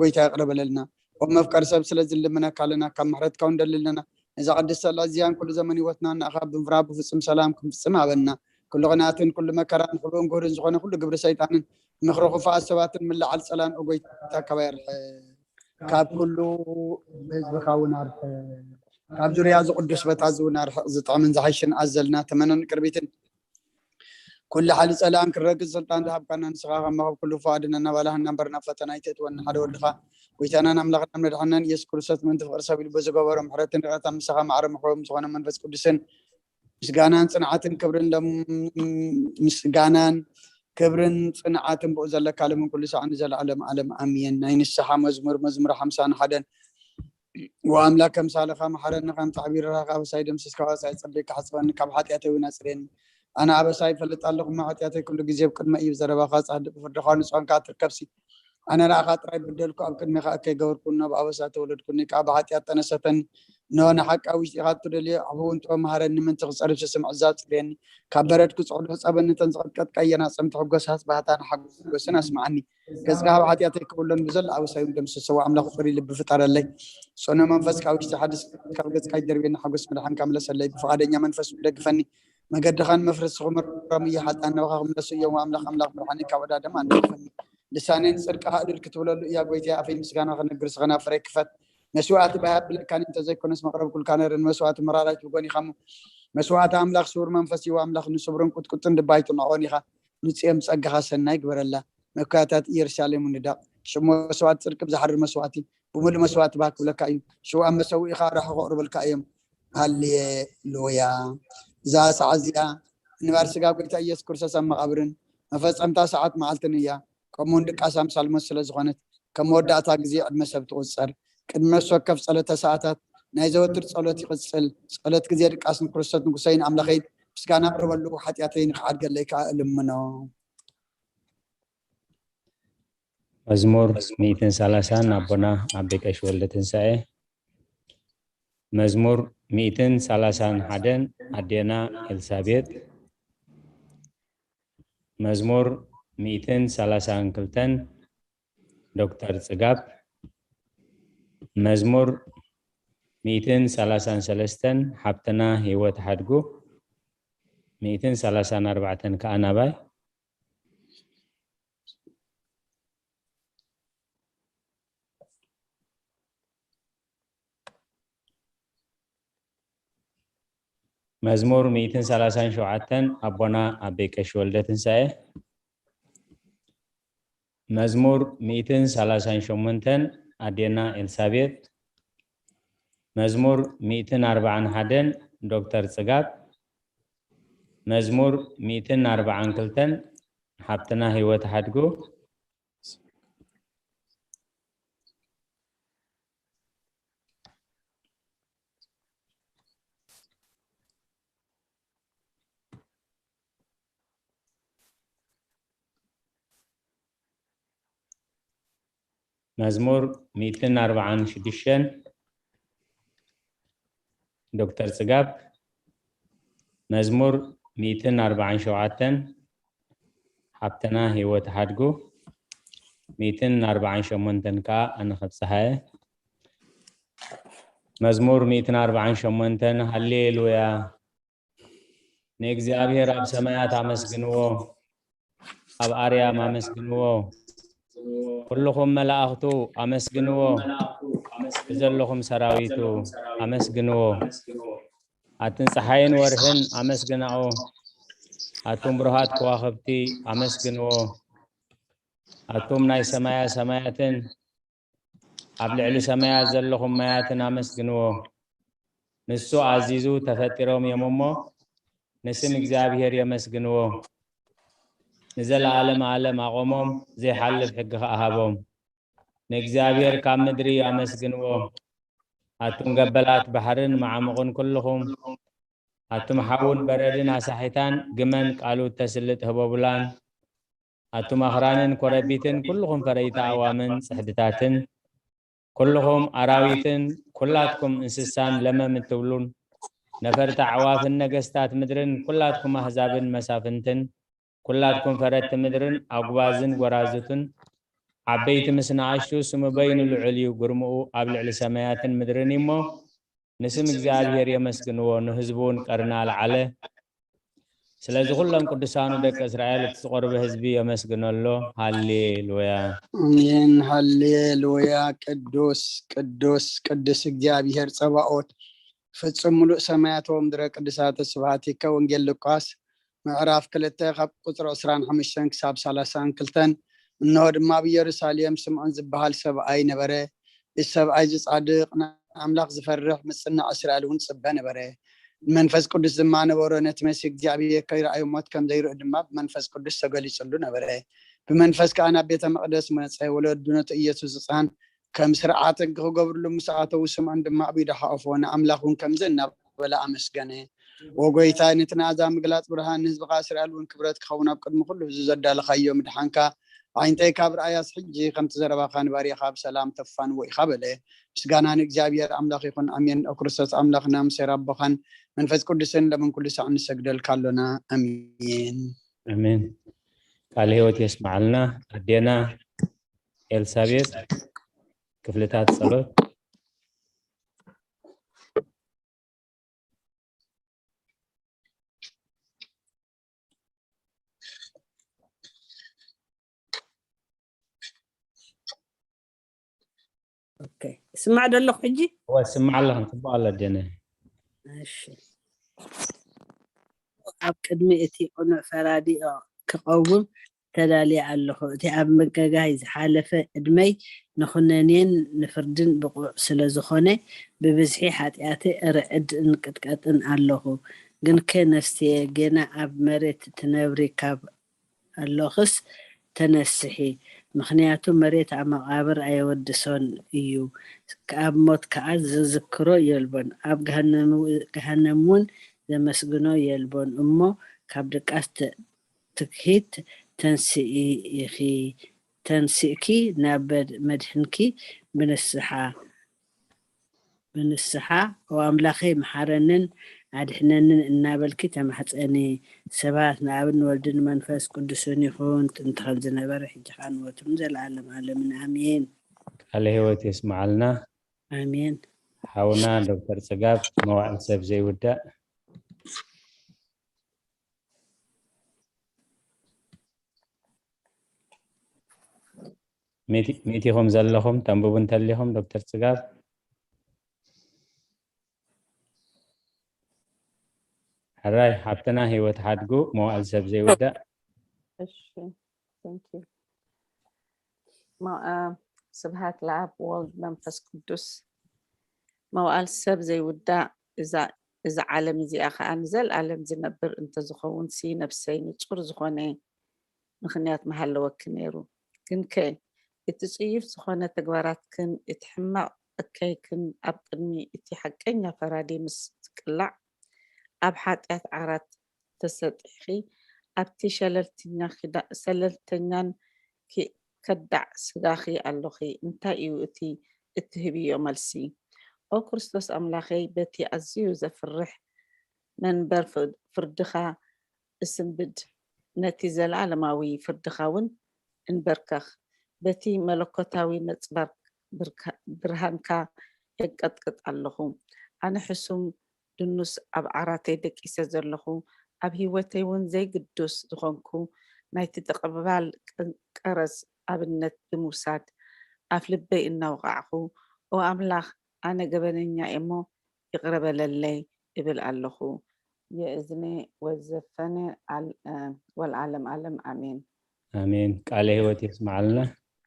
ጎይታ ይቕረ በለልና። ኦ መፍቀሪ ሰብ፣ ስለዚ ንልምነካ ኣለና፣ ካብ ምሕረትካ እውን ንደሊ ኣለና። ነዛ ቅድስቲ ዕለት እዚኣን ኩሉ ዘመን ህይወትና ንኣኻ ብምፍራህ ብፍጹም ሰላም ክንፍጽም ሃበና። ኩሉ ቅንኣትን ኩሉ መከራን ሕቡእን ግሁድን ዝኾነ ኩሉ ግብሪ ሰይጣንን ምኽሪ ክፉኣት ሰባትን ምልዓል ጸላን፣ ኦ ጎይታ፣ ካባይ ኣርሕቕ። ካብ ኩሉ ህዝብኻ እውን ኣርሕቕ። ካብ ዙርያ እዚ ቅዱስ ቦታ እዚ እውን ኣርሕቕ። ዝጥዕምን ዝሓይሽን ኣዘልና ተመነን ቅርቢትን ኩሉ ሓይሊ ጸላእን ክረግጽ ስልጣን ዝሃብካና ንስኻ ከማኻ ብኩሉ እፎ ኣድነና፣ ባላህና እምበር ናብ ፈተና ኣይተእትወና፣ ሓደ ወድኻ ጎይታናን ኣምላኽናን መድሓንናን ኢየሱስ ክርስቶስ ምእንቲ ፍቕሪ ሰብ ኢሉ ብዝገበሮ ምሕረትን ይቕረታን ምሳኻ ማዕረ ምሕረዎም ዝኾነ መንፈስ ቅዱስን ምስጋናን ጽንዓትን ክብርን ሎም-፣ ምስጋናን ክብርን ጽንዓትን ብኡ ዘለካ ሎምን ኩሉ ሳዕ ንዘለዓለም ዓለም ኣሜን። ናይ ንስሓ መዝሙር፣ መዝሙር ሓምሳን ሓደን። ወኣምላክ ከምሳልኻ መሓረኒ፣ ከም ጻዕቢርኻ ካብ ኣበሳይ ደምስስካ፣ ወጻኢ ጸቢካ ሕጽበኒ፣ ካብ ሓጢኣተይ እውን ኣጽርየኒ። ኣነ ኣበሳይ ይፈልጥ ኣለኹ፣ እሞ ሓጢኣተይ ኩሉ ግዜ ኣብ ቅድመይ እዩ። ብዘረባኻ ጻድቕ፣ ብፍርድኻ ንጹሃን ከኣ ትርከብሲ። ኣነ ንኣኻ ጥራይ በደልኩ፣ ኣብ ቅድሜኻ እከይ ገበርኩ፣ እነሆ ብኣበሳ ተወለድኩ፣ እኒ ከኣ ብሓጢኣት ጠነሰተኒ። እነሆ ንሓቂ ኣብ ውሽጢኻ እትደልዮ ኣሕውንቶ መሃረኒ፣ ምእንቲ ክጸርብ ስስምዕ እዛ ጽርየኒ። ካብ በረድኩ ጽዕዱ ሕጸበኒ፣ እተን ዝቐጥቀየና ጽምቲ ሕጎሳት ባህታን ሓጎስን ኣስምዓኒ። ገጽካ ካብ ሓጢኣተይ ክውሎን ብዘሎ ኣበሳይ እውን ደምስስዎ። ኣምላኽ ጽሩይ ልቢ ፍጠረለይ፣ ጽኑዕ መንፈስ ካብ ውሽጢ ሓድስ፣ ካብ ገጽካ ይደርብየኒ። ሓጎስ መድሓንካ ምለሰለይ፣ ብፍቓደኛ መንፈስ እውን ደግፈኒ። መገድኻን መፍረስኹም ሮም እየ፣ ሓጥኣን ናባኻ ክምለሱ እዮም። ኣምላኽ ኣምላኽ ብርሃነይ ካብ ዕዳ ደም ኣንጽፈኒ። ልሳነይ ንጽድቅኻ እልል ክትብለሉ እያ። ጎይታየ፣ ኣፈይ ምስጋና ክነግር፣ ስኸና ፍረ ክፈት። መስዋእቲ ባህ ኣብለካኒ እንተዘይኮነስ፣ መቕረብ ኩልካ ነይረ። ንመስዋእቲ መራራይት ብጎኒ ኢኻ እሞ፣ መስዋእቲ ኣምላኽ ስውር መንፈስ እዩ። ኣምላኽ ንስብሩን ቁጥቁጥን ድባይቱ ንዖን ኢኻ። ንጽዮን ብጸጋኻ ሰናይ ግበረላ። መካታት ኢየሩሳሌም ንዳቕ። ሽም መስዋእቲ ጽድቂ ብዝሓርር መስዋእቲ፣ ብምሉእ መስዋእቲ ባህ ክብለካ እዩ። ሽው ኣብ መሰውኢኻ ኣራሑ ከቕርበልካ እዮም። ሃሌሉያ። እዛ ሰዓት እዚኣ ምንባር ስጋ ጎይታ ኢየሱስ ክርስቶስ ኣብ መቓብርን መፈጸምታ ሰዓት መዓልትን እያ። ከምኡውን ድቃስ ኣምሳል ሞት ስለ ዝኾነት፣ ከም መወዳእታ ግዜ ዕድመ ሰብ ትቑጸር። ቅድሚ ነፍሲ ወከፍ ጸሎተ ሰዓታት ናይ ዘወትር ጸሎት ይቕጽል። ጸሎት ግዜ ድቃስ ንክርስቶስ ንጉሰይን ኣምላኸይን ምስጋና ኣቕርበሉ፣ ሓጢኣተይን ክሓድገለይ ከኣ እልምኖ። መዝሙር ሚእትን ሰላሳን ኣቦና ኣቤ ቀሺ ወልደ ትንሳኤ። መዝሙር ሚእትን ሰላሳን ሓደን ኣዴና ኤልሳቤጥ። መዝሙር ሚእትን ሰላሳን ክልተን ዶክተር ጽጋብ። መዝሙር ሚእትን ሰላሳን ሰለስተን ሓብትና ህይወት ሓድጉ። ሚእትን ሰላሳን ኣርባዕተን ከኣ ናባይ። መዝሙር ሚእትን ሰላሳን ሸውዓተን ኣቦና ኣቤ ቀሺ ወልደ ትንሳኤ። መዝሙር ሚእትን ሰላሳን ሸሞንተን ኣዴና ኤልሳቤጥ። መዝሙር ሚእትን ኣርባዓን ሓደን ዶክተር ጽጋብ። መዝሙር ሚእትን ኣርባዓን ክልተን ሓብትና ህይወት ሓድጉ። መዝሙር ሚእትን ኣርባዓን ሽዱሽተን ዶክተር ጽጋብ። መዝሙር ሚእትን ኣርባዓን ሸውዓተን ሓብትና ህይወት ሓድጉ። ሚእትን ኣርባዓን ሸሞንተን ከኣ ኣነ ከብጽሓ እየ። መዝሙር ሚእትን ኣርባዓን ሸሞንተን። ሃሌሉያ። ንእግዚኣብሔር ኣብ ሰማያት ኣመስግንዎ፣ ኣብ ኣርያም ኣመስግንዎ። ኩልኹም መላእኽቱ ኣመስግንዎ፣ ብዘለኹም ሰራዊቱ ኣመስግንዎ። ኣትን ጸሓይን ወርሕን ኣመስግናኦ፣ ኣቱም ብሩሃት ከዋኽብቲ ኣመስግንዎ። ኣቱም ናይ ሰማያ ሰማያትን ኣብ ልዕሊ ሰማያት ዘለኹም ማያትን ኣመስግንዎ። ንሱ ኣዚዙ ተፈጢሮም እዮም እሞ፣ ንስም እግዚኣብሔር የመስግንዎ። ንዘለዓለም ዓለም ኣቖሞም፣ ዘይሓልፍ ሕጊ ኸኣ ሃቦም። ንእግዚኣብሔር ካብ ምድሪ ኣመስግንዎ። ኣቱም ገበላት ባሕርን መዓሙቕን ኩልኹም፣ ኣቱም ሓውን በረድን ኣሳሒታን ግመን ቃሉ እተስልጥ ህቦብላን፣ ኣቱም ኣኽራንን ኮረቢትን ኩልኹም ፈረይቲ ኣእዋምን ጽሕድታትን፣ ኩልኹም ኣራዊትን ኩላትኩም እንስሳን ለመም እትብሉን፣ ነፈርቲ ኣዕዋፍን ነገስታት ምድርን፣ ኩላትኩም ኣህዛብን መሳፍንትን፣ ኩላትኩም ፈረድቲ ምድርን ኣጉባዝን ጎራዙትን፣ ዓበይቲ ምስ ንኣሽቱ፣ ስሙ በይኑ ልዑል እዩ፣ ግርምኡ ኣብ ልዕሊ ሰማያትን ምድርን እዩ እሞ፣ ንስም እግዚኣብሔር የመስግንዎ፣ ንህዝቡ እውን ቀርኒ ኣልዓለ። ስለዚ ኩሎም ቅዱሳኑ ደቂ እስራኤል፣ እቲ ዝቐርበ ህዝቢ የመስግነሎ። ሃሌሉያ። ኣሜን። ሃሌሉያ። ቅዱስ ቅዱስ ቅዱስ እግዚኣብሔር ጸባኦት፣ ፍጹም ምሉእ ሰማያት ወምድረ ቅዱሳተ ስብሐቲከ። ወንጌል ሉቃስ ምዕራፍ ክልተ ካብ ቁጽሪ ዕስራን ሓሙሽተን ክሳብ ሰላሳን ክልተን። እንሆ ድማ ኣብ ኢየሩሳሌም ስምዖን ዝበሃል ሰብኣይ ነበረ። እዚ ሰብኣይ እዚ ጻድቕ፣ ንኣምላኽ ዝፈርሕ፣ ምጽናዕ እስራኤል እውን ጽበ ነበረ። መንፈስ ቅዱስ ድማ ነበሮ። ነቲ መሲህ እግዚኣብሔር ከይረኣዩ ሞት ከም ዘይርኢ ድማ ብመንፈስ ቅዱስ ተገሊጹሉ ነበረ። ብመንፈስ ከኣ ናብ ቤተ መቕደስ መጸ። ወለዱ ነቲ ኢየሱስ ህጻን ከም ስርዓት ሕጊ ክገብርሉ ምስ ኣተዉ፣ ስምዖን ድማ ኣብ ኢዱ ሓቆፎ፣ ንኣምላኽ እውን ከምዚ እናበለ ኣመስገነ። "ኦ ጐይታይ፣ ነቲ ናዛ ምግላጽ ብርሃን፣ ንህዝብኻ እስራኤል እውን ክብረት ክኸውን ኣብ ቅድሚ ኩሉ ህዝቢ ዘዳለኻዮ ምድሓንካ ኣዒንተይ ካብ ረኣያስ፣ ሕጂ ከምቲ ዘረባኻ ንባርያኻ ብሰላም ተፋንዎ ኢኻ" በለ። ምስጋና ንእግዚኣብሔር ኣምላኽ ይኹን፣ ኣሜን። ኦ ክርስቶስ ኣምላኽና፣ ምስ ኣቦኻን መንፈስ ቅዱስን ሎምን ኩሉ ሳዕ ንሰግደልካ ኣሎና። ኣሜን። ኣሜን። ቃለ ህይወት የስምዓልና። ኣዴና ኤልሳቤጥ፣ ክፍልታት ጸሎት። ኦኬ፣ ስማዕ ዶ ኣለኹ ሕጂ? እወ፣ ስማዕ ኣለኹ። ጽቡቕ ኣሎ ኣዴና። እሺ። ኣብ ቅድሚ እቲ ቅኑዕ ፈራዲ ክቐውም ተዳልየ ኣለኹ። እቲ ኣብ ምግጋይ ዝሓለፈ ዕድመይ ንኹነኔን ንፍርድን ብቑዕ ስለ ዝኾነ፣ ብብዝሒ ሓጢኣተይ እርዕድ እንቅጥቀጥን ኣለኹ። ግንከ ነፍስየ፣ ጌና ኣብ መሬት ትነብሪ ካብ ኣሎኽስ ተነስሒ፣ ምኽንያቱ መሬት ኣብ መቓብር ኣየወድሶን እዩ፣ ኣብ ሞት ከኣ ዝዝክሮ የልቦን፣ ኣብ ገሃነም እውን ዘመስግኖ የልቦን እሞ፣ ካብ ድቃስ ትክሂት ተንስኢ ኢኺ፣ ተንሲእኪ ናብ መድሕንኪ ብንስሓ ብንስሓ፣ "ኦ ኣምላኸይ፣ መሓረንን ኣድሕነንን" እናበልኪ ተማሕጸኒ። ስብሐት ንኣብን ወልድን መንፈስ ቅዱስን ይኹን፣ ጥንቲ ከም ዝነበረ፣ ሕጂ ኸኣ ንወትሩን ዘለዓለም ዓለምን። ኣሜን። ቃለ ህይወት የስምዓልና። ኣሜን። ሓውና ዶክተር ጽጋብ፣ መዋዕል ሰብ ዘይውዳእ። ሚእቲ-፣ ሚእቲኹም ዘለኹም ተንብቡ እንተሊኹም፣ ዶክተር ጽጋብ። ሕራይ ሓብትና ህይወት ሓድጉ፣ መዋዕል ሰብ ዘይውዳእ። እሺ፣ thank you። ማ-፣ አ፣ ስብሃት ለኣብ ወልድ መንፈስ ቅዱስ። መዋዕል ሰብ ዘይውዳእ፣ እዛ፣ እዛ ዓለም እዚኣ ኸኣ ንዘለኣለም ዝነብር እንተዝኸውን ሲ፣ ነፍሰይ ንጹር ዝኾነ ምኽንያት ምሃለወኪ ነይሩ። ግንከ፣ እቲ ጽዩፍ ዝኾነ ተግባራትክን እቲ ሕማቕ እከይክን ኣብ ቅድሚ እቲ ሓቀኛ ፈራዲ ምስ ትቅላዕ፣ ኣብ ሓጢኣት ዓራት ተሰጢሕኺ፣ ኣብቲ ሸለልተኛ ኪዳ-፣ ሸለልተኛን ኪ-፣ ከዳዕ ስጋኺ ኣሎኺ። እንታይ እዩ እቲ እትህብዮ መልሲ? ኦ ክርስቶስ ኣምላኸይ፣ በቲ ኣዝዩ ዘፍርሕ መንበር ፍር-፣ ፍርድኻ እስንብድ፣ ነቲ ዘለኣለማዊ ፍርድኻ እውን እንበርከኽ። በቲ መለኮታዊ ነጽባር ብርካ-፣ ብርሃንካ የንቀጥቅጥ ኣለኹ። ኣነ ሕሱም ድኑስ ኣብ ዓራተይ ደቂሰ ዘለኹ፣ ኣብ ህይወተይ እውን ዘይግዱስ ዝኾንኩ፣ ናይቲ ጥቕባል ቀ-፣ ቀረጽ ኣብነት ብምውሳድ፣ ኣፍ ልበይ እናወቓዕኹ፣ ኦ ኣምላኽ፣ ኣነ ገበነኛ እየ እሞ ይቕረ በለለይ እብል ኣለኹ። የእዝነ ወዘፈነ ኣል-፣ እ፣ ወልዓለም ዓለም ኣሜን። ኣሜን። ቃለ ህይወት የስምዓልና።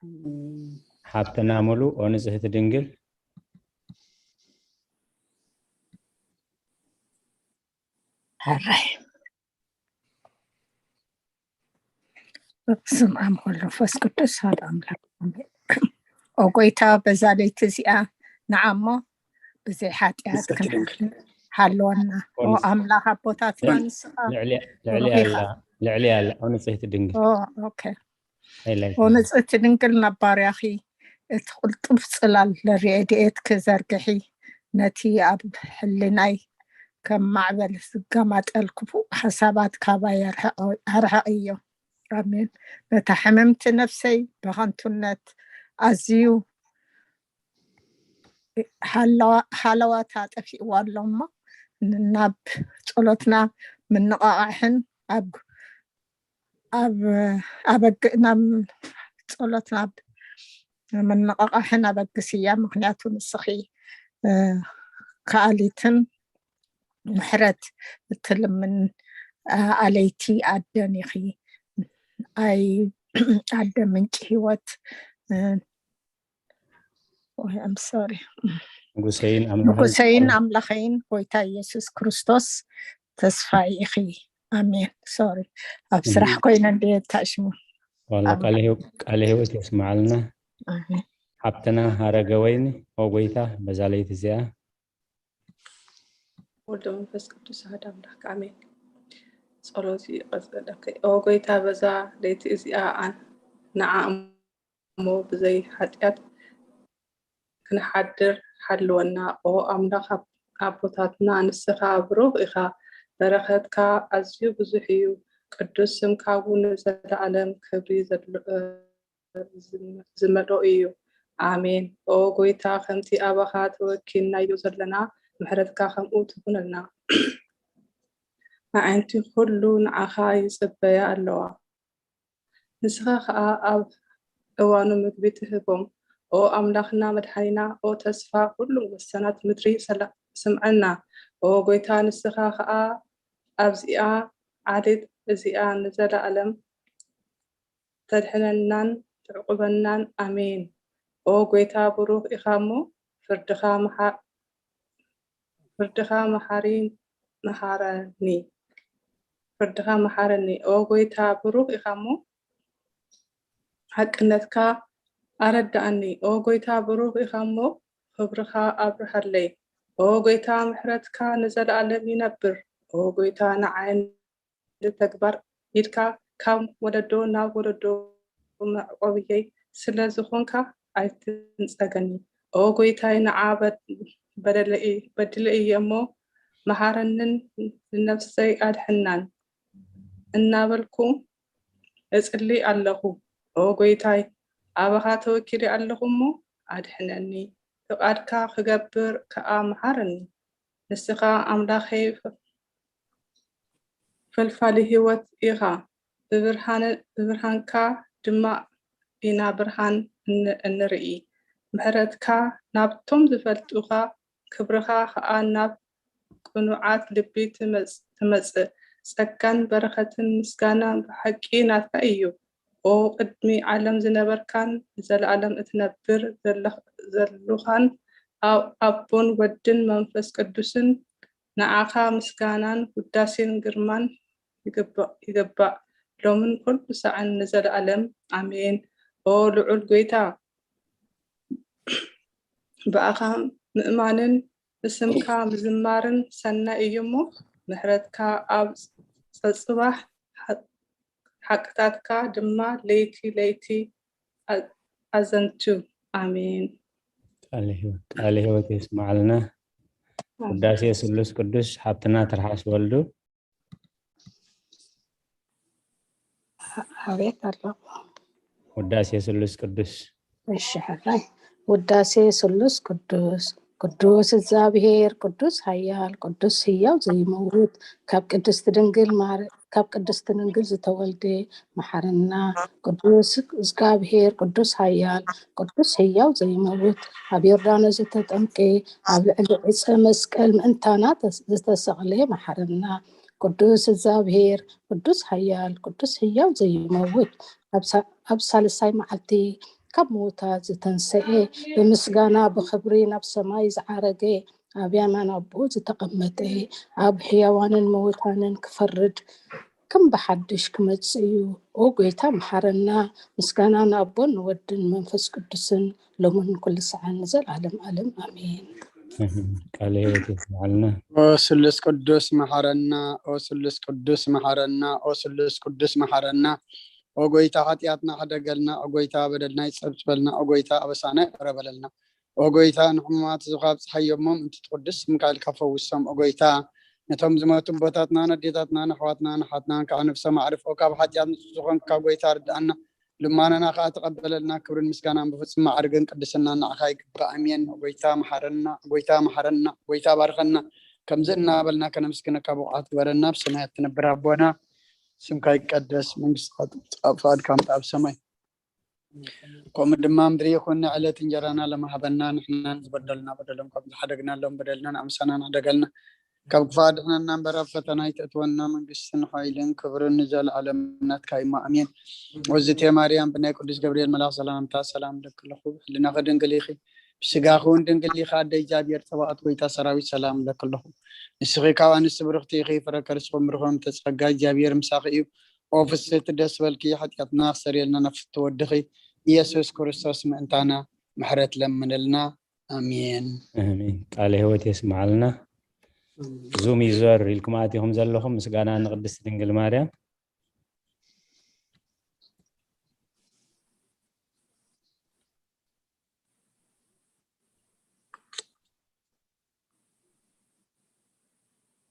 ኣሜን። ሓብትና ሙሉ፣ ኦ ንጽህቲ ድንግል። ሕራይ። በስመ ኣብ ወወልድ ወመንፈስ ቅዱስ ሓደ ኣምላክ ኣሜን። ኦ ጎይታ፣ በዛ ለይቲ እዚኣ ንዓሞ ብዘይ ሓጢኣት ክንሓልፍ ሃለወና። ኦ ኣምላኽ ኣቦታትና፣ ንስኻ ልዕሊ-፣ ልዕሊ ብሩኽ ኢኻ። ኣላ፣ ልዕሊ ኣላ፣ ኦ ንጽህቲ ድንግል። ኦ፣ ኦኬ። ሃይላይት ኦ ንጽህቲ ድንግል፣ ናብ ባርያኺ እቲ ቅልጡፍ ጽላል ረድኤትኪ ዘርግሒ፣ ነቲ ኣብ ሕልናይ ከም ማዕበል ዝገማጠል ክፉእ ሓሳባት ካባይ ኣርሕቕ-፣ ኣርሕቕዮ። ኣሜን። ነታ ሕምምቲ ነፍሰይ ብኸንቱነት ኣዝዩ ሃለዋ- ሃለዋታ ጠፊእዋ ኣሎ እሞ፣ ናብ ጸሎትና ምንቓቓሕን ኣብ ኣብ ኣበግ ናብ ጸሎትና ምንቓቓሕን ኣበግስያ። ምኽንያቱ ንስኺ እ፣ ከኣሊትን ምሕረት እትልምን ኣለይቲ ኣደን ኢኺ። ኣይ ኣደ ምንጪ ህይወት። እ፣ ኦይ፣ I'm sorry። ንጉሰይን ኣምላኸይን ንጉሰይን ኣምላኸይን ጎይታ ኢየሱስ ክርስቶስ ተስፋ ኢኺ። ኣሜን። ሶሪ፣ ኣብ ስራሕ ኮይነ እንደ ታሽሙ። ዋላ ቃለ ህይወ- ቃለ ህይወት የስማዓልና። ኣሜን። ሓብትና ሃረገ ወይኒ፣ ኦ ጎይታ፣ በዛ ለይቲ እዚኣ ወልድ መንፈስ ቅዱስ ኣሐድ ኣምላክ ኣሜን። ጸሎት ይቀጽል። ኦኬ። ኦ ጎይታ፣ በዛ ለይቲ እዚኣ ኣን ንዓ እሞ ብዘይ ሓጢኣት ክንሓድር ሓልወና። ኦ ኣምላኽ ኣቦታትና፣ ንስኻ ብሩኽ ኢኻ፣ በረኸትካ ኣዝዩ ብዙሕ እዩ። ቅዱስ ስምካ እውን ንዘለኣለም ክብሪ ዝመልኦ እዩ። ኣሜን። ኦ ጎይታ፣ ከምቲ ኣባኻ ተወኪልናዮ ዘለና፣ ምሕረትካ ከምኡ ትኹነልና። ኣዒንቲ ኩሉ ንዓኻ ይጽበያ ኣለዋ። ንስኻ ኸኣ ኣብ እዋኑ ምግቢ ትህቦም። ኦ ኣምላኽና መድሓኒና፣ ኦ ተስፋ ኩሉ ወሰናት ምድሪ፣ ሰላ- ስምዓና። ኦ ጎይታ፣ ንስኻ ኸኣ ኣብዚኣ ዓሌት እዚኣ ንዘለኣለም ተድሕነናን ትዕቁበናን። ኣሜን። ኦ ጎይታ፣ ብሩኽ ኢኻ እሞ ፍርድኻ መሓ- ፍርድኻ መሓሪ መሃረኒ። ፍርድኻ መሓረኒ። ኦ ጎይታ፣ ብሩኽ ኢኻ እሞ ሓቅነትካ ኣረዳእኒ። ኦ ጎይታ፣ ብሩኽ ኢኻ እሞ ክብርኻ ኣብርሃለይ። ኦ ጎይታ፣ ምሕረትካ ንዘለኣለም ይነብር። ኦ ጎይታ፣ ንዓይ ንተግባር ኢድካ ካብ ወለዶ ናብ ወለዶ መዕቆብየይ ስለ ዝኾንካ ኣይትንጸገኒ። ኦ ጎይታይ፣ ንዓ በድ- በደለ እየ- በዲለ እየ እሞ መሃረንን ንነፍሰይ ኣድሕናን እናበልኩ እጽሊ ኣለኹ። ኦ ጎይታይ፣ ኣባኻ ተወኪለ ኣለኹ እሞ ኣድሕነኒ፣ ፍቓድካ ክገብር ከኣ መሃረኒ። ንስኻ ኣምላኸይ ፈልፋሊ ህይወት ኢኻ፣ ብብርሃን- ብብርሃንካ ድማ ኢና ብርሃን እን- እንርኢ። ምሕረትካ ናብቶም ዝፈልጡኻ፣ ክብርኻ ኸኣ ናብ ቅኑዓት ልቢ ትመጽእ። ጸጋን በረኸትን ምስጋናን ብሓቂ ናትካ እዩ። ኦ ቅድሚ ዓለም ዝነበርካን ንዘለኣለም እትነብር ዘለኻን ኣቦን ወድን መንፈስ ቅዱስን፣ ንዓኻ ምስጋናን ውዳሴን ግርማን ይግባእ፣ ሎምን ኩሉ ሳዕን ንዘለኣለም ኣሜን። ኦ ልዑል ጎይታ፣ ብኣኻ ምእማንን ብስምካ ምዝማርን ሰናይ እዩ እሞ፣ ምሕረትካ ኣብ ጸጽባሕ ሓቅታትካ ድማ ለይቲ ለይቲ ኣዘንቱ። ኣሜን። ቃለ ህይወት የስማዓልና። ውዳሴ ስሉስ ቅዱስ ሓብትና ትርሓስ ወልዱ። ኣቤት ኣለኹ። ውዳሴ ስሉስ ቅዱስ። እሺ ሕራይ። ውዳሴ ስሉስ ቅዱስ። ቅዱስ እግዚኣብሔር ቅዱስ ኃያል ቅዱስ ሕያው ዘይመውት ካብ ቅድስት ድንግል ማር ካብ ቅድስት ድንግል ዝተወልደ መሓረና። ቅዱስ እግዚኣብሔር ቅዱስ ኃያል ቅዱስ ሕያው ዘይመውት ኣብ ዮርዳኖስ ዝተጠምቀ ኣብ ልዕሊ ዕፀ መስቀል ምእንታና ዝተሰቕለ መሓረና። ቅዱስ እግዚኣብሔር ቅዱስ ኃያል ቅዱስ ሕያው ዘይመውት ኣብ ሳልሳይ መዓልቲ ካብ ምዉታት ዝተንሰኤ ብምስጋና ብኽብሪ ናብ ሰማይ ዝዓረገ ኣብ የማን ኣቦኡ ዝተቐመጠ ኣብ ሕያዋንን ምዉታንን ክፈርድ ከም ብሓድሽ ክመጽእ እዩ። ኦ ጎይታ መሓረና። ምስጋና ንኣቦን ንወድን መንፈስ ቅዱስን ሎምን ኩሉ ሰዓን ንዘለዓለም ዓለም ኣሜን። ቃለ ሕይወት የስምዓልና። ኦ ስሉስ ቅዱስ መሓረና፣ ኦ ስሉስ ቅዱስ መሓረና፣ ኦ ስሉስ ቅዱስ መሓረና። ኦ ጎይታ ሓጢኣትና ሕደገልና፣ ኦ ጎይታ በደልና ይጸብጽበልና፣ ኦ ጎይታ ኣበሳና ይቕረ በለልና። ኦ ጎይታ ንሕሙማት እዚ ካብ ጸሓይ እሞ ምእንቲ ትቕድስ ስምካ ኢልካ ፈውሶም። ኦ ጎይታ ነቶም ዝሞቱ ኣቦታትናን ኣዴታትናን ኣሕዋትናን ኣሓትናን ከዓ ነፍሶም ኣዕርፎ። ካብ ሓጢኣት ንጹህ ዝኾንካ ጎይታ ርድኣና፣ ልማናና ከዓ ተቐበለልና። ክብርን ምስጋናን ብፍጹም ማዕርግን ቅድስናን ንዓኻ ይግባእ። ኣሜን። ጎይታ መሓረና፣ ጎይታ መሓረና፣ ጎይታ ባርኸና። ከምዚ እናበልና ከነመስግነካ ብቑዓት ግበረና። ኣብ ሰማያት ትነብር ኣቦና፣ ስምካ ይቀደስ፣ መንግስትኻ ትምጻእ፣ ፍቓድካ ምጻእ ኣብ ሰማይ ከምኡ ድማ ምድሪ ይኹን። ንዕለት እንጀራና ለማህበና፣ ንሕናን ዝበደሉና በደሎም ከም ዝሓደግናሎም በደልናን ኣምሳናን ሕደገልና፣ ካብ ክፉእ ኣድሕነና እምበር ኣብ ፈተና ኣይተእትወና። መንግስትን ሓይልን ክብርን ንዘለኣለም ናትካ እዩ፣ ኣሜን። ውእቱ ማርያም፣ ብናይ ቅዱስ ገብርኤል መልኣኽ ሰላምታ ሰላም እለኪ ኣለኹ፣ ህልናኺ ድንግል ኢኺ፣ ብስጋኺ እውን ድንግል ኢኺ። ኣደ እግዚኣብሔር፣ ጸባኦት፣ ጎይታ ሰራዊት፣ ሰላም እለኪ ኣለኹ። ንስኺ ካብ ኣንስቲ ብርኽቲ ኢኺ፣ ፍረ ከርስኺ ብሩኽ እዩ፣ ተጸጋ እግዚኣብሔር ምሳኺ እዩ። ኦ ፍስሕቲ ደስ በልኪ፣ ሓጢኣትና ክሰርየልና ናብ ፍትው ወድኺ ኢየሱስ ክርስቶስ ምእንታና ምሕረት ለምንልና። ኣሜን። ኣሜን። ቃለ ሕይወት የስምዓልና። ዙም ይዞር ኢልኩም ኣቲኹም ዘለኹም፣ ምስጋና ንቅድስቲ ድንግል ማርያም።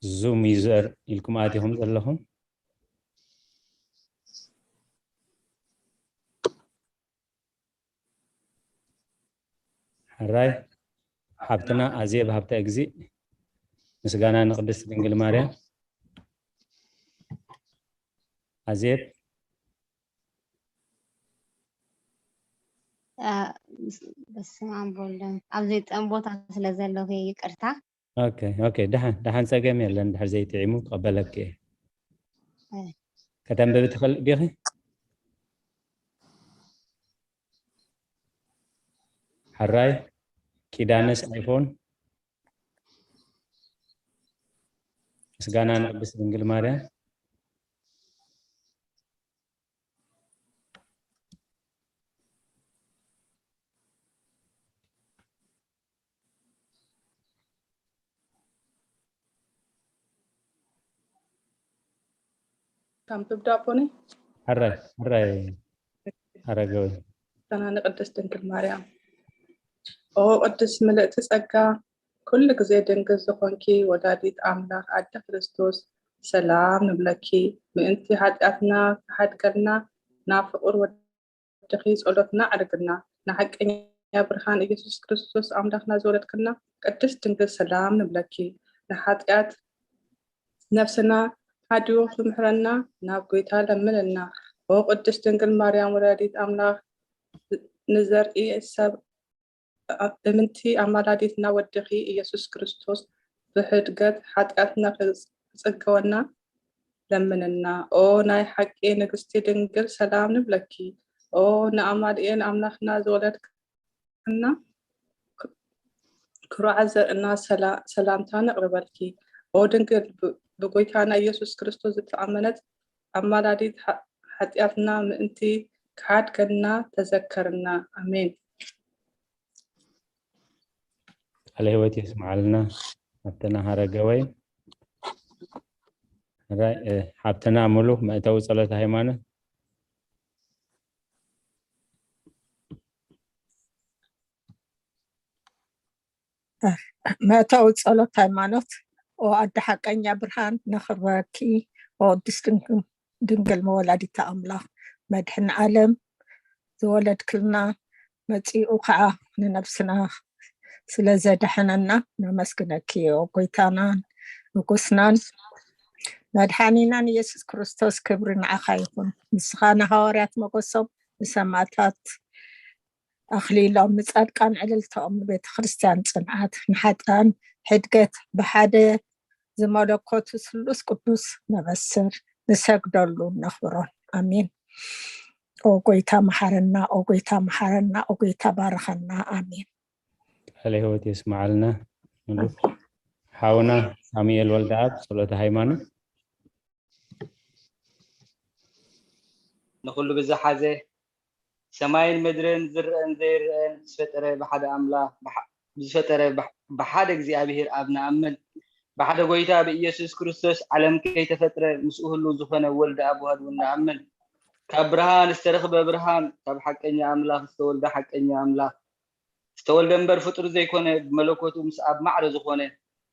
ዙም ዩዘር ኢልኩም ኣቲኹም ዘለኹም። ሕራይ ሓብትና ኣዜብ ሃብተ እግዚእ፣ ምስጋና ንቅድስት ድንግል ማርያም። ኣዜብ። አ፣ በስመ ኣብ ወልድ ኣብ ዘይጥዕም ቦታ ስለ ዘለኹ ይቅርታ። ኦኬ፣ ኦኬ፣ ደሓን፣ ደሓን፣ ጸገም የለን። ድሕር ዘይጥዒሙ ክቐበለኪ እየ። እ። ከተንብቢ ትኽእል ዲኺ? ሕራይ ኪዳነስ ኣይፎን። ምስጋና ንቅድስት ድንግል ማርያም። ከም ትብዳ ፖኒ ሕራይ ሕራይ ኣረጋዊ። ተና ንቅድስት ድንግል ማርያም። ኦ ቅድስት ምልእቲ ጸጋ፣ ኩሉ ግዜ ድንግል ዝኾንኪ ወላዲት ኣምላኽ ኣደ ክርስቶስ፣ ሰላም ንብለኪ። ምእንቲ ሓጢኣትና ክሓድገልና ናብ ፍቑር ወድኺ ጸሎትና ኣዕርግልና። ንሓቀኛ ብርሃን ኢየሱስ ክርስቶስ ኣምላኽና ዝወለድክልና ቅድስት ድንግል፣ ሰላም ንብለኪ። ንሓጢኣት ነፍስና ሓዲኡ ክምሕረና ናብ ጎይታ ለምንና። ኦ ቅድስት ድንግል ማርያም ወላዲት ኣምላኽ፣ ንዘርኢ ሰብ እምንቲ ኣማላዲትና ወድኺ ኢየሱስ ክርስቶስ ብሕድገት ሓጢኣትና ክጽገወና ለምንና። ኦ ናይ ሓቂ ንግስቲ ድንግል ሰላም ንብለኪ። ኦ ንኣማኑኤል ኣምላኽና ዝወለድክና ክሩዓት ዘርእና ሰላ- ሰላምታ ነቕርበልኪ። ኦ ድንግል ብ- ብጎይታና ኢየሱስ ክርስቶስ ዝተኣመነት ኣማላዲት ሓ- ሓጢኣትና ምእንቲ ክሓድገና ተዘከርና። ኣሜን። ቃለ ህይወት የስምዓልና። ሓብትና ሃረገወይ ራይ- እ፣ ሓብትና ሙሉ መእተዊ ጸሎት ሃይማኖት። መእተዊ ጸሎት ሃይማኖት። ኦ ኣደ ሓቀኛ ብርሃን ነኽብረኪ። ኦ ቅድስት ድንግል መወላዲተ ኣምላኽ መድሕን ዓለም ዝወለድክልና መጺኡ ከዓ ንነብስና ስለ ዘድሐነና ነመስግነኪ። ኦ ጎይታናን ንጉስናን መድሓኒናን ኢየሱስ ክርስቶስ ክብሪ ንዓኻ ይኹን። ንስኻ ንሃዋርያት መጎሶም ንሰማዕታት ኣኽሊሎም ንጻድቃን ዕልልታኦም ንቤተ ክርስቲያን ጽንዓት ንሓጥኣን ሕድገት ብሓደ ዝመለኮቱ ስሉስ ቅዱስ ነበስር ንሰግደሉ ነኽብሮን። ኣሜን። ኦ ጎይታ መሓረና፣ ኦ ጎይታ መሓረና፣ ኦ ጎይታ ባርኸና። ኣሜን። ቃለ ህይወት የስምዓልና። ምሉእ ሓውና ሳሙኤል ወልደኣብ ጸሎተ ሃይማኖት። ንኹሉ ብዝሓዘ ሰማይን ምድርን ዝረአን ዘይረአን ዝፈጠረ ብሓደ ኣምላኽ ብሓ- ዝፈጠረ ብሓ- ብሓደ እግዚኣብሔር ኣብ ንኣምን። ብሓደ ጎይታ ብኢየሱስ ክርስቶስ ዓለም ከይተፈጥረ ምስኡ ህሉው ዝኾነ ወልድ ኣብ ዋህድ እውን ንኣምን። ካብ ብርሃን ዝተረኽበ ብርሃን፣ ካብ ሓቀኛ ኣምላኽ ዝተወልደ ሓቀኛ ኣምላኽ፣ ዝተወልደ እምበር ፍጡር ዘይኮነ፣ ብመለኮቱ ምስ ኣብ ማዕረ ዝኾነ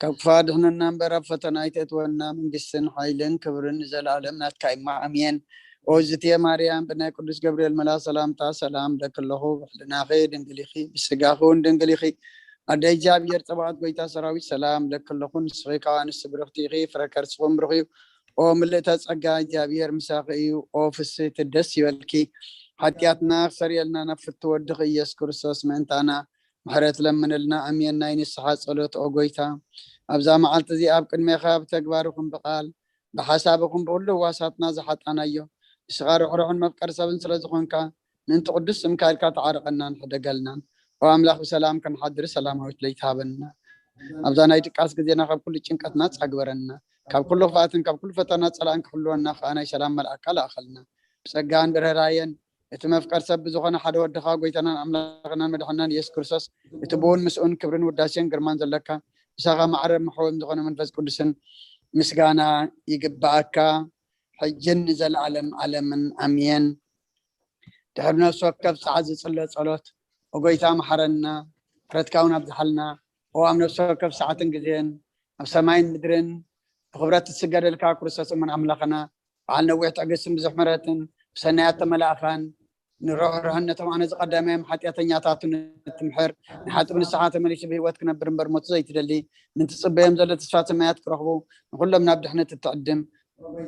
ካብ ክፋ ድሕነና እምበር ኣብ ፈተና ኣይተእትወና። መንግስትን ሓይልን ክብርን ንዘለኣለም ናትካ እማ፣ ኣሜን። ኦ ዝትየ ማርያም፣ ብናይ ቅዱስ ገብርኤል መላ ሰላምታ ሰላም ለክለኹ፣ ብሕልናኺ ድንግሊኺ፣ ብስጋኺ እውን ድንግሊኺ። ኣደ እግዚኣብሔር ጸባዖት ጎይታ ሰራዊት ሰላም ለክለኹ፣ ንስኺ ካብ ኣንስቲ ብርኽቲ ኢኺ፣ ፍረ ከርስኹም ብሩኽ እዩ። ኦ ምልእተ ጸጋ፣ እግዚኣብሔር ምሳኺ እዩ። ኦ ፍስህቲ ደስ ይበልኪ፣ ሓጢኣትና ክሰርየልና ናብ ፍትወ ወድኺ ኢየሱስ ክርስቶስ ምእንታና ምሕረት ለምንልና። ኣሜን። ናይ ንስሓ ጸሎት ኦ ጎይታ፣ ኣብዛ መዓልቲ እዚኣ ኣብ ቅድሜኻ ብተግባር ይኹን ብቓል ብሓሳብ ይኹን ብኹሉ ህዋሳትና ዝሓጣናዮ፣ ንስኻ ርሕሩሕን መፍቀር ሰብን ስለ ዝኾንካ፣ ምእንቲ ቅዱስ ስምካ ኢልካ ተዓርቐናን ሕደገልናን። ኦ ኣምላኽ፣ ብሰላም ክንሓድር ሰላማዊት ለይቲ ሃበና። ኣብዛ ናይ ድቃስ ግዜና ካብ ኩሉ ጭንቀትና ጻግበረና። ካብ ኩሉ ክፍኣትን ካብ ኩሉ ፈተና ጸላእን ክሕልወና ከኣ ናይ ሰላም መልኣካ ለኣኸልና። ብጸጋን ብርህራየን እቲ መፍቀር ሰብ ብዝኾነ ሓደ ወድኻ ጎይታናን ኣምላኽናን መድሓናን ኢየሱስ ክርስቶስ፣ እቲ ብውን ምስኡን ክብርን ውዳሴን ግርማን ዘለካ፣ ምሳኻ ማዕረ መሕወም ዝኾነ መንፈስ ቅዱስን ምስጋና ይግባኣካ፣ ሕጅን ንዘለኣለም ኣለምን ኣሜን። ድሕሪ ነፍሲ ወከፍ ሰዓት ዝጽለ ጸሎት፣ ኦ ጎይታ መሓረና፣ ምሕረትካ እውን ኣብዝሓልና። ኦ ኣብ ነፍሲ ወከፍ ሰዓትን ግዜን፣ ኣብ ሰማይን ምድርን ብኽብረት ትስገደልካ ክርስቶስ እሙን ኣምላኽና፣ በዓል ነዊሕ ትዕግስትን ብዙሕ ምሕረትን፣ ብሰናያት ተመላእኻን ንርሕርሕን ነቶም ኣነ ዝቐዳማዮም ሓጢኣተኛታቱን እትምሕር፣ ንሓጥብ ንስኻ ተመሊሱ ብህይወት ክነብር እምበር ሞቱ ዘይትደሊ፣ ምእንቲ ትጽበዮም ዘሎ ተስፋ ሰማያት ክረኽቡ፣ ንኹሎም ናብ ድሕነት እትዕድም፣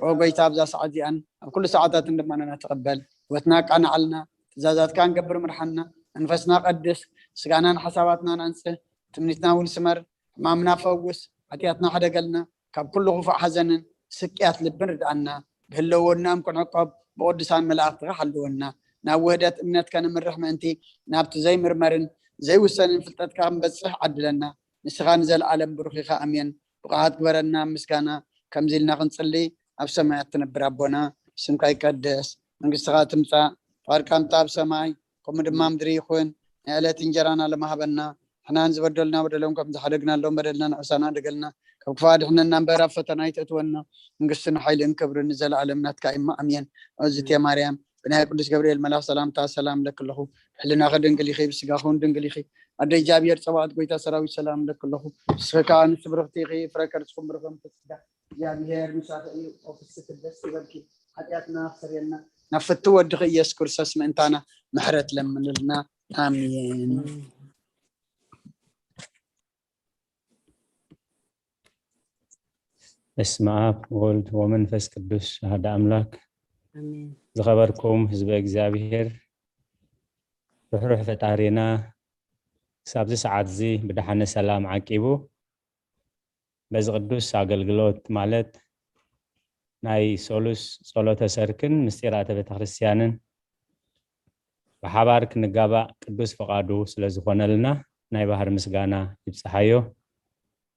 ኦ ጎይታ፣ ኣብዛ ሰዓት እዚኣን ኣብ ኩሉ ሰዓታትን ልመናና ተቐበል። ህይወትና ኣቃንዓልና፣ ትእዛዛትካ ንገብር ምርሓና። መንፈስና ቀድስ፣ ስጋናን ሓሳባትናን ኣንጽህ፣ ትምኒትና እውን ስመር፣ ሕማምና ፈውስ፣ ሓጢኣትና ሕደገልና፣ ካብ ኩሉ ክፉእ ሓዘንን ስቅያት ልብን ርድኣና። ብህልውናኦም ክንዕቆብ ብቅዱሳን መላእኽትኻ ሓልወና። ናብ ውህደት እምነት ከነምርሕ ምእንቲ ናብቲ ዘይምርመርን ዘይውሰንን ፍልጠትካ ክንበጽሕ ዓድለና። ንስኻ ንዘለኣለም ብሩኽ ኢኻ። ኣሜን። ብቕዓት ግበረና ምስጋና። ከምዚ ኢልና ክንጽሊ፣ ኣብ ሰማያት ትነብር ኣቦና፣ ስምካ ይቀደስ፣ መንግስትኻ ትምጻእ፣ ፍቓድካ ምጻእ ኣብ ሰማይ ከምኡ ድማ ምድሪ ይኹን። ናይ ዕለት እንጀራና ለማህበና፣ ንሕናን ዝበደሉና በደሎም ከም ዝሓደግናሎም በደልና ንዕሳና ደገልና፣ ካብ ክፋ ድሕነና እምበር ኣብ ፈተና ኣይተእትወና። መንግስትን ሓይልን ክብርን ንዘለኣለም ናትካ እማ ኣሜን። እዝትየ ማርያም፣ ብናይ ቅዱስ ገብርኤል መልኣኽ ሰላምታ ሰላም ለክለኹ፣ ሕልናኺ ድንግል ኢኺ፣ ብስጋኹን ድንግል ኢኺ። ኣደ እግዚኣብሔር ጸባኦት ጎይታ ሰራዊት ሰላም ለክለኹ። ንስኺ ከኣ ንስብርኽቲ ኢኺ፣ ፍረ ከርስኹም ብሩኽ መንፈስ ቅዱስ እግዚኣብሔር ምሳኺ እዩ። ኦ ፍስሕቲ ደስ ይበልኪ፣ ሓጢኣትና ኣስተሰርየልና፣ ናብ ፍትው ወድኺ ኢየሱስ ክርስቶስ ምእንታና ምሕረት ለምንልና። ኣሜን። በስመ ኣብ ወወልድ ወመንፈስ ቅዱስ ኣሐደ ኣምላክ። ኣሜን። ዝኸበርኩም ህዝበ እግዚኣብሔር፣ ርሕሩሕ ፈጣሪና ክሳብዚ ሰዓት እዚ ብደሓነ ሰላም ዓቂቡ በዚ ቅዱስ ኣገልግሎት ማለት ናይ ሶሉስ ጸሎተ ሰርክን ምስጢራተ ቤተክርስትያንን ብሓባር ክንጋባእ ቅዱስ ፍቓዱ ስለ ዝኾነልና ናይ ባህር ምስጋና ይብጽሓዮ።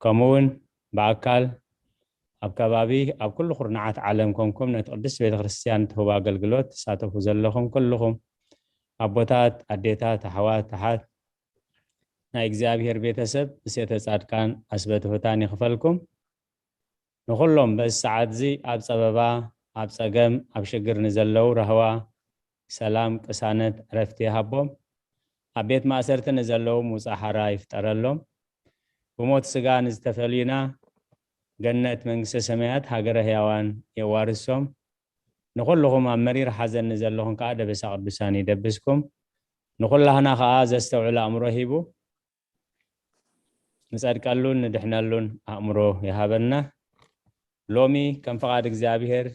ከምኡ እውን ብኣካል ኣብ ከባቢ ኣብ ኩሉ ኩርናዓት ዓለም ኮንኩም ነቲ ቅድስት ቤተክርስትያን ትህቡ ኣገልግሎት ትሳተፉ ዘለኹም ኩልኹም ኣቦታት፣ ኣዴታት፣ ኣሕዋት፣ ኣሓት ናይ እግዚኣብሔር ቤተሰብ ምሴተ ጻድቃን ኣስበ ትሑታን ይኽፈልኩም። ንኹሎም በዚ ሰዓት እዚ ኣብ ጸበባ፣ ኣብ ጸገም፣ ኣብ ሽግር ንዘለዉ ራህዋ፣ ሰላም፣ ቅሳነት፣ ዕረፍቲ ይሃቦም። ኣብ ቤት ማእሰርቲ ንዘለዉ ምውጻእ ሓራ ይፍጠረሎም። ብሞት ስጋ ንዝተፈልዩና ገነት መንግስተ ሰማያት ሃገረ ህያዋን የዋርሶም። ንኹልኹም ኣብ መሪር ሓዘን ንዘለኹም ከኣ ደበሳ ቅዱሳን ይደብስኩም። ንኹላህና ከኣ ዘስተውዕል ኣእምሮ ሂቡ ንጸድቀሉን ንድሕነሉን ኣእምሮ ይሃበና። ሎሚ ከም ፍቓድ እግዚኣብሔር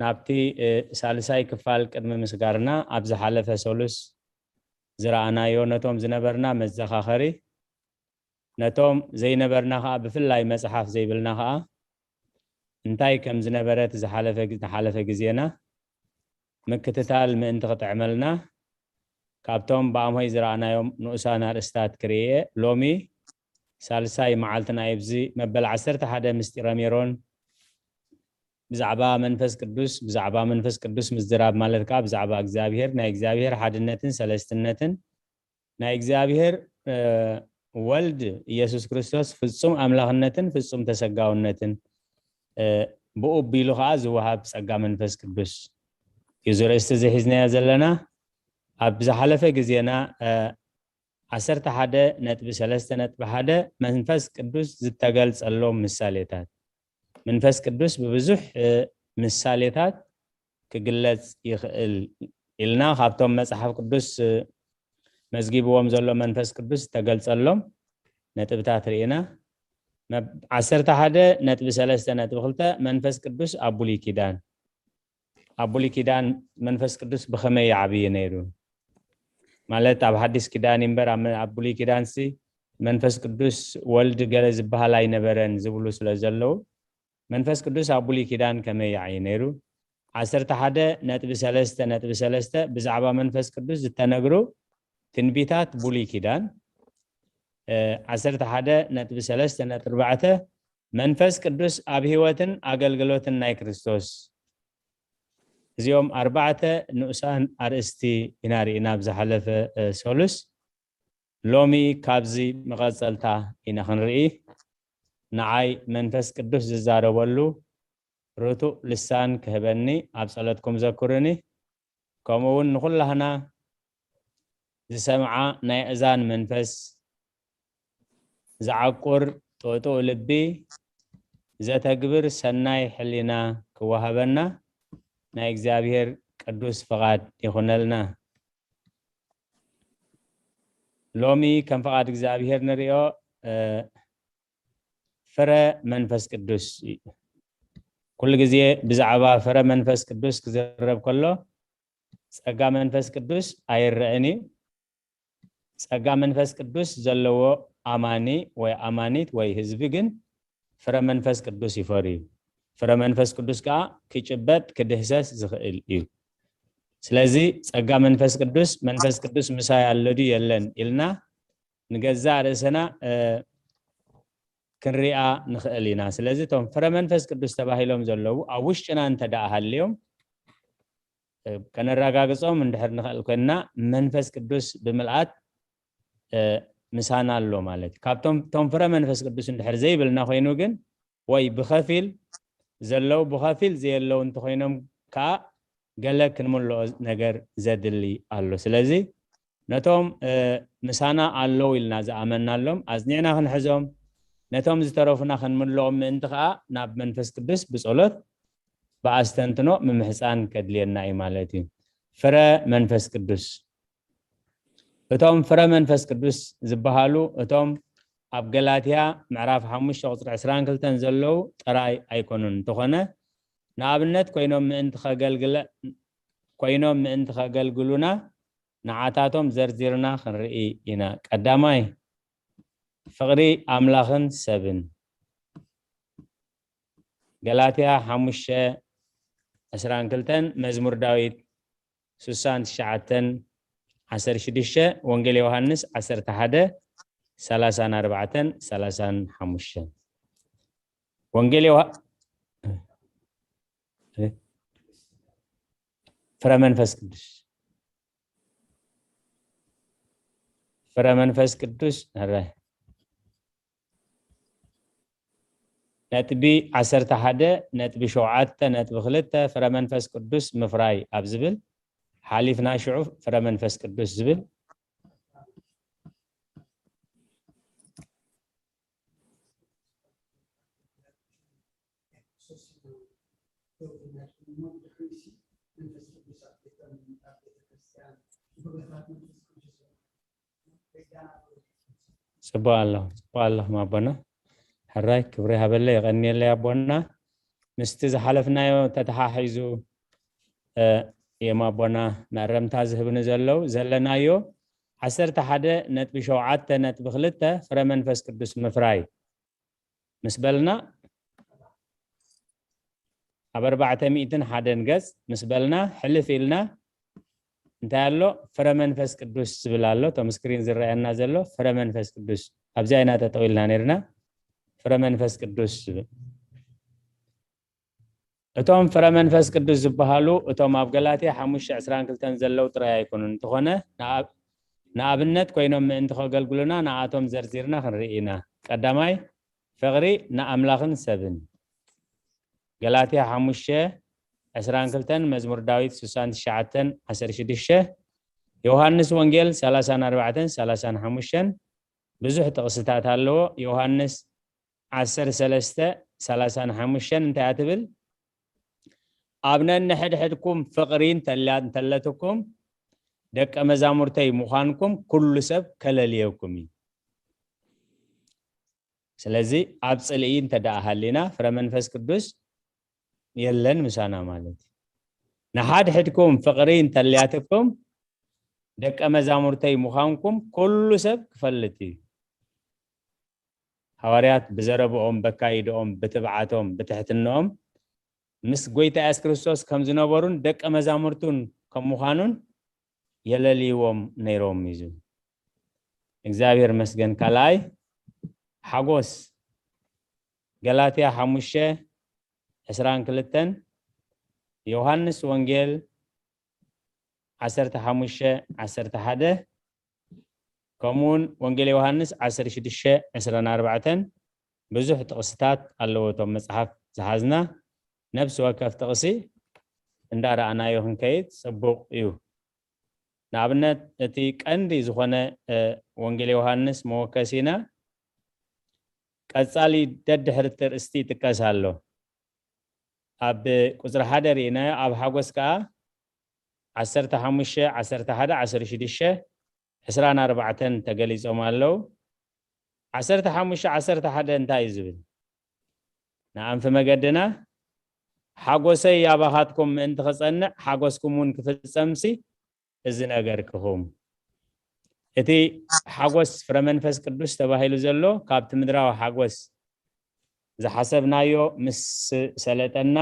ናብቲ እ፣ ሳልሳይ ክፋል ቅድሚ ምስጋርና ኣብ ዝሓለፈ ሰሉስ ዝረኣናዮ ነቶም ዝነበርና መዘኻኸሪ ነቶም ዘይነበርና ከኣ ብፍላይ መጽሓፍ ዘይብልና ከኣ እንታይ ከም ዝነበረ እቲ ዝሓለፈ ግ- ዝሓለፈ ግዜና ምክትታል ምእንቲ ክጥዕመልና ካብቶም ብኣምሆይ ዝረኣናዮም ንኡሳን ኣርእስታት ክርእየ ሎሚ ሳልሳይ መዓልትና እዩ። ኣብዚ መበል ዓሰርተ ሓደ ምስጢረ ሜሮን ብዛዕባ መንፈስ ቅዱስ ብዛዕባ መንፈስ ቅዱስ ምዝራብ ማለት ከዓ ብዛዕባ እግዚኣብሔር ናይ እግዚኣብሔር ሓድነትን ሰለስትነትን ናይ እግዚኣብሔር እ፣ ወልድ ኢየሱስ ክርስቶስ ፍጹም ኣምላኽነትን ፍጹም ተሰጋውነትን እ፣ ብኡ ቢሉ ከዓ ዝወሃብ ጸጋ መንፈስ ቅዱስ እዩ። እዚ ርእስቲ እዚ ሒዝናዮ ዘለና ኣብ ዝሓለፈ ግዜና እ፣ ዓሰርተ ሓደ ነጥቢ ሰለስተ ነጥቢ ሓደ መንፈስ ቅዱስ ዝተገልጸሎም ምሳሌታት። መንፈስ ቅዱስ ብብዙሕ ምሳሌታት ክግለጽ ይኽእል ኢልና ካብቶም መጽሓፍ ቅዱስ መዝጊብዎም ዘሎ መንፈስ ቅዱስ ዝተገልጸሎም ነጥብታት ርኢና። ዓሰርተ ሓደ ነጥቢ ሰለስተ ነጥቢ ክልተ መንፈስ ቅዱስ ኣብ ብሉይ ኪዳን ኣብ ብሉይ ኪዳን መንፈስ ቅዱስ ብኸመይ ይዓብይ ነይሩ? ማለት ኣብ ሓዲስ ኪዳን እምበር ኣብ ብሉይ ኪዳንሲ መንፈስ ቅዱስ ወልድ ገለ ዝበሃል ኣይነበረን ዝብሉ ስለ ዘለዉ መንፈስ ቅዱስ ኣብ ብሉይ ኪዳን ከመይ ይዓይ ነይሩ? ዓሰርተ ሓደ ነጥቢ ሰለስተ ነጥቢ ሰለስተ ብዛዕባ መንፈስ ቅዱስ ዝተነግሩ ትንቢታት ብሉይ ኪዳን። ዓሰርተ ሓደ ነጥቢ ሰለስተ ነጥቢ ኣርባዕተ መንፈስ ቅዱስ ኣብ ህይወትን ኣገልግሎትን ናይ ክርስቶስ። እዚኦም ኣርባዕተ ንኡሳን ኣርእስቲ ኢና ርኢና ኣብ ዝሓለፈ ሰሉስ። ሎሚ ካብዚ መቐጸልታ ኢና ክንርኢ። ንዓይ መንፈስ ቅዱስ ዝዛረበሉ ርቱእ ልሳን ክህበኒ ኣብ ጸሎትኩም ዘክሩኒ። ከምኡ እውን ንኹላህና ዝሰምዓ ናይ እዛን መንፈስ ዝዓቁር ጥጡእ ልቢ ዘተግብር ሰናይ ሕሊና ክወሃበና ናይ እግዚኣብሔር ቅዱስ ፍቓድ ይኹነልና። ሎሚ ከም ፍቓድ እግዚኣብሔር ንሪኦ ፍረ መንፈስ ቅዱስ እዩ። ኩሉ ግዜ ብዛዕባ ፍረ መንፈስ ቅዱስ ክዝረብ ከሎ ጸጋ መንፈስ ቅዱስ ኣይረእን እዩ። ጸጋ መንፈስ ቅዱስ ዘለዎ ኣማኒ ወይ ኣማኒት ወይ ህዝቢ ግን ፍረ መንፈስ ቅዱስ ይፈርዩ። ፍረ መንፈስ ቅዱስ ከዓ ክጭበጥ ክድህሰስ ዝኽእል እዩ። ስለዚ ጸጋ መንፈስ ቅዱስ መንፈስ ቅዱስ ምሳይ ኣሎ ድዩ የለን ኢልና ንገዛእ ርእስና ክንሪኣ ንኽእል ኢና። ስለዚ እቶም ፍረ መንፈስ ቅዱስ ተባሂሎም ዘለዉ ኣብ ውሽጥና እንተ ደኣ ሃልዮም ከነረጋግጾም እንድሕር ንኽእል ኮይንና መንፈስ ቅዱስ ብምልኣት ምሳና ኣሎ ማለት እዩ። ካብቶም እቶም ፍረ መንፈስ ቅዱስ እንድሕር ዘይብልና ኮይኑ ግን ወይ ብኸፊል ዘለዉ ብኸፊል ዘየለዉ እንተኮይኖም ከዓ ገለ ክንምልኦ ነገር ዘድሊ ኣሎ። ስለዚ ነቶም ምሳና ኣለዉ ኢልና ዝኣመናሎም ኣጽኒዕና ክንሕዞም፣ ነቶም ዝተረፉና ክንምልኦም ምእንቲ ከዓ ናብ መንፈስ ቅዱስ ብጸሎት ብኣስተንትኖ ምምሕጻን ከድልየና እዩ ማለት እዩ። ፍረ መንፈስ ቅዱስ። እቶም ፍረ መንፈስ ቅዱስ ዝበሃሉ እቶም ኣብ ገላትያ ምዕራፍ ሓሙሽተ ቁጽሪ ዕስራን ክልተን ዘለዉ ጥራይ ኣይኮኑን። እንተኾነ ንኣብነት ኮይኖም ምእንቲ ከገልግለ ኮይኖም ምእንቲ ከገልግሉና ንዓታቶም ዘርዚርና ክንርኢ ኢና። ቀዳማይ ፍቕሪ ኣምላኽን ሰብን። ገላትያ ሓሙሽተ ዕስራን ክልተን መዝሙር ዳዊት ስሳን ትሽዓተን ዓሰርተ ሽዱሽተ ወንጌል ዮሃንስ ዓሰርተ ሓደ ሰላሳን ኣርባዕተን ሰላሳን ሓሙሽተን ወንጌል ዮሃ ፍረ መንፈስ ቅዱስ ፍረ መንፈስ ቅዱስ ረ ነጥቢ ዓሰርተ ሓደ ነጥቢ ሸውዓተ ነጥቢ ክልተ ፍረ መንፈስ ቅዱስ ምፍራይ ኣብ ዝብል ሓሊፍና ሽዑ ፍረ መንፈስ ቅዱስ ዝብል ጽቡቕ ኣሎ ጽቡቕ ኣለኹም ኣቦና። ሕራይ ክብሪ ሃበለ የቐንየለይ ኣቦና። ምስቲ ዝሓለፍናዮ ተተሓሒዙ እዮም ኣቦና መእረምታ ዝህብኒ ዘለዉ። ዘለናዮ ዓሰርተ ሓደ ነጥቢ ሸውዓተ ነጥቢ ክልተ ፍረ መንፈስ ቅዱስ ምፍራይ ምስ በልና ኣብ ኣርባዕተ ሚእትን ሓደን ገጽ ምስ በልና ሕልፍ ኢልና እንታይ ኣሎ ፍረ መንፈስ ቅዱስ ዝብል ኣሎ። እቶም ስክሪን ዝረኣየና ዘሎ ፍረ መንፈስ ቅዱስ ኣብዚኣ ኢና ጠጠው ኢልና ነርና። ፍረ መንፈስ ቅዱስ ዝብል እቶም ፍረ መንፈስ ቅዱስ ዝበሃሉ እቶም ኣብ ገላትያ ሓሙሽተ ዕስራን ክልተን ዘለዉ ጥራይ ኣይኮኑን። እንተኾነ ንኣብነት ኮይኖም ምእንቲ ከገልግሉና ንኣቶም ዘርዚርና ክንርኢ ኢና። ቀዳማይ ፍቕሪ ንኣምላኽን ሰብን። ገላትያ ሓሙሽተ ዕስራን ክልተን መዝሙር ዳዊት ስሳን ትሽዓተን ዓሰርተ ሽዱሽተ ዮሃንስ ወንጌል ሰላሳን ኣርባዕተን ሰላሳን ሓሙሽተን ብዙሕ ጥቕስታት ኣለዎ። ዮሃንስ ዓሰርተ ሰለስተ ሰላሳን ሓሙሽተን እንታይ እያ ትብል? ኣብ ነንሕድሕድኩም ፍቕሪ እንተልያ-፣ እንተለትኩም ደቀ መዛሙርተይ ምዃንኩም ኩሉ ሰብ ከለልየኩም እዩ። ስለዚ ኣብ ጽልኢ እንተ ደኣ ሃሊና ፍረ መንፈስ ቅዱስ የለን ምሳና ማለት እዩ። ንሓድሕድኩም ፍቕሪ እንተልያትኩም ደቀ መዛሙርተይ ምዃንኩም ኩሉ ሰብ ክፈልጥ እዩ። ሃዋርያት ብዘረብኦም፣ በካይድኦም፣ ብትብዓቶም፣ ብትሕትንኦም ምስ ጎይታ የሱስ ክርስቶስ ከም ዝነበሩን ደቀ መዛሙርቱን ከም ምዃኑን የለልይዎም ነይሮም እዩ ዝብል። እግዚኣብሔር መስገን። ካልኣይ ሓጎስ። ገላትያ ሓሙሽተ ዕስራን ክልተን፣ ዮሃንስ ወንጌል ዓሰርተ ሓሙሽተ ዓሰርተ ሓደ፣ ከምኡውን ወንጌል ዮሃንስ ዓሰርተ ሽዱሽተ ዕስራን ኣርባዕተን ብዙሕ ጥቕስታት ኣለዎ። እቶም መጽሓፍ ዝሓዝና ነፍሲ ወከፍ ጥቕሲ እንዳረኣናዮ ክንከይድ ጽቡቕ እዩ። ንኣብነት እቲ ቀንዲ ዝኾነ፣ እ፣ ወንጌል ዮሃንስ መወከሲና ቀጻሊ ደድሕሪ እቲ ርእስቲ ይጥቀስ ኣሎ። ኣብ ቁጽሪ ሓደ ርኢናዮ፣ ኣብ ሓጎስ ከኣ ዓሰርተ ሓሙሽተ፣ ዓሰርተ ሓደ፣ ዓሰርተ ሽዱሽተ፣ ዕስራን ኣርባዕተን ተገሊጾም ኣለዉ። ዓሰርተ ሓሙሽተ፣ ዓሰርተ ሓደ እንታይ እዩ ዝብል? ንኣንፊ መገድና ሓጎሰይ ኣባኻትኩም ምእንቲ ክጸንዕ ሓጎስኩም እውን ክፍጸምሲ እዚ ነገርክኹም። እቲ ሓጎስ ፍረ መንፈስ ቅዱስ ተባሂሉ ዘሎ ካብቲ ምድራዊ ሓጎስ ዝሓሰብናዮ ምስ ሰለጠና፣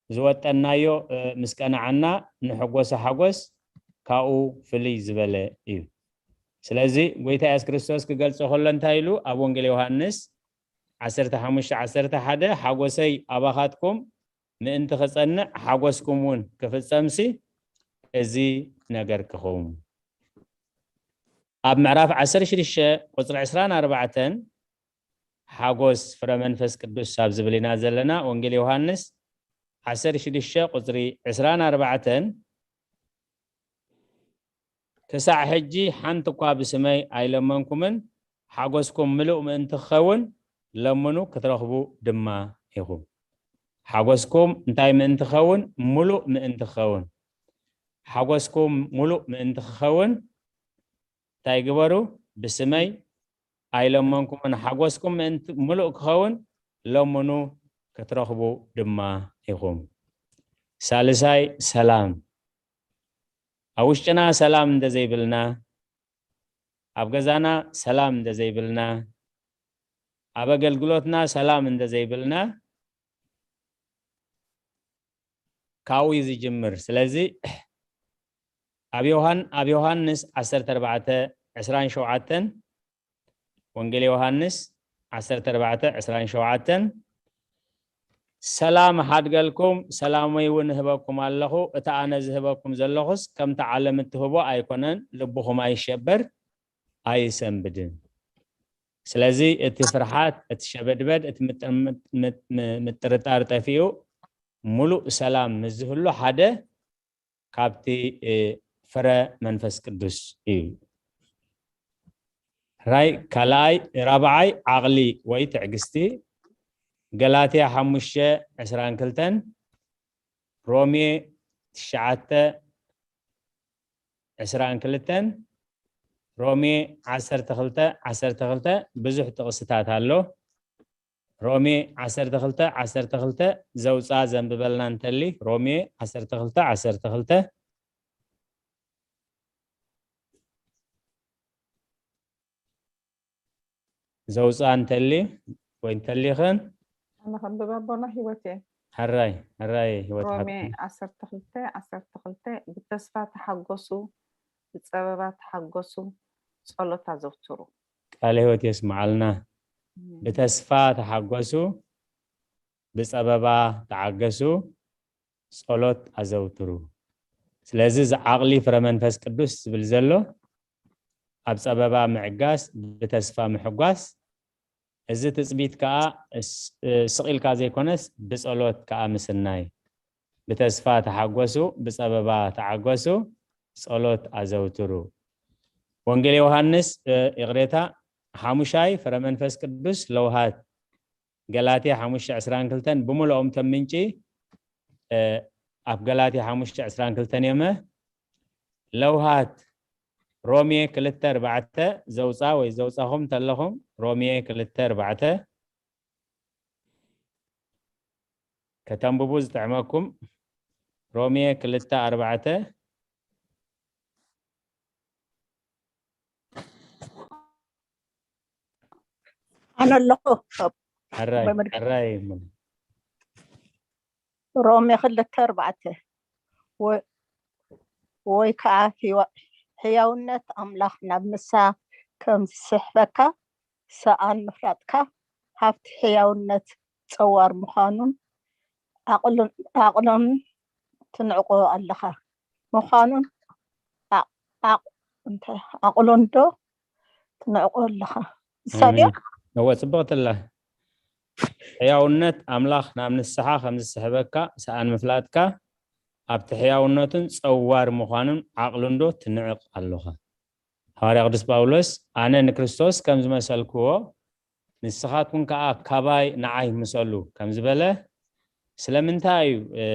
ዝወጠናዮ፣ እ፣ ምስ ቀናዓና ንሕጎሶ ሓጎስ ካብኡ ፍልይ ዝበለ እዩ። ስለዚ ጎይታ የሱስ ክርስቶስ ክገልጾ ከሎ እንታይ ኢሉ? ኣብ ወንጌል ዮሃንስ ዓሰርተ ሓሙሽተ ዓሰርተ ሓደ ሓጎሰይ ኣባኻትኩም ምእንቲ ክጸንዕ ሓጎስኩም እውን ክፍጸምሲ እዚ ነገርክኹም። ኣብ ምዕራፍ ዓሰርተ ሽዱሽተ ቁጽሪ ዕስራን ኣርባዕተን ሓጎስ ፍረ መንፈስ ቅዱስ ኣብ ዝብል ኢና ዘለና። ወንጌል ዮሃንስ ዓሰርተ ሽዱሽተ ቁጽሪ ዕስራን ኣርባዕተን፣ ክሳዕ ሕጂ ሓንቲ እኳ ብስመይ ኣይለመንኩምን፣ ሓጎስኩም ምሉእ ምእንቲ ክኸውን ለምኑ ክትረኽቡ ድማ ኢኹም። ሓጎስኩም እንታይ ምእንቲ ክኸውን? ምሉእ ምእንቲ ክኸውን። ሓጎስኩም ምሉእ ምእንቲ ክኸውን እንታይ ግበሩ? ብስመይ ኣይለመንኩምን፣ ሓጎስኩም ምእንቲ ምሉእ ክኸውን ለምኑ ክትረኽቡ ድማ ኢኹም። ሳልሳይ ሰላም። ኣብ ውሽጥና ሰላም እንተዘይብልና፣ ኣብ ገዛና ሰላም እንተዘይብልና፣ ኣብ ኣገልግሎትና ሰላም እንተዘይብልና፣ ካብኡ እዩ ዝጅምር። ስለዚ ኣብ ዮሃን-፣ ኣብ ዮሃንስ ዓሰርተ ኣርባዕተ ዕስራን ሸውዓተን፣ ወንጌል ዮሃንስ ዓሰርተ ኣርባዕተ ዕስራን ሸውዓተን፣ "ሰላም እሓድገልኩም፣ ሰላመይ እውን እህበኩም ኣለኹ። እቲ ኣነ ዝህበኩም ዘለኹስ ከምቲ ዓለም እትህቦ ኣይኮነን፣ ልብኹም ኣይሸበር፣ ኣይሰንብድን።" ስለዚ እቲ ፍርሓት፣ እቲ ሸበድበድ፣ እቲ ምጥ-፣ ምጥ-፣ ምጥ-፣ ምጥርጣር ጠፊኡ ምሉእ ሰላም ምስ ዝህሉ ሓደ ካብቲ፣ እ፣ ፍረ መንፈስ ቅዱስ እዩ። ራይ ካልኣይ፣ ራብዓይ ዓቕሊ ወይ ትዕግስቲ። ገላትያ ሓሙሽተ ዕስራን ክልተን፣ ሮሜ ትሽዓተ ዕስራን ክልተን፣ ሮሜ ዓሰርተ ክልተ ዓሰርተ ክልተ ብዙሕ ጥቕስታት ኣሎ። ሮሜ ዓሰርተ ክልተ ዓሰርተ ክልተ ዘውፅኣ ዘንብበልና እንተሊ፣ ሮሜ ዓሰርተ ክልተ ዓሰርተ ክልተ ዘውፅኣ እንተሊ ወይ እንተሊኽን። ኣነ ከንብብ ኣቦና ህይወት እየ። ሕራይ፣ ሕራይ ህይወት ሮሜ ሓብቲ። ዓሰርተ ክልተ ዓሰርተ ክልተ፣ "ብተስፋ ተሓጎሱ፣ ብጸበባ ተሓጎሱ፣ ጸሎት ኣዘውትሩ።" ቃለ ህይወት የስምዓልና። ኣሜን። ብተስፋ ተሓጎሱ፣ ብጸበባ ተዓገሱ፣ ጸሎት ኣዘውትሩ። ስለዚ እዚ ዓቕሊ ፍረ መንፈስ ቅዱስ ዝብል ዘሎ ኣብ ጸበባ ምዕጋስ፣ ብተስፋ ምሕጓስ፣ እዚ ትጽቢት ከኣ ስ-፣ ስቕ ኢልካ ዘይኮነስ ብጸሎት ከኣ ምስናይ። ብተስፋ ተሓጎሱ፣ ብጸበባ ተዓገሱ፣ ጸሎት ኣዘውትሩ። ወንጌል ዮሃንስ፣ እ፣ ይቕሬታ፣ ሓሙሻይ ፍረ መንፈስ ቅዱስ ለውሃት ገላትያ ሓሙሽተ ዕስራን ክልተን ብምልኦም ተምንጪ፣ እ፣ ኣብ ገላትያ ሓሙሽተ ዕስራን ክልተን እዮመ። ለውሃት ሮሜ ክልተ ኣርባዕተ ዘውፃ ወይ ዘውፃኹም ተለኹም፣ ሮሜ ክልተ ኣርባዕተ ከተንብቡ ዝጥዕመኩም፣ ሮሜ ክልተ ኣርባዕተ። ኣነ ኣለኹ። ሕራይ በመድገ- ሕራይ እሙን። ሮሜ ክልተ ኣርባዕተ። ወ- ወይ ከዓ ህይዋ- ሕያውነት ኣምላኽ ናብ ንሳ ከም ዝስሕበካ ሰኣን ምፍላጥካ፣ ሃብቲ ሕያውነት ጸዋር ምዃኑን ዓቕሉን ዓቕሎን ትንዕቆ ኣለኻ። ምዃኑን ዓ- ዓቕ- እንታይ ዓቕሎን ዶ ትንዕቆ ኣለኻ? እሳ ድያ? ኣሜን። እወ፣ ጽብቕቲ ኣላ። ሕያውነት ኣምላኽ ናብ ንስሓ ከም ዝስሕበካ ሰኣን ምፍላጥካ፣ ኣብቲ ሕያውነቱን ጸዋር ምዃኑን ዓቕሉን ዶ ትንዕቕ ኣለኻ? ሃዋርያ ቅዱስ ጳውሎስ፣ ኣነ ንክርስቶስ ከም ዝመሰልክዎ፣ ንስኻትኩም ከኣ ካባይ ንዓይ ምሰሉ ከም ዝበለ፣ ስለምንታይ እዩ፣ እ፣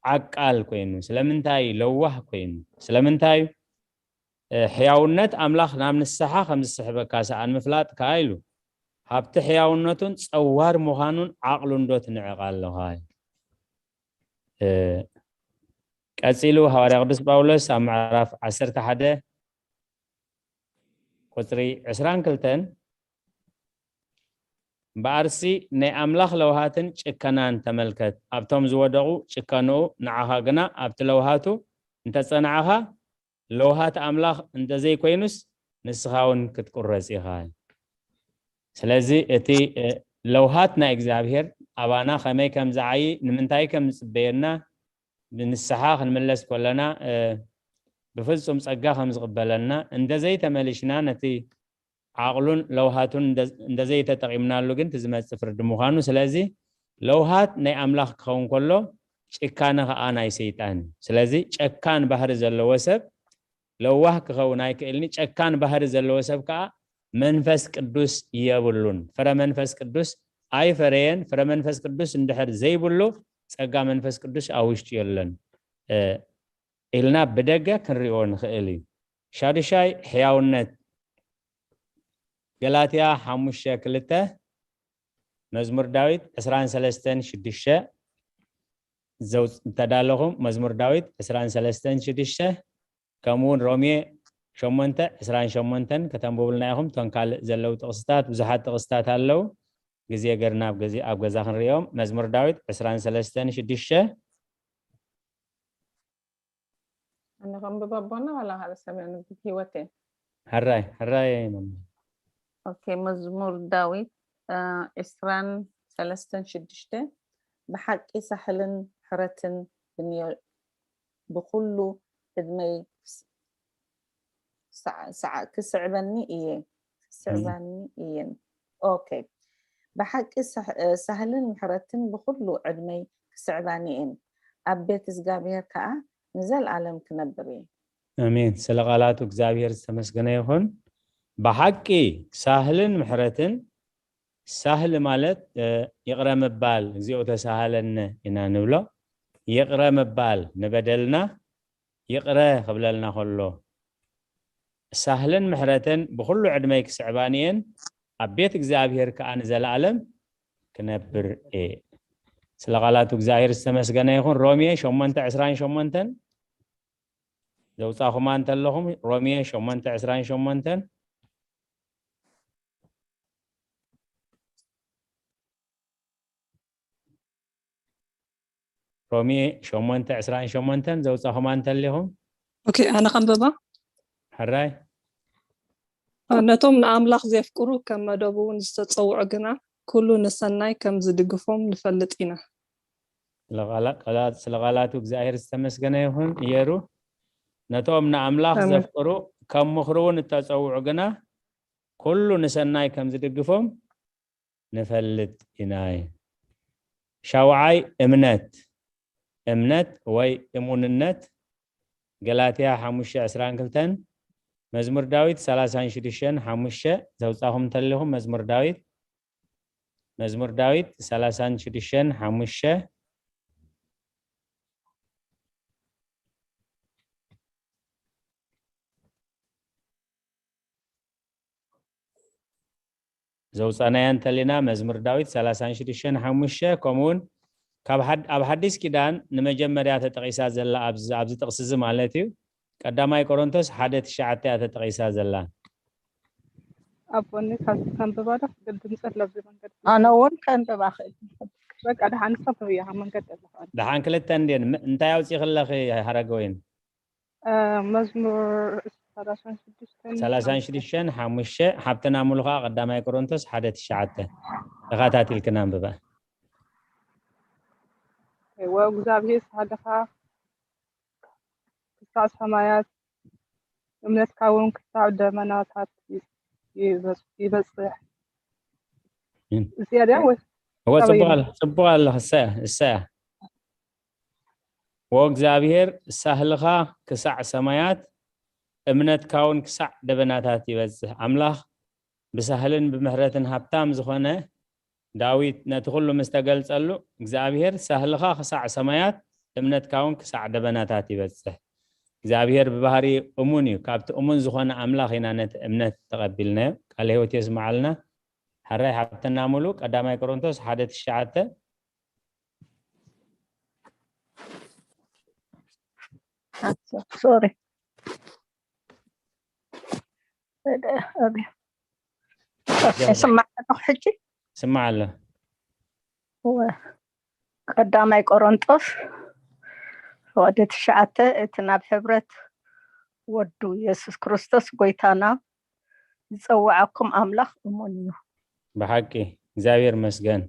ዓቃል ኮይኑ? ስለምንታይ እዩ ለዋህ ኮይኑ? ስለምንታይ እዩ፣ እ፣ ሕያውነት ኣምላኽ ናብ ንስሓ ከም ዝስሕበካ ሰኣን ምፍላጥ ከኣ ኢሉ፣ ሃብቲ ሕያውነቱን ጸዋር ምዃኑን ዓቕሉን ዶ ትንዕቕ ኣለኻ? እ፣ ቀጺሉ ሃዋርያ ቅዱስ ጳውሎስ ኣብ ምዕራፍ ዓሰርተ ሓደ ቁጽሪ ዕስራን ክልተን፣ እምበኣርሲ ናይ ኣምላኽ ለውሃትን ጭከናን ተመልከት፣ ኣብቶም ዝወደቑ ጭከንኡ፣ ንዓኻ ግና ኣብቲ ለውሃቱ እንተጸናዕኻ፣ ለውሃት ኣምላኽ እንተዘይኮይኑስ ንስኻ እውን ክትቁረጽ ኢኻ። ስለዚ እቲ፣ እ፣ ለውሃት ናይ እግዚኣብሔር ኣባና ከመይ ከም ዝዓዪ፣ ንምንታይ ከም ዝጽበየና፣ ብንስሓ ክንምለስ ከለና፣ እ፣ ብፍጹም ጸጋ ከም ዝቕበለና፣ እንተዘይተመሊሽና ነቲ ዓቕሉን ለውሃቱን እንደ-፣ እንተዘይተጠቒምናሉ ግን እቲ ዝመጽእ ፍርዲ ምዃኑ። ስለዚ ለውሃት ናይ ኣምላኽ ክኸውን ከሎ ጭካነ ኸኣ ናይ ሰይጣን እዩ። ስለዚ ጨካን ባህሪ ዘለዎ ሰብ ለዋህ ክኸውን ኣይክእልኒ። ጨካን ባህሪ ዘለዎ ሰብ ከኣ መንፈስ ቅዱስ የብሉን። ፍረ መንፈስ ቅዱስ ኣይፈረየን። ፍረ መንፈስ ቅዱስ እንድሕር ዘይብሉ ጸጋ መንፈስ ቅዱስ ኣብ ውሽጡ የለን፣ እ፣ ኢልና ብደገ ክንሪኦ ንኽእል እዩ። ሻዱሻይ ሕያውነት፣ ገላትያ ሓሙሽተ ክልተ፣ መዝሙር ዳዊት ዕስራን ሰለስተን ሽዱሽተ፣ ዘውፅ-፣ እንተዳለኹም መዝሙር ዳዊት ዕስራን ሰለስተን ሽዱሽተ፣ ከምኡ እውን ሮሜ ሸሞንተ ዕስራን ሸሞንተን ከተንብቡልና ኢኹም። እቶም ካልእ ዘለዉ ጥቕስታት፣ ብዙሓት ጥቕስታት ኣለዉ፣ ግዜ ገርና ኣብ ግዜ፣ ኣብ ገዛ ክንሪኦም። መዝሙር ዳዊት ዕስራን ሰለስተን ሽዱሽተ። ኣነ ከንብብ ኣቦና ዋላ ካልእ ሰብ የንብብ? ህይወት እየ። ሕራይ፣ ሕራይ መምህር። ኦኬ፣ መዝሙር ዳዊት፣ እ፣ ዕስራን ሰለስተን ሽዱሽተ፣ ብሓቂ ሳህልን ምሕረትን ብንዮ-፣ ብኹሉ ዕድመይ ክስ-፣ ሰዓ-፣ ሰዓ-፣ ክስዕበኒ እየ፣ ክስዕባኒ እየን። ኦኬ፣ ብሓቂ ሳህ-፣ እ፣ ሳህልን ምሕረትን ብኹሉ ዕድመይ ክስዕባኒ እየን፣ ኣብ ቤት እግዚኣብሔር ከኣ ንዘለኣለም ክነብር እየ። ኣሜን። ስለ ቃላቱ እግዚኣብሔር ዝተመስገነ ይኹን። ብሓቂ ሳህልን ምሕረትን፣ ሳህል ማለት፣ እ፣ ይቕረ ምባል፣ እግዚኣብሔር ተሳሃለነ ኢና ንብሎ። ይቕረ ምባል ንበደልና ይቕረ ክብለልና ከሎ፣ ሳህልን ምሕረትን ብኹሉ ዕድመይ ክስዕባኒ እየን፣ ኣብ ቤት እግዚኣብሔር ከኣ ንዘለኣለም ክነብር እየ። ስለ ቃላቱ እግዚኣብሔር ዝተመስገነ ይኹን። ሮሜ ሸሞንተ ዕስራን ሸሞንተን ዘውጻኹማ እንተለኹም፣ ሮሜ ሸሞንተ ዕስራን ሸሞንተን። ሮሜ ሸሞንተ ዕስራን ሸሞንተን ዘውጻኹማ እንተሊኹም። ኦኬ፣ ኣነ ከንብባ። ሕራይ። ነቶም ንኣምላኽ ዘፍቅሩ ከም መደቡ ንዝተጸውዑ ግና ኩሉ ንሰናይ ከም ዝድግፎም ንፈልጥ ኢና። ስለ ቃላ-፣ ቃላ-፣ ስለ ቃላቱ እግዚኣብሔር ዝተመስገነ ይኹን። እየሩ፣ ነቶም ንኣምላኽ ኣሜን። ዘፍቅሩ ከም ምኽሩ እውን እተጸውዑ ግና ኩሉ ንሰናይ ከም ዝድግፎም ንፈልጥ ኢና። ሻውዓይ፣ እምነት። እምነት ወይ እሙንነት ገላትያ ሓሙሽተ ዕስራን ክልተን፣ መዝሙር ዳዊት ሰላሳን ሽዱሽተን ሓሙሽተ። ዘውጻኹም እንተሊኹም፣ መዝሙር ዳዊት፣ መዝሙር ዳዊት ሰላሳን ሽዱሽተን ሓሙሽተ። ዘውጻናያ እንተሊና፣ መዝሙር ዳዊት ሰላሳን ሽዱሽተን ሓሙሽተ፣ ከምኡ እውን ካብ ሓድ-፣ ኣብ ሓዲስ ኪዳን ንመጀመርያ ተጠቒሳ ዘላ ኣብዚ፣ ኣብዚ ጥቕሲ እዚ ማለት እዩ። ቀዳማይ ቆሮንቶስ ሓደ ትሽዓተ እያ ተጠቒሳ ዘላ። ኣቦኒ ካብ ከንብባ ዶ? ግዲ ምጸት ለብዚ መንገዲ። ኣነ እውን ከንብባ ክእል። በቃ፣ ደሓን ንሳ ተብያ መንገዲ ኣለኻ። ደሓን ክልተ እንዴን፣ ም-፣ እንታይ ኣውጺኽለኺ ሃረገወይን? እ፣ መዝሙር ሰላሳን ሽዱሽተን ሰላሳን ሽዱሽተን ሓሙሽተ፣ ሓብትና ሙሉ ኸዓ ቀዳማይ ቆሮንቶስ ሓደ ትሽዓተ። ተኸታቲልክና ኣንብባ። ወእግዚኣብሔር ሳህልኻ ክሳዕ ሰማያት፣ እምነትካ እውን ክሳዕ ደመናታት ይበጽ-፣ ይበጽሕ። እም። እዚኣ ድያ ወይ እወ፣ ጽቡቕ ካበይ? ኣለ-፣ ጽቡቕ ኣለኺ። እሳ እያ፣ እሳ እያ። ወእግዚኣብሔር ሳህልኻ ክሳዕ ሰማያት፣ እምነትካ እውን ክሳዕ ደበናታት ይበጽሕ። ኣምላኽ ብሳህልን ብምሕረትን ሃብታም ዝኾነ ዳዊት ነቲ ኩሉ ምስ ተገልጸሉ፣ እግዚኣብሔር ሳህልኻ ክሳዕ ሰማያት፣ እምነትካ እውን ክሳዕ ደበናታት ይበጽሕ። እግዚኣብሔር ብባህሪ እሙን እዩ። ካብቲ እሙን ዝኾነ ኣምላኽ ኢና ነቲ እምነት ተቐቢልናዮ። ቃለ ህይወት የስምዓልና። ሕራይ ሓብትና ሙሉ፣ ቀዳማይ ቆሮንቶስ ሓደ ትሽዓተ። ሶሪ። ይስማዕ ኣለኹ ሕጂ? ይስማዕ ኣሎ። እወ። ቀዳማይ ቆሮንጦስ ወዲ ትሽዓተ፣ እቲ ናብ ሕብረት ወዱ የሱስ ክርስቶስ ጎይታና ዝጸውዓኩም ኣምላኽ እሙን እዩ። ብሓቂ እግዚኣብሔር መስገን።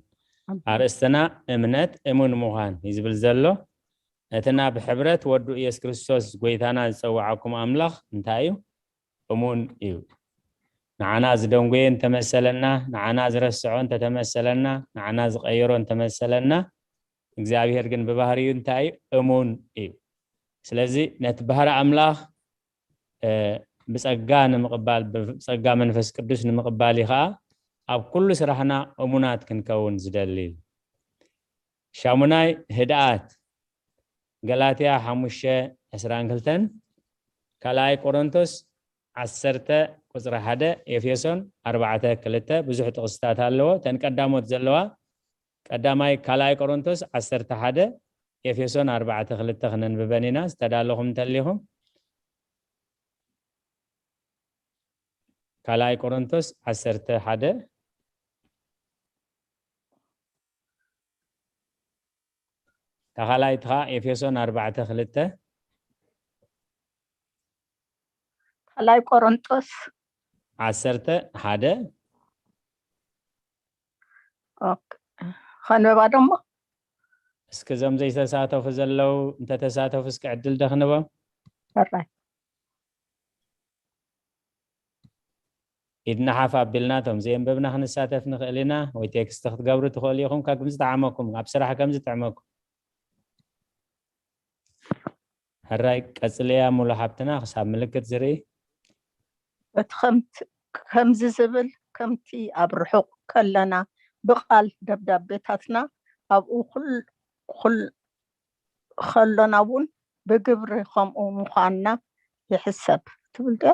ኣሜን። ኣርእስትና እምነት እሙን ምዃን እዩ ዝብል ዘሎ። እቲ ናብ ሕብረት ወዱ ኢየሱስ ክርስቶስ ጎይታና ዝጸውዓኩም ኣምላኽ እንታይ እዩ? እሙን እዩ። ንዓና ዝደንጎየ እንተመሰለና፣ ንዓና ዝረስዖ እንተተመሰለና፣ ንዓና ዝቐየሮ እንተመሰለና፣ እግዚኣብሔር ግን ብባህሪኡ እንታይ እዩ? እሙን እዩ። ስለዚ ነቲ ባህሪ ኣምላኽ፣ እ፣ ብጸጋ ንምቕባል፣ ብጸጋ መንፈስ ቅዱስ ንምቕባል እዩ ኸኣ ኣብ ኩሉ ስራሕና እሙናት ክንከውን ዝደሊ እዩ። ሻሙናይ ህድኣት፣ ገላትያ ሓሙሽተ ዕስራን ክልተን፣ ካልኣይ ቆሮንቶስ ዓሰርተ ቁጽሪ ሓደ፣ ኤፌሶን ኣርባዕተ ክልተ፣ ብዙሕ ጥቕስታት ኣለዎ። እተን ቀዳሞት ዘለዋ፣ ቀዳማይ ካልኣይ ቆሮንቶስ ዓሰርተ ሓደ፣ ኤፌሶን ኣርባዕተ ክልተ ክነንብበን ኢና፣ ዝተዳለኹም እንተሊኹም። ካልኣይ ቆሮንቶስ ዓሰርተ ሓደ። እታ ካልኣይቲ ኸኣ ኤፌሶን ኣርባዕተ ክልተ። ካልኣይ ቆሮንጦስ ዓሰርተ ሓደ። ኦኬ። ኸንበባ ደሞ? እስኪ እዞም ዘይተሳተፉ ዘለዉ እንተተሳተፉ እስኪ ዕድል ደኽንቦም። ሕራይ። ኢድና ሓፍ ኣቢልና፣ እቶም ዘየንበብና ክንሳተፍ ንኽእል ኢና፣ ወይ ቴክስት ክትገብሩ ትኽእሉ ኢኹም። ከምዚ ጠዓመኩም፣ ኣብ ስራሕ ከምዚ ጥዕመኩም። ሕራይ ቀጽልያ ሙሉ ሓብትና፣ ክሳብ ምልክት ዝርኢ። እቲ ከምቲ-፣ ከምዚ ዝብል፣ ከምቲ ኣብ ርሑቕ ከለና ብቓል ደብዳቤታትና ኣብኡ ኩል-፣ ኩል-፣ ከሎና እውን ብግብሪ ከምኡ ምዃንና ይሕሰብ ትብል ድያ?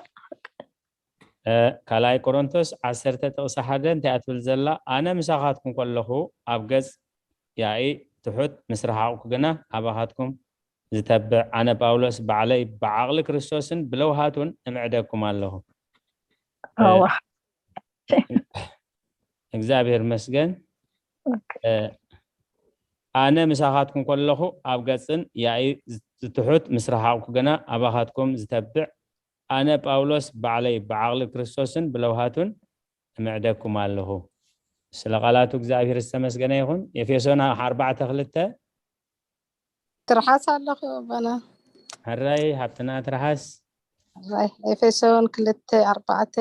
እ፣ ካልኣይ ቆሮንቶስ ዓሰርተ ጥቕሲ ሓደ እንታይ እያ ትብል ዘላ? ኣነ ምሳኻትኩም ከለኹ ኣብ ገጽ ያኢ ትሑት ምስ ረሓቕኩ ግና ኣባኻትኩም ዝተብዕ ኣነ ጳውሎስ ባዕለይ ብዓቕሊ ክርስቶስን ብለውሃቱን እምዕደኩም ኣለኹ። እ፣ ኣዋ። እግዚኣብሔር መስገን። ኦኬ። እ፣ ኣነ ምሳኻትኩም ከለኹ ኣብ ገጽን ያኢ ዝትሑት ምስ ረሓቕኩ ግና ኣባኻትኩም ዝተብዕ ኣነ ጳውሎስ ባዕለይ ብዓቕሊ ክርስቶስን ብለውሃቱን እምዕደኩም ኣለኹ። ስለ ቃላቱ እግዚኣብሔር ዝተመስገነ ይኹን። ኤፌሶን ኣርባዕተ ክልተ። ትርሓስ ኣለኹ ኣቦና። ሕራይ ሃብትና ትርሓስ። ሕራይ ኤፌሶን ክልተ ኣርባዕተ።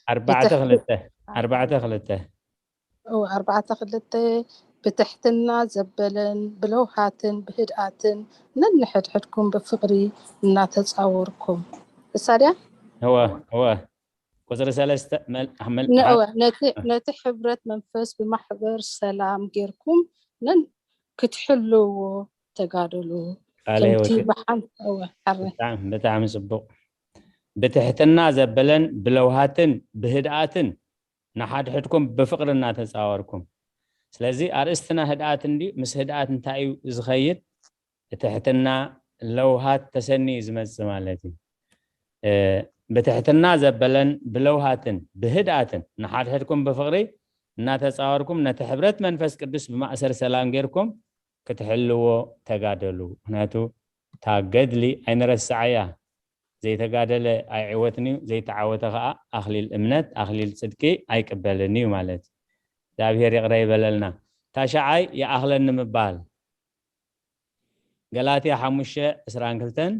ኣርባዕተ ክልተ። ኣርባዕተ ክልተ። ኦ፣ ኣርባዕተ ክልተ። ብትሕትና ዘበለን ብለውሃትን ብህድኣትን ነንሕድሕድኩም ብፍቕሪ እናተጻወርኩም። እሳ ድያ? እወ እወ። ቁፅሪ ሰለስተ መል- መል- ንእወ ነቲ ነቲ ሕብረት መንፈስ ብማሕበር ሰላም ጌርኩም ነን ክትሕልዎ ተጋደሉ። ቃለ ከምቲ ህይወት ብሓን እወ ሓረ ብጣዕሚ ብጣዕሚ ፅቡቅ። ብትሕትና ዘበለን ብለውሃትን ብህድኣትን ንሓድሕድኩም ብፍቕሪ እናተፃወርኩም። ስለዚ ኣርእስትና ህድኣት እንዲ ምስ ህድኣት እንታይ እዩ ዝኸይድ? ብትሕትና ለውሃት ተሰንዩ ዝመፅእ ማለት እዩ። እ፣ ብትሕትና ዘበለን ብለውሃትን ብህድኣትን ንሓድሕድኩም ብፍቕሪ እናተፃወርኩም ነቲ ሕብረት መንፈስ ቅዱስ ብማእሰር ሰላም ጌርኩም ክትሕልዎ ተጋደሉ። ምክንያቱ እታ ገድሊ ኣይንረስዓያ። ዘይተጋደለ ኣይዕወትን እዩ፣ ዘይተዓወተ ከዓ ኣኽሊል እምነት ኣኽሊል ጽድቂ ኣይቅበልን እዩ ማለት እዩ። እግዚኣብሔር ይቕረ ይበለልና። ታሽዓይ ይኣኽለኒ ምባል። ገላትያ ሓሙሽተ ዕስራን ክልተን፣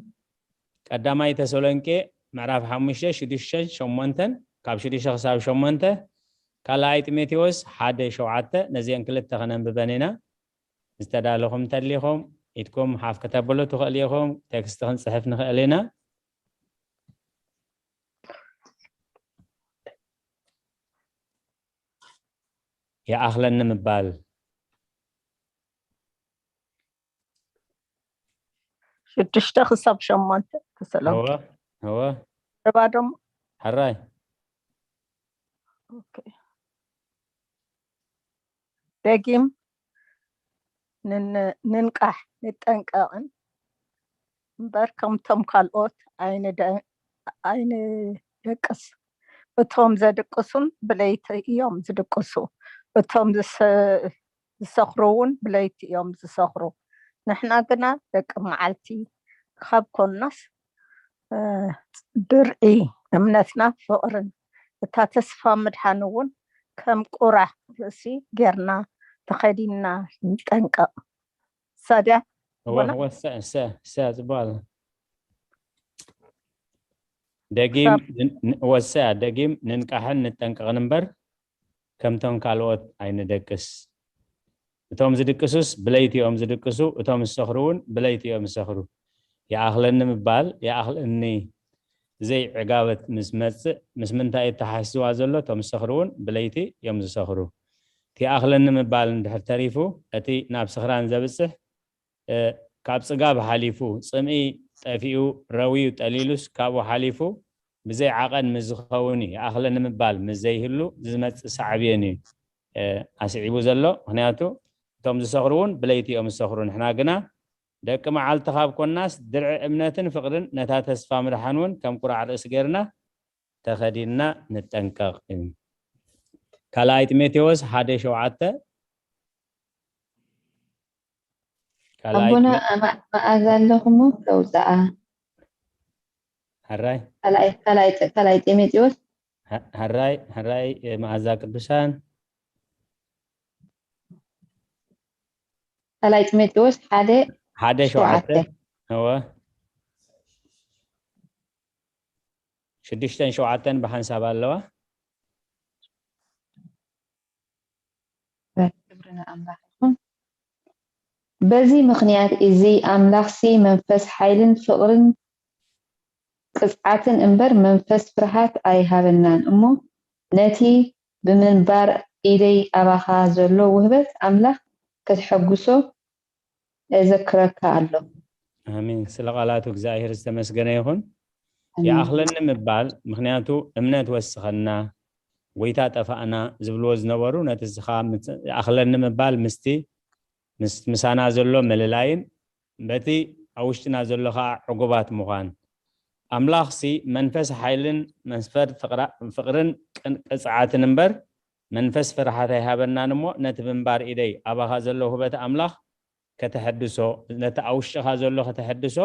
ቀዳማይ ተሰሎንቄ ምዕራፍ ሓሙሽተ ሽዱሽተን ሸሞንተን፣ ካብ ሽዱሽተ ክሳብ ሸሞንተ፣ ካልኣይ ጢሞቴዎስ ሓደ ሸውዓተ። ነዚአን ክልተ ከነንብበን ኢና። ዝተዳለኹም እንተሊኹም ኢድኩም ሓፍ ከተብሉ ትኽእል ኢኹም፣ ቴክስት ክንጽሕፍ ንኽእል ኢና። ይኣኽለኒ ምባል። ሽዱሽተ ክሳብ ሸሞንተ ተሰሎንቄ እወ እወ ረባዶም ሕራይ ኦኬ። ደጊም ንን- ንንቃሕ ንጠንቀቕን እምበር ከምቶም ካልኦት ኣይንደ- ኣይንደቅስ። እቶም ዘድቅሱን ብለይቲ እዮም ዝድቅሱ፣ እቶም ዝሰ- ዝሰኽሩ እውን ብለይቲ እዮም ዝሰኽሩ። ንሕና ግና ደቂ መዓልቲ ካብ ኮንናስ፣ እ፣ ድርዒ እምነትና ፍቕርን እታ ተስፋ ምድሓን እውን ከም ቁራዕ ርእሲ ጌርና ተኸዲንና ንጠንቀቕ። ሳድያ እወ ቦና? እወ ሰ ሰ ሰ ጽቡቕ ኣሎ። ደጊም ክሳብ- ን- ን- እወ ሰ ደጊም ንንቃሕን ንጠንቀቕን እምበር ከምቶም ካልኦት ኣይንደቅስ። እቶም ዝድቅሱስ ብለይቲ እዮም ዝድቅሱ፣ እቶም ዝሰኽሩ እውን ብለይቲ እዮም ዝሰኽሩ። ይኣኽለኒ ምባል ይኣኽለኒ ዘይዕጋበት ምስ መጽእ ምስ ምንታይ እዩ ተሓሲዋ ዘሎ? እቶም ዝሰኽሩ እውን ብለይቲ እዮም ዝሰኽሩ። እቲ ይኣኽለኒ ምባል እንድሕር ተሪፉ እቲ ናብ ስኽራን ዘብጽሕ እ፣ ካብ ጽጋብ ሓሊፉ ጽምኢ ጠፊኡ ረዊዩ ጠሊሉስ ካብኡ ሓሊፉ ብዘይ ዓቐን ምስ ዝኸውን እዩ። ይኣኽለኒ ምባል ምስ ዘይህሉ ዝመጽእ ሳዕቤን እዩ እ፣ ኣስዒቡ ዘሎ። ምክንያቱ እቶም ዝሰኽሩ እውን ብለይቲ እዮም ዝሰኽሩ። ንሕና ግና ደቂ መዓልቲ ካብ ኮናስ ድርዒ እምነትን ፍቕርን ነታ ተስፋ ምድሓን እውን ከም ቁራዕ ርእሲ ጌርና ተኸዲንና ንጠንቀቕ። ካልኣይ ጢሞቴዎስ ሓደ ሸውዓተ ካልኣይ ኣቦና ጢሞ- ኣማ- መኣዛ ኣለኹሞ ከውፅኣ ሕራይ ካልኣይ ካልኣይ ጢ- ካልኣይ ጢሞቴዎስ ሐ- ሕራይ ሕራይ እ፣ መኣዛ ቅዱሳን ካልኣይ ጢሞቴዎስ ሓደ ሓደ ሸውዓተ። ሸውዓተ እወ ሽዱሽተን ሸውዓተን ብሓንሳብ ኣለዋ። ክብሪ ንኣምላኽ ይኹን። በዚ ምኽንያት እዚ ኣምላኽሲ መንፈስ ሓይልን ፍቕርን ቅጽዓትን እምበር መንፈስ ፍርሃት ኣይሃበናን እሞ ነቲ ብምንባር ኢደይ ኣባኻ ዘሎ ውህበት ኣምላኽ ከተሐጉሶ እዘክረካ ኣለኹ። ኣሜን። ስለ ቃላቱ እግዚኣብሔር ዝተመስገነ ይኹን። ኣሜን። ይኣኽለኒ ምባል ምክንያቱ እምነት ወስኸና ወይታ ጠፋእና ዝብልዎ ዝነበሩ ነቲ ዝኻ ምት- ይኣኽለኒ ምባል ምስቲ ምስ- ምሳና ዘሎ ምልላይን በቲ ኣብ ውሽጥና ዘሎ ከዓ ዕጉባት ምዃን ኣምላኽሲ መንፈስ ሓይልን መንፈስ ፍቕራ- ፍቕርን ቅን- ቅፅዓትን እምበር መንፈስ ፍርሓት ኣይሃበናን እሞ ነቲ ምንባር ኢደይ ኣባኻ ዘሎ ውህበት ኣምላኽ ከተሐድሶ ነቲ ኣብ ውሽጥኻ ዘሎ ከተሐድሶ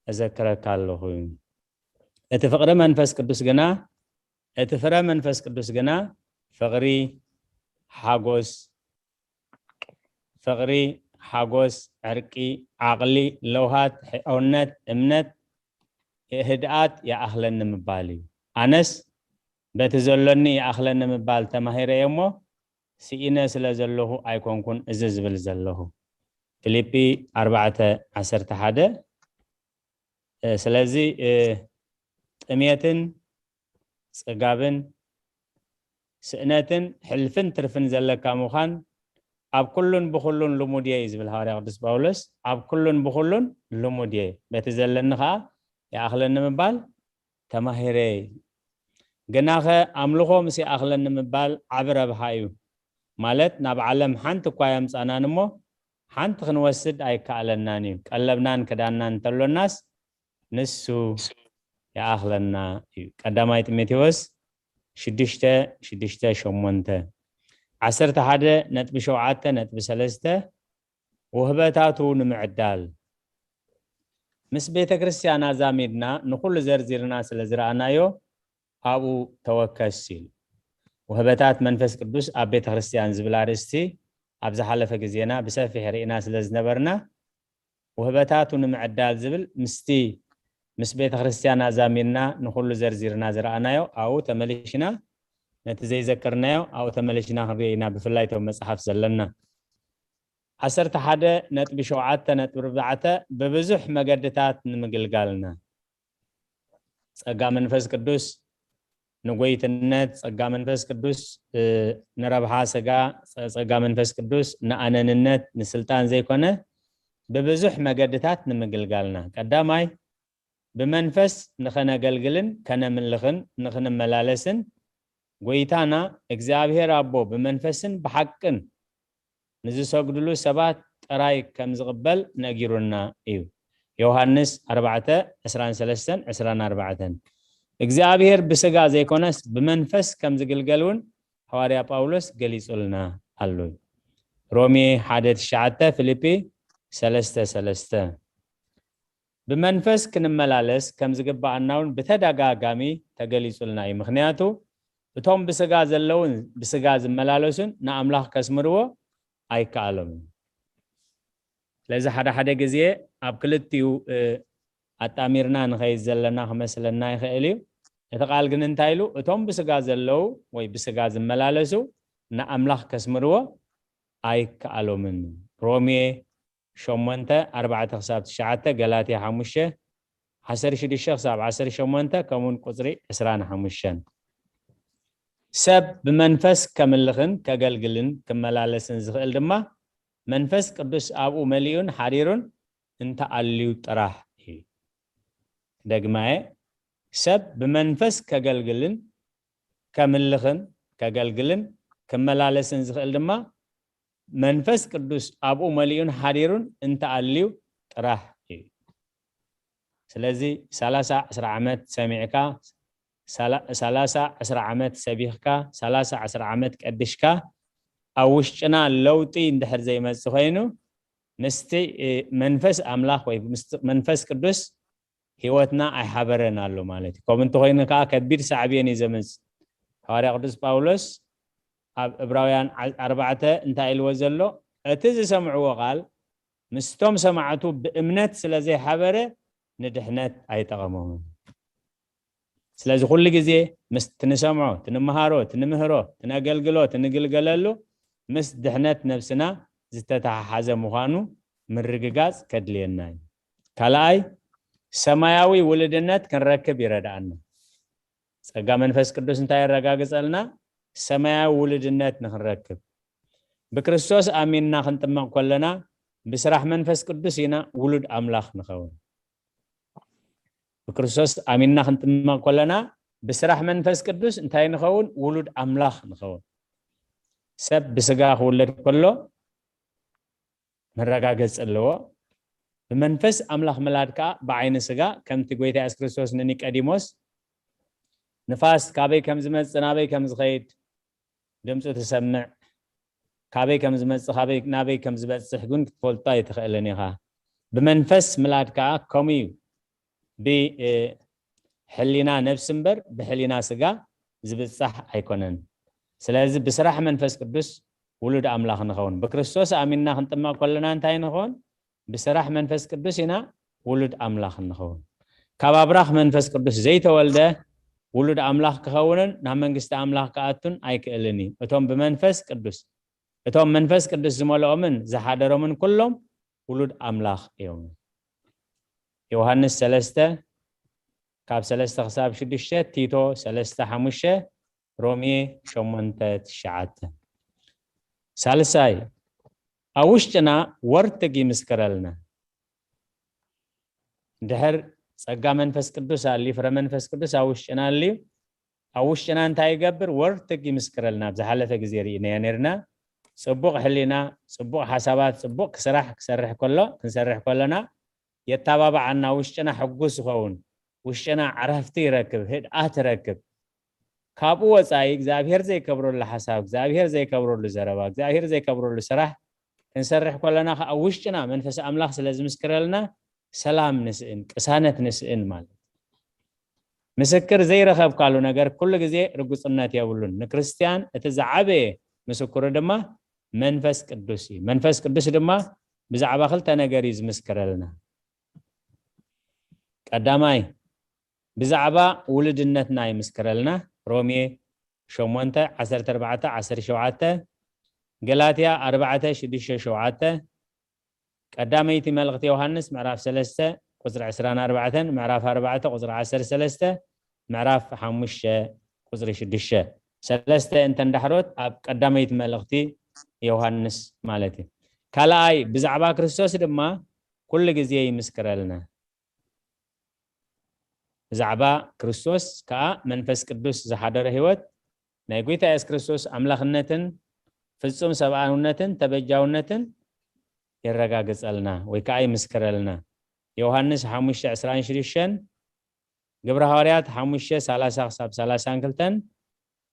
እዘክረካ ኣለኹ። እቲ ፍቕሪ መንፈስ ቅዱስ ግና እቲ ፍረ መንፈስ ቅዱስ ግና ፍቕሪ፣ ሓጎስ፣ ፍቕሪ፣ ሓጎስ፣ ዕርቂ፣ ዓቕሊ፣ ለውሃት፣ ሕውነት፣ እምነት፣ ህድኣት ይኣኽለኒ ምባል እዩ። ኣነስ በቲ ዘሎኒ ይኣኽለኒ ምባል ተማሂረ እየ እሞ ስኢነ ስለ ዘለኹ ኣይኮንኩን እዚ ዝብል ዘለኹ። ፊልጲ ኣርባዕተ ዓሰርተ ሓደ። ስለዚ ጥሜትን ጽጋብን ስእነትን ሕልፍን ትርፍን ዘለካ ምዃን ኣብ ኩሉን ብኹሉን ልሙድ እየ እዩ ዝብል ሃዋርያ ቅዱስ ጳውሎስ። ኣብ ኩሉን ብኹሉን ልሙድ እየ፣ በቲ ዘለኒ ኸዓ ይኣኽለኒ ምባል ተማሂረ እየ። ግናኸ ኣምልኾ ምስ ይኣኽለኒ ምባል ዓቢ ረብሓ እዩ። ማለት ናብ ዓለም ሓንቲ እኳ የምጻናን እሞ ሓንቲ ክንወስድ ኣይከኣለናን እዩ። ቀለብናን ክዳንናን እንተሎናስ ንሱ ይኣኽለና እዩ። ቀዳማይ ጢሞቴዎስ ሽዱሽተ ሽዱሽተ ሸሞንተ። ዓሰርተ ሓደ ነጥቢ ሸውዓተ ነጥቢ ሰለስተ። ውህበታቱ ንምዕዳል ምስ ቤተ ክርስቲያን ኣዛሚድና ንኹሉ ዘርዚርና ስለ ዝረኣናዮ ኣብኡ ተወከስ ኢሉ። ውህበታት መንፈስ ቅዱስ ኣብ ቤተ ክርስቲያን ዝብል ኣርእስቲ ኣብ ዝሓለፈ ግዜና ብሰፊሕ ርኢና ስለ ዝነበርና ውህበታቱ ንምዕዳል ዝብል ምስቲ ምስ ቤተ ክርስቲያን ኣዛሚድና ንኹሉ ዘርዚርና ዝረኣናዮ ኣብኡ ተመሊሽና ነቲ ዘይዘከርናዮ ኣብኡ ተመሊሽና ክንሪኦ ኢና። ብፍላይ እቶም መጽሓፍ ዘለና ዓሰርተ ሓደ ነጥቢ ሸውዓተ ነጥቢ ኣርባዕተ ብብዙሕ መገድታት ንምግልጋልና ጸጋ መንፈስ ቅዱስ ንጎይትነት፣ ጸጋ መንፈስ ቅዱስ ንረብሓ ስጋ፣ ጸጋ መንፈስ ቅዱስ ንኣነንነት ንስልጣን ዘይኮነ ብብዙሕ መገድታት ንምግልጋልና ቀዳማይ ብመንፈስ ንኸነገልግልን ከነምልኽን ንኽንመላለስን ጎይታና እግዚኣብሔር ኣቦ ብመንፈስን ብሓቅን ንዝሰግድሉ ሰባት ጥራይ ከም ዝቕበል ነጊሩና እዩ። ዮሃንስ ኣርባዕተ ዕስራን ሰለስተን ዕስራን ኣርባዕተን። እግዚኣብሔር ብስጋ ዘይኮነስ ብመንፈስ ከም ዝግልገል እውን ሃዋርያ ጳውሎስ ገሊጹልና ኣሎ። ሮሜ ሓደ ትሽዓተ፣ ፊልጲ ሰለስተ ሰለስተ። ብመንፈስ ክንመላለስ ከም ዝግብኣና እውን ብተደጋጋሚ ተገሊጹልና እዩ። ምኽንያቱ እቶም ብስጋ ዘለውን ብስጋ ዝመላለሱን ንኣምላኽ ከስምርዎ ኣይከኣሎምን። ስለዚ ሓደ ሓደ ግዜ ኣብ ክልቲኡ ኣጣሚርና ንኸይድ ዘለና ክመስለና ይኽእል እዩ። እቲ ቃል ግን እንታይ ኢሉ? እቶም ብስጋ ዘለዉ ወይ ብስጋ ዝመላለሱ ንኣምላኽ ከስምርዎ ኣይከኣሎምን። ሮሜ ሸሞንተ ኣርባዕተ ክሳብ ትሽዓተ፣ ገላትያ ሓሙሽተ ዓሰርተ ሽዱሽተ ክሳብ ዓሰርተ ሸሞንተ፣ ከምኡውን ቁጽሪ ዕስራን ሓሙሽተን። ሰብ ብመንፈስ ከምልኽን ከገልግልን ክመላለስን ዝኽእል ድማ መንፈስ ቅዱስ ኣብኡ መሊኡን ሓዲሩን እንተኣልዩ ጥራሕ እዩ። ደግማየ፣ ሰብ ብመንፈስ ከገልግልን ከምልኽን ከገልግልን ክመላለስን ዝኽእል ድማ መንፈስ ቅዱስ ኣብኡ መሊኡን ሓዲሩን እንተኣልዩ ጥራሕ እዩ። ስለዚ ሰላሳ ዕስራ ዓመት ሰሚዕካ፣ ሰላሳ ዕስራ ዓመት ሰቢኽካ፣ ሰላሳ ዕስራ ዓመት ቀድሽካ፣ ኣብ ውሽጥና ለውጢ እንድሕር ዘይመጽእ ኮይኑ፣ ምስቲ መንፈስ ኣምላኽ ወይ መንፈስ ቅዱስ ህይወትና ኣይሓበረን ኣሎ ማለት እዩ። ከምኡ እንተኾይኑ ከዓ ከቢድ ሳዕቤን እዩ ዘምጽእ። ሃዋርያ ቅዱስ ጳውሎስ ኣብ ዕብራውያን ኣርባዕተ እንታይ ኢልዎ ዘሎ? እቲ ዝሰምዕዎ ቃል ምስቶም ሰማዕቱ ብእምነት ስለ ዘይሓበረ ንድሕነት ኣይጠቐሞምን። ስለዚ ኩሉ ግዜ ምስ ትንሰምዖ፣ ትንመሃሮ፣ ትንምህሮ፣ ትነገልግሎ፣ ትንግልገለሉ ምስ ድሕነት ነብስና ዝተተሓሓዘ ምዃኑ ምርግጋጽ ከድልየና እዩ። ካልኣይ፣ ሰማያዊ ውልድነት ክንረክብ ይረድኣና። ጸጋ መንፈስ ቅዱስ እንታይ የረጋግጸልና? ሰማያዊ ውልድነት ንኽንረክብ። ብክርስቶስ ኣሚንና ክንጥመቕ ከለና ብስራሕ መንፈስ ቅዱስ ኢና ውሉድ ኣምላኽ ንኸውን። ብክርስቶስ ኣሚንና ክንጥመቕ ከለና ብስራሕ መንፈስ ቅዱስ እንታይ ንኸውን? ውሉድ ኣምላኽ ንኸውን። ሰብ ብስጋ ክውለድ ከሎ መረጋገጺ ኣለዎ። ብመንፈስ ኣምላኽ ምላድ ከኣ ብዓይኒ ስጋ፣ ከምቲ ጎይታ የሱስ ክርስቶስ ንኒቀዲሞስ ንፋስ ካበይ ከም ዝመጽእ ናበይ ከም ዝኸይድ ድምፁ ትሰምዕ፣ ካበይ ከም ዝመጽእ ናበይ ከም ዝበጽሕ ግን ክትፈልጦ ኣይትኽእልን ኢኻ። ብመንፈስ ምላድ ከኣ ከምኡ እዩ። ብሕሊና ነብሲ እምበር ብሕሊና ስጋ ዝብጻሕ ኣይኮነን። ስለዚ ብስራሕ መንፈስ ቅዱስ ውሉድ ኣምላኽ ንኸውን። ብክርስቶስ ኣሚንና ክንጥመቕ ከለና እንታይ ንኸውን? ብስራሕ መንፈስ ቅዱስ ኢና ውሉድ ኣምላኽ ንኸውን። ካብ ኣብራኽ መንፈስ ቅዱስ ዘይተወልደ ውሉድ ኣምላኽ ክኸውንን ናብ መንግስቲ ኣምላኽ ክኣቱን ኣይክእልን እዩ። እቶም ብመንፈስ ቅዱስ፣ እቶም መንፈስ ቅዱስ ዝመልኦምን ዝሓደሮምን ኩሎም ውሉድ ኣምላኽ እዮም። ዮሃንስ ሰለስተ ካብ ሰለስተ ክሳብ ሽዱሽተ፣ ቲቶ ሰለስተ ሓሙሽተ፣ ሮሜ ሸሞንተ ትሽዓተ። ሳልሳይ፣ ኣብ ውሽጥና ወርትግ ይምስክረልና። ድሕር ጸጋ መንፈስ ቅዱስ ኣልዩ፣ ፍረ መንፈስ ቅዱስ ኣብ ውሽጥና ኣልዩ፣ ኣብ ውሽጥና እንታይ ይገብር? ወርትግ ይምስክረልና። ኣብ ዝሓለፈ ግዜ ርኢናዮ ነርና። ጽቡቕ ሕሊና፣ ጽቡቕ ሓሳባት፣ ጽቡቕ ክስራሕ ክሰርሕ ከሎ፣ ክንሰርሕ ከለና የተባብዓና፣ ውሽጥና ሕጉስ ይኸውን፣ ውሽጥና ዕረፍቲ ይረክብ፣ ህድኣት ይረክብ። ካብኡ ወጻኢ እግዚኣብሔር ዘይከብረሉ ሓሳብ፣ እግዚኣብሔር ዘይከብረሉ ዘረባ፣ እግዚኣብሔር ዘይከብረሉ ስራሕ ክንሰርሕ ከለና ከኣ ውሽጥና መንፈስ ኣምላኽ ስለ ዝምስክረልና ሰላም ንስእን፣ ቅሳነት ንስእን ማለት። ምስክር ዘይረኸብካሉ ነገር ኩሉ ግዜ ርጉጽነት የብሉን። ንክርስትያን እቲ ዝዓበየ ምስክሩ ድማ መንፈስ ቅዱስ እዩ። መንፈስ ቅዱስ ድማ ብዛዕባ ክልተ ነገር እዩ ዝምስክረልና። ቀዳማይ ብዛዕባ ውሉድነትና ይምስክረልና። ሮሜ ሸሞንተ ዓሰርተ ኣርባዕተ ዓሰርተ ሸውዓተ፣ ገላትያ ኣርባዕተ ሽዱሽተ ሸውዓተ፣ ቀዳመይቲ መልእኽቲ ዮሃንስ ምዕራፍ ሰለስተ ቁጽሪ ዕስራን ኣርባዕተን፣ ምዕራፍ ኣርባዕተ ቁጽሪ ዓሰርተ ሰለስተ፣ ምዕራፍ ሓሙሽተ ቁጽሪ ሽዱሽተ። ሰለስተ እንተን ዳሕሮት ኣብ ቀዳመይቲ መልእኽቲ ዮሃንስ ማለት እዩ። ካልኣይ ብዛዕባ ክርስቶስ ድማ ኩሉ ግዜ ይምስክረልና። ብዛዕባ ክርስቶስ ከኣ መንፈስ ቅዱስ ዝሓደረ ህይወት ናይ ጎይታ የሱስ ክርስቶስ ኣምላኽነትን ፍጹም ሰብኣውነትን ተበጃውነትን የረጋግጸልና ወይ ከኣ ይምስክረልና። ዮሃንስ ሓሙሽተ ዕስራን ሽዱሽተን፣ ግብረ ሃዋርያት ሓሙሽተ ሰላሳ ክሳብ ሰላሳን ክልተን፣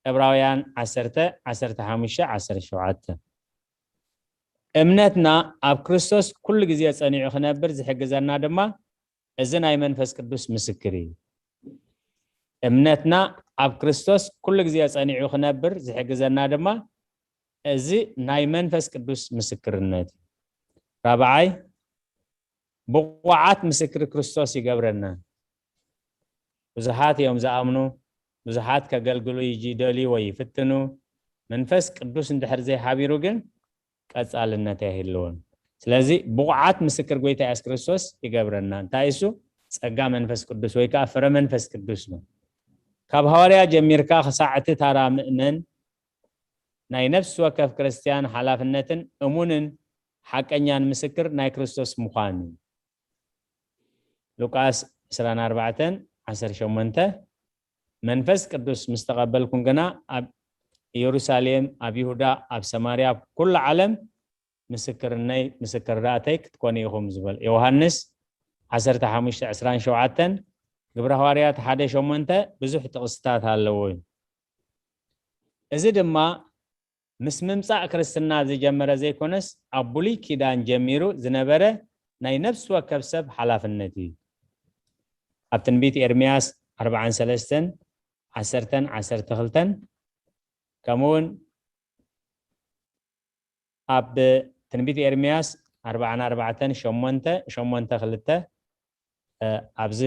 ዕብራውያን ዓሰርተ ዓሰርተ ሓሙሽተ ዓሰርተ ሸውዓተ። እምነትና ኣብ ክርስቶስ ኩሉ ግዜ ጸኒዑ ክነብር ዝሕግዘና ድማ እዚ ናይ መንፈስ ቅዱስ ምስክር እዩ። እምነትና ኣብ ክርስቶስ ኩሉ ግዜ ጸኒዑ ክነብር ዝሕግዘና ድማ እዚ ናይ መንፈስ ቅዱስ ምስክርነት እዩ። ራብዓይ ብቑዓት ምስክር ክርስቶስ ይገብረና። ብዙሓት እዮም ዝኣምኑ፣ ብዙሓት ከገልግሉ ይደልዩ ወይ ይፍትኑ። መንፈስ ቅዱስ እንድሕር ዘይሓቢሩ ግን ቀጻልነት ኣይህልዎን። ስለዚ ብቑዓት ምስክር ጎይታ የሱስ ክርስቶስ ይገብረና። እንታይ እሱ? ጸጋ መንፈስ ቅዱስ ወይ ከኣ ፍረ መንፈስ ቅዱስ ነው። ካብ ሃዋርያ ጀሚርካ ክሳዕ እቲ ታራ ምእመን ናይ ነፍሲ ወከፍ ክርስትያን ሓላፍነትን እሙንን ሓቀኛን ምስክር ናይ ክርስቶስ ምዃን እዩ። ሉቃስ ዕስራን ኣርባዕተን ዓሰርተ ሸሞንተ፣ መንፈስ ቅዱስ ምስ ተቐበልኩም ግና ኣብ ኢየሩሳሌም፣ ኣብ ይሁዳ፣ ኣብ ሰማርያ፣ ኣብ ኩሉ ዓለም ምስክርነይ፣ ምስክርዳእተይ ክትኮኑ ኢኹም ዝበል። ዮሃንስ ዓሰርተ ሓሙሽተ ዕስራን ሸውዓተን፣ ግብረ ሃዋርያት ሓደ ሸሞንተ ብዙሕ ጥቕስታት ኣለዎ እዩ። እዚ ድማ ምስ ምምጻእ ክርስትና ዝጀመረ ዘይኮነስ ኣብ ብሉይ ኪዳን ጀሚሩ ዝነበረ ናይ ነፍሲ ወከፍ ሰብ ሓላፍነት እዩ። ኣብ ትንቢት ኤርምያስ ኣርባዓን ሰለስተን ዓሰርተን ዓሰርተ ክልተን ከምኡውን ኣብ ትንቢት ኤርምያስ ኣርባዓን ኣርባዕተን ሸሞንተ ሸሞንተ ክልተ ኣብዚ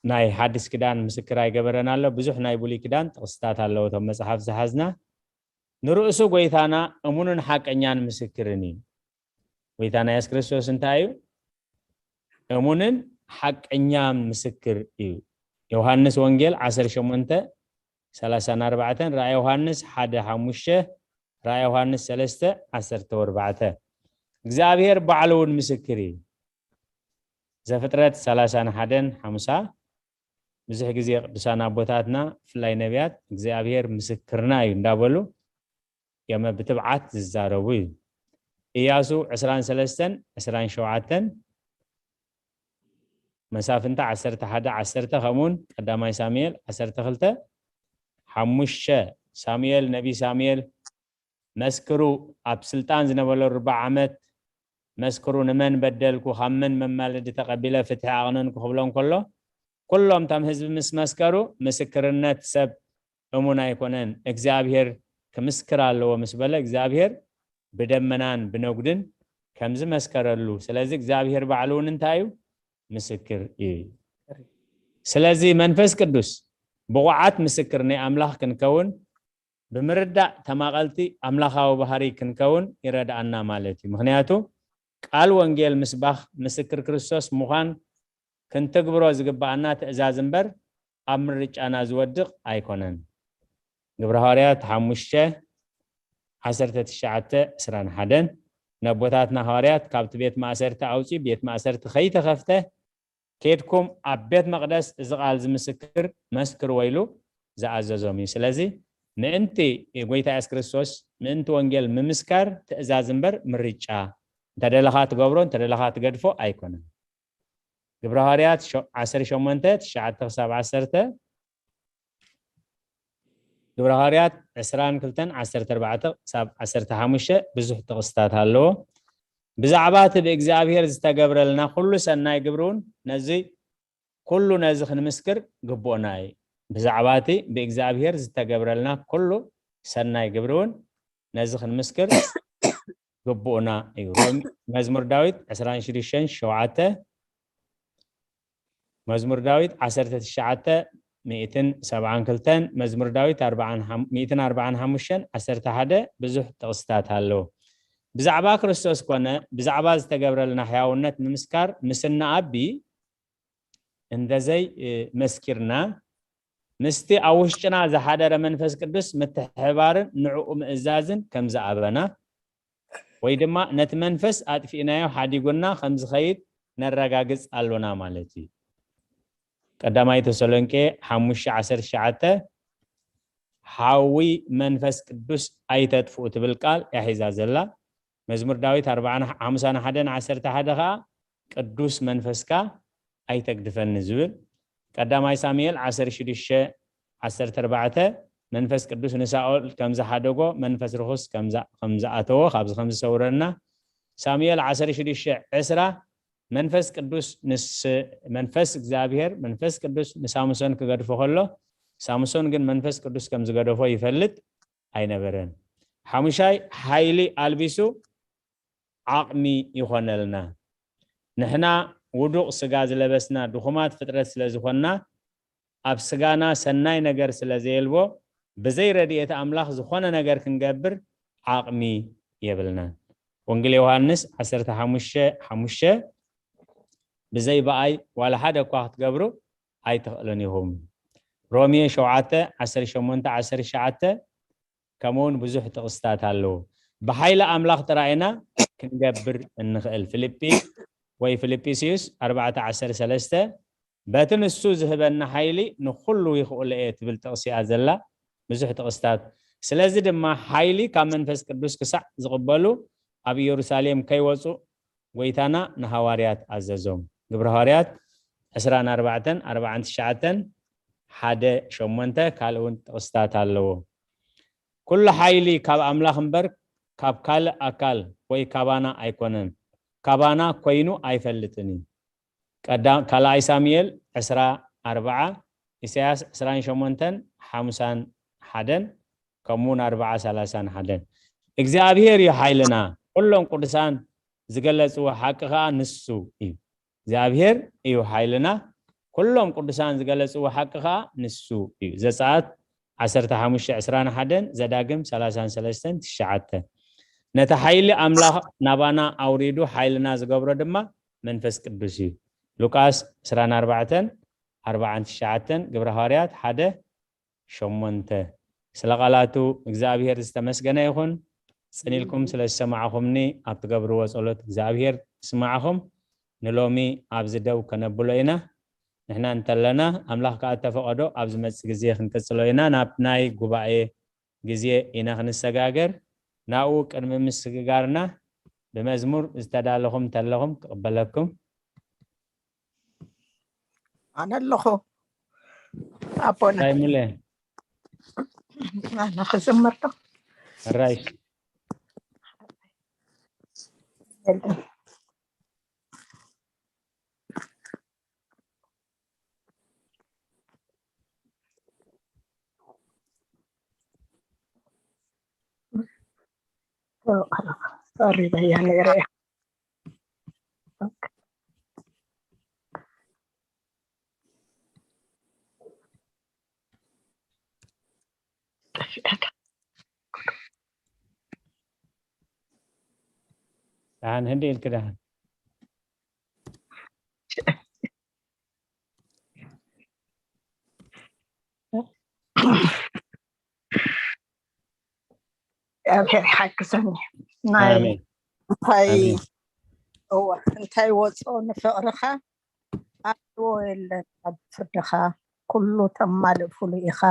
ናይ ሓድሽ ኪዳን ምስክር ኣይገበረን ኣሎ። ብዙሕ ናይ ብሉይ ኪዳን ጥቕስታት ኣለዎ እቶም መጽሓፍ ዝሓዝና። ንርእሱ ጎይታና እሙንን ሓቀኛን ምስክርን እዩ። ጎይታና የሱስ ክርስቶስ እንታይ እዩ? እሙንን ሓቀኛን ምስክር እዩ። ዮሃንስ ወንጌል ዓሰርተ ሸሞንተ ሰላሳን ኣርባዕተን፣ ራእይ ዮሃንስ ሓደ ሓሙሽተ፣ ራእይ ዮሃንስ ሰለስተ ዓሰርተ ኣርባዕተ። እግዚኣብሔር ባዕሉ እውን ምስክር እዩ። ዘፍጥረት ሰላሳን ሓደን ሓምሳ ብዙሕ ግዜ ቅዱሳን ኣቦታትና ብፍላይ ነቢያት እግዚኣብሔር ምስክርና እዩ እንዳበሉ የመ ብትብዓት ዝዛረቡ እዩ። ኢያሱ ዕስራን ሰለስተን ዕስራን ሸውዓተን፣ መሳፍንታ ዓሰርተ ሓደ ዓሰርተ ከምኡውን ቀዳማይ ሳሙኤል ዓሰርተ ክልተ ሓሙሽተ። ሳሙኤል ነቢ ሳሙኤል መስክሩ ኣብ ስልጣን ዝነበረ ርባዕ ዓመት መስክሩ፣ ንመን በደልኩ፣ ካብ መን መማለዲ ተቐቢለ ፍትሒ ኣቕነንኩ ክብሎ እንከሎ ኩሎም እቶም ህዝቢ ምስ መስከሩ ምስክርነት ሰብ እሙን ኣይኮነን፣ እግዚኣብሔር ክምስክር ኣለዎ ምስ በለ እግዚኣብሔር ብደመናን ብነጉድን ከም ዝመስከረሉ፣ ስለዚ እግዚኣብሔር ባዕሉ እውን እንታይ እዩ? ምስክር እዩ። ስለዚ መንፈስ ቅዱስ ብቑዓት ምስክር ናይ ኣምላኽ ክንከውን ብምርዳእ ተማቐልቲ ኣምላኻዊ ባህሪ ክንከውን ይረድኣና ማለት እዩ። ምኽንያቱ ቃል ወንጌል ምስባኽ ምስክር ክርስቶስ ምዃን ክንትግብሮ ዝግብኣና ትእዛዝ እምበር ኣብ ምርጫና ዝወድቕ ኣይኮነን። ግብረ ሃዋርያት ሓሙሽተ ዓሰርተ ትሽዓተ ዕስራን ሓደን ነቦታትና ሃዋርያት ካብቲ ቤት ማእሰርቲ ኣውፂ ቤት ማእሰርቲ ከይተኸፍተ ኬድኩም ኣብ ቤት መቕደስ እዚ ቃል ዝምስክር መስክርዎ ኢሉ ዝኣዘዞም እዩ። ስለዚ ምእንቲ ጎይታ የሱስ ክርስቶስ ምእንቲ ወንጌል ምምስካር ትእዛዝ እምበር ምርጫ እንተደለኻ ትገብሮ እንተደለኻ ትገድፎ ኣይኮነን። ግብረ ሃዋርያት ዓሰርተ ሸሞንተ ትሽዓተ ክሳብ ዓሰርተ ግብረ ሃዋርያት ዕስራን ክልተን ዓሰርተ ኣርባዕተ ክሳብ ዓሰርተ ሓሙሽተ ብዙሕ ጥቕስታት ኣለዎ። ብዛዕባ እቲ ብእግዚኣብሔር ዝተገብረልና ኩሉ ሰናይ ግብሪ እውን ነዚ ኩሉ ነዚ ክንምስክር ግቡእና እዩ። ብዛዕባ እቲ ብእግዚኣብሔር ዝተገብረልና ኩሉ ሰናይ ግብሪ እውን ነዚ ክንምስክር ግቡእና እዩ። መዝሙር ዳዊት ዕስራን ሽዱሽተን ሸውዓተ መዝሙር ዳዊት ዓሰርተ ትሽዓተ ሚእትን ሰብዓን ክልተን መዝሙር ዳዊት ሚእትን ኣርባዓን ሓሙሽተን ዓሰርተ ሓደ ብዙሕ ጥቕስታት ኣለዉ። ብዛዕባ ክርስቶስ ኮነ ብዛዕባ ዝተገብረልና ሕያውነት ንምስካር ምስ እንኣቢ እንደዘይ መስኪርና ምስቲ ኣብ ውሽጥና ዝሓደረ መንፈስ ቅዱስ ምትሕባርን ንዕኡ ምእዛዝን ከም ዝኣበና ወይ ድማ ነቲ መንፈስ ኣጥፊእናዮ ሓዲጉና ከም ዝኸይድ ነረጋግጽ ኣሎና ማለት እዩ። ቀዳማይ ተሰሎንቄ ሓሙሽተ ዓሰርተ ትሽዓተ ሓዊ መንፈስ ቅዱስ ኣይተጥፍኡ ትብል ቃል እያ ሒዛ ዘላ። መዝሙር ዳዊት ሓምሳን ሓደን ዓሰርተ ሓደ ከዓ ቅዱስ መንፈስካ ኣይተግድፈኒ ዝብል። ቀዳማይ ሳሙኤል ዓሰርተ ሽዱሽተ ዓሰርተ ኣርባዕተ መንፈስ ቅዱስ ንሳኦል ከም ዝሓደጎ መንፈስ ርኹስ ከም ዝኣተዎ ካብዚ ከም ዝሰውረና። ሳሙኤል ዓሰርተ ሽዱሽተ ዕስራ መንፈስ ቅዱስ ምስ መንፈስ እግዚኣብሔር መንፈስ ቅዱስ ንሳምሶን ክገድፎ ከሎ ሳምሶን ግን መንፈስ ቅዱስ ከም ዝገደፎ ይፈልጥ ኣይነበረን። ሓሙሻይ ሓይሊ ኣልቢሱ ዓቕሚ ይኾነልና። ንሕና ውዱቕ ስጋ ዝለበስና ድኹማት ፍጥረት ስለ ዝኾንና ኣብ ስጋና ሰናይ ነገር ስለ ዘየልቦ ብዘይ ረድኤት ኣምላኽ ዝኾነ ነገር ክንገብር ዓቕሚ የብልናን። ወንጌል ዮሃንስ ዓሰርተ ሓሙሽተ ሓሙሽተ ብዘይ ብኣይ ዋላ ሓደ እኳ ክትገብሩ ኣይትኽእሉን ኢኹም። ሮሜ ሸውዓተ ዓሰርተ ሸሞንተ ዓሰርተ ትሽዓተ ከምኡውን ብዙሕ ጥቕስታት ኣለዉ። ብሓይሊ ኣምላኽ ጥራይ ኢና ክንገብር እንኽእል። ፊልጲ ወይ ፊልጲስዩስ ኣርባዕተ ዓሰርተ ሰለስተ በቲ ንሱ ዝህበና ሓይሊ ንኹሉ ይኽእሎ እየ ትብል ጥቕሲ እያ ዘላ። ብዙሕ ጥቕስታት። ስለዚ ድማ ሓይሊ ካብ መንፈስ ቅዱስ ክሳዕ ዝቕበሉ ኣብ ኢየሩሳሌም ከይወፁ ጎይታና ንሃዋርያት ኣዘዞም። ግብረ ሃዋርያት ዕስራን ኣርባዕተን ኣርባዓን ትሽዓተን ሓደ ሸሞንተ ካልእ እውን ጥቕስታት ኣለዎ። ኩሉ ሓይሊ ካብ ኣምላኽ እምበር ካብ ካልእ ኣካል ወይ ካባና ኣይኮነን፣ ካባና ኮይኑ ኣይፈልጥን እዩ። ቀዳ-፣ ካልኣይ ሳሙኤል ዕስራ ኣርባዓ፣ ኢሳያስ ዕስራን ሸሞንተን ሓምሳን ሓደን ከምኡውን ኣርባዓ ሰላሳን ሓደን እግዚኣብሔር እዩ ሓይልና፣ ኩሎም ቅዱሳን ዝገለጽዎ ሓቂ ኸኣ ንሱ እዩ። እግዚኣብሔር እዩ ሓይልና፣ ኩሎም ቅዱሳን ዝገለጽዎ ሓቂ ኸኣ ንሱ እዩ። ዘጸኣት ዓሰርተ ሓሙሽተ ዕስራን ሓደን ዘዳግም ሰላሳን ሰለስተን ትሽዓተ። ነቲ ሓይሊ ኣምላኽ ናባና ኣውሪዱ ሓይልና ዝገብሮ ድማ መንፈስ ቅዱስ እዩ። ሉቃስ ዕስራን ኣርባዕተን ኣርባዓን ትሽዓተን ግብረ ሃዋርያት ሓደ ሸሞንተ። ስለ ቃላቱ እግዚኣብሔር ዝተመስገነ ይኹን። ጽን ኢልኩም ስለ ዝሰማዕኹምኒ ኣብ ትገብርዎ ጸሎት እግዚኣብሔር ይስማዕኹም። ንሎሚ ኣብዚ ደው ከነብሎ ኢና። ንሕና እንተለና ኣምላኽ ከኣ እተፈቐዶ ኣብ ዝመጽእ ግዜ ክንቅጽሎ ኢና። ናብ ናይ ጉባኤ ግዜ ኢና ክንሰጋገር። ናብኡ ቅድሚ ምስግጋርና ብመዝሙር ዝተዳለኹም እንተለኹም ክቕበለኩም። ኣነ ኣለኹ ኣቦና። እንታይ ሙለ? ኣነ ክዝምር ዶ? ሕራይ። ሶሪ በያ ነይረ እያ። ኣን ህንዲ ኢልክ ደሓን። እግዚኣብሔር ይሓግዘኒ። ናይ ኣሜን። እንታይ ኣሜን። እወ እንታይ ወፅኦ ንፍቕርኻ ኣድልዎ የለን ኣብ ፍርድኻ ኩሉ ተማልእ ፍሉይ ኢኻ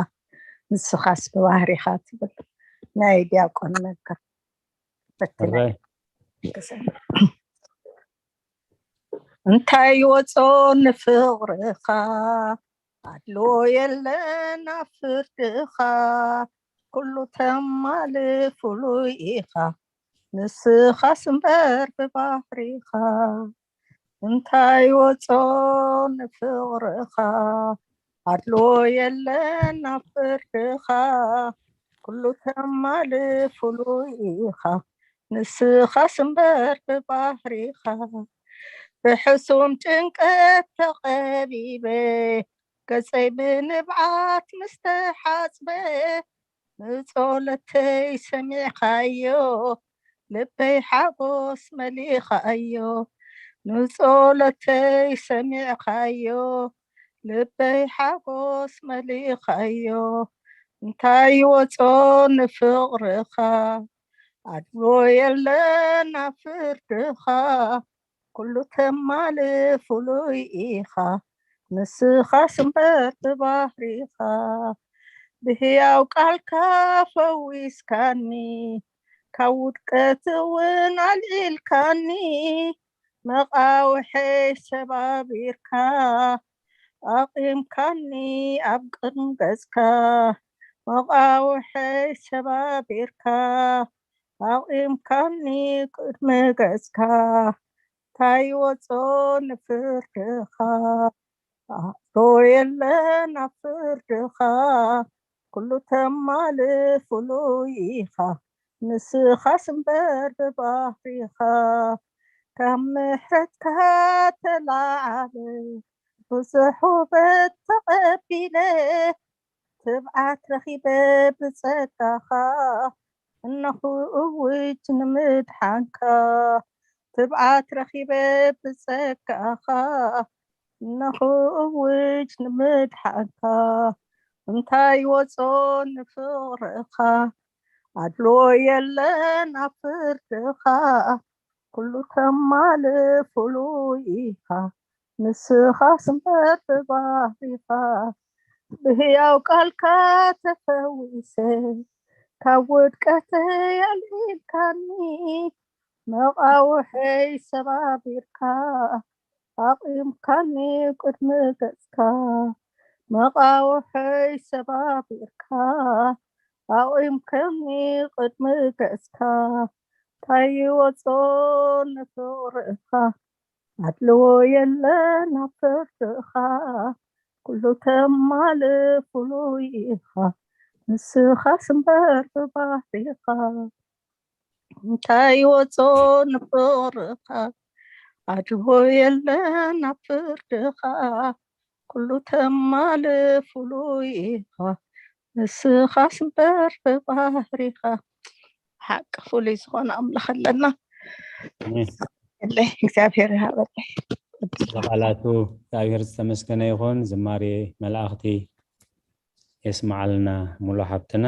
ንስኻስ ብባህሪኻ ትብል ናይ ዲያቆን ነጋ ፈትነ ሕራይ። እንታይ ወፅኦ ንፍቕርኻ ኣድልዎ የለን ኣብ ፍርድኻ ኩሉ ተማልእ ፍሉይ ኢኻ ንስኻስ እምበር ብባህሪኻ እንታይ ወፅኦ ንፍቕርኻ ኣድልዎ የለን ኣብ ፍርድኻ ኩሉ ተማልእ ፍሉይ ኢኻ ንስኻስ እምበር ብባህሪኻ ብሕሱም ጭንቀት ተቐቢበ ገፀይ ብንብዓት ምስተሓፅበ ንፀሎተይ ሰሚዕኻዮ ልበይ ሓጎስ መሊኻዮ ንፀሎተይ ሰሚዕኻዮ ልበይ ሓጎስ መሊኻዮ እንታይ ወፆ ንፍቕርኻ ኣድሎ የለን ኣብ ፍርድኻ ኩሉ ተማልእ ፍሉይ ኢኻ ንስኻስ እምበር ብባህሪኻ ብህያው ቃልካ ፈዊስካኒ ካብ ውድቀት እውን ኣልዒልካኒ መቓውሐይ ሰባቢርካ ኣቒምካኒ ኣብ ቅድሚ ገጽካ መቓውሐይ ሰባቢርካ ኣቒምካኒ ቅድሚ ገጽካ እንታይ ወጾ ንፍርድኻ ኣዶ የለን ኣብ ፍርድኻ ኩሉ ተማልእ ፍሉይ ኢኻ ንስኻስ እምበር ብባህሪኻ ካብ ምሕረትካ ተላዓለ ብዙሕ ውበት ተቐቢለ ትብዓት ረኺበ ብጸጋኻ እነኹ እውጅ ንምድሓንካ ትብዓት ረኺበ ብጸጋኻ እነኹ እውጅ ንምድሓንካ እንታይ ወጾ ንፍቕርኻ ኣድሎ የለን ኣብ ፍርድኻ ኩሉ ተማልእ ፍሉይ ኢኻ ንስኻስ እምበር ብባህሪኻ ብህያው ቃልካ ተፈዊሰ ካብ ውድቀተይ ኣልዒልካኒ መቓውሐይ ሰባቢርካ ኣቒምካኒ ቅድሚ ገጽካ መቓውሐይ ሰባቢርካ ኣቒምካኒ ቅድሚ ገጽካ እንታይ ይወጾ ንፍቕርኻ ኣድልዎ የለን ኣብ ፍርድኻ ኩሉ ተማልእ ፍሉይ ኢኻ ንስኻስ እምበር ብባህሪኻ እንታይ ወጾ ንፍቕርኻ ኣድቦ የለን ኣብ ፍርድኻ ኩሉ ተማልእ ፍሉይ ኢኻ ንስኻስ እምበር ብባህሪኻ ሓቂ ፍሉይ ዝኾነ ኣምላኽ ኣለና ኣሜን። ኣለይ እግዚኣብሔር ይሃበለይ ቃላቱ እግዚኣብሔር ዝተመስገነ ይኹን። ዝማሬ መላእኽቲ የስምዓልና ሙሉ ሓብትና።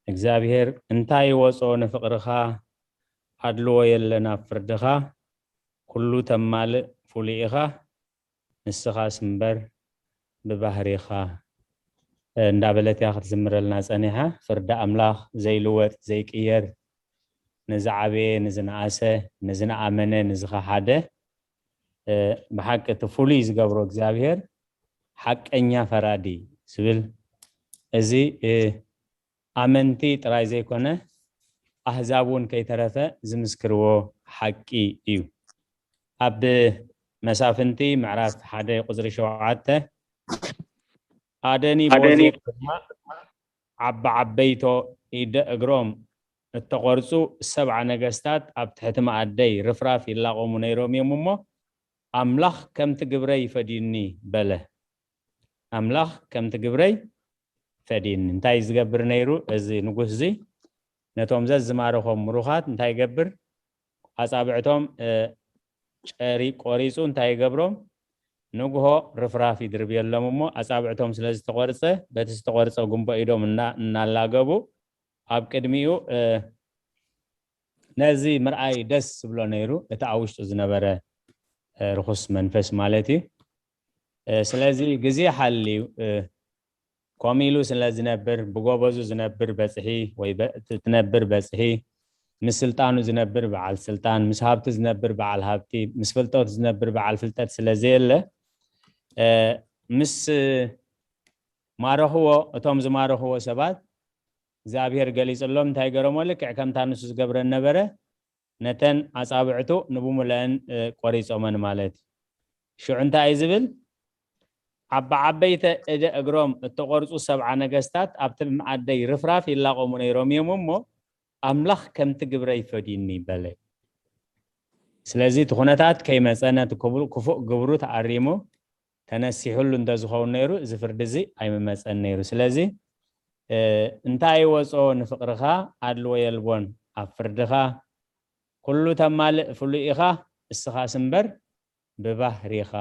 እግዚኣብሔር እንታይ ይወጾ ንፍቕርኻ ኣድልዎ የለን ኣብ ፍርድኻ ኩሉ ተማልእ ፍሉይ ኢኻ ንስኻስ እምበር ብባህሪኻ እንዳበለት እያ ክትዝምረልና ጸኒሓ። ፍርዲ ኣምላኽ ዘይልወጥ ዘይቅየር ንዝዓበየ ንዝነኣሰ ንዝነኣመነ ንዝኸሓደ ብሓቂ እቲ ፍሉይ ዝገብሮ እግዚኣብሔር ሓቀኛ ፈራዲ ዝብል እዚ ኣመንቲ ጥራይ ዘይኮነ ኣህዛብ እውን ከይተረፈ ዝምስክርዎ ሓቂ እዩ። ኣብ መሳፍንቲ ምዕራፍ ሓደ ቁፅሪ ሸውዓተ ኣደኒ ቦዜር ድማ ዓበዓበይቶ ኢደ እግሮም እተቖርጹ ሰብዓ ነገስታት ኣብ ትሕቲ መኣደይ ርፍራፍ ይላቐሙ ነይሮም እዮም እሞ ኣምላኽ ከምቲ ግብረይ ፈድዩኒ በለ። ኣምላኽ ከምቲ ግብረይ ፈድዩኒ። እንታይ ዝገብር ነይሩ እዚ ንጉስ እዚ? ነቶም ዘዝማረኾም ምሩኻት እንታይ ይገብር? ኣጻብዕቶም ጨሪ ቆሪጹ እንታይ ይገብሮም? ንግሆ ርፍራፍ ይድርብየሎም እሞ ኣጻብዕቶም ስለ ዝተቆርጸ በቲ ዝተቆርጸ ጉንቦ ኢዶም እናላገቡ ኣብ ቅድሚኡ ነዚ ምርኣይ ደስ ዝብሎ ነይሩ። እቲ ኣብ ውሽጡ ዝነበረ ርኹስ መንፈስ ማለት እዩ። ስለዚ ግዜ ሓልዩ ከምኡ ኢሉ ስለ ዝነብር ብጎበዙ ዝነብር በፅሒ ወይ ትነብር በፅሒ፣ ምስ ስልጣኑ ዝነብር በዓል ስልጣን፣ ምስ ሃብቲ ዝነብር በዓል ሃብቲ፣ ምስ ፍልጠቱ ዝነብር በዓል ፍልጠት ስለ ዘየለ ምስ ማረኽዎ፣ እቶም ዝማረኽዎ ሰባት እግዚኣብሔር ገሊፅሎም እንታይ ገረሞ? ልክዕ ከምታ ንሱ ዝገብረን ነበረ። ነተን ኣጻብዕቱ ንብሙለአን ቆሪጾመን ማለት እዩ። ሽዑ እንታይ እዩ ዝብል? ዓባዓበይተ እደ እግሮም እተቆርጹ ሰብዓ ነገስታት ኣብቲ መኣደይ ርፍራፍ ይላቆሙ ነይሮም እዮም እሞ ኣምላኽ ከምቲ ግብረይ ፈዲኒ በለ። ስለዚ እቲ ኩነታት ከይመጸ ነቲ ክፉእ ግብሩ ተኣሪሙ ተነሲሑሉ እንተዝኸውን ነይሩ እዚ ፍርዲ እዚ ኣይምመጸን ነይሩ። ስለዚ እንታይ ይወጾ ንፍቅርኻ ኣድልዎ የልቦን ኣብ ፍርድኻ ኩሉ ተማልእ ፍሉይ ኢኻ እስኻስ እምበር ብባህሪኻ።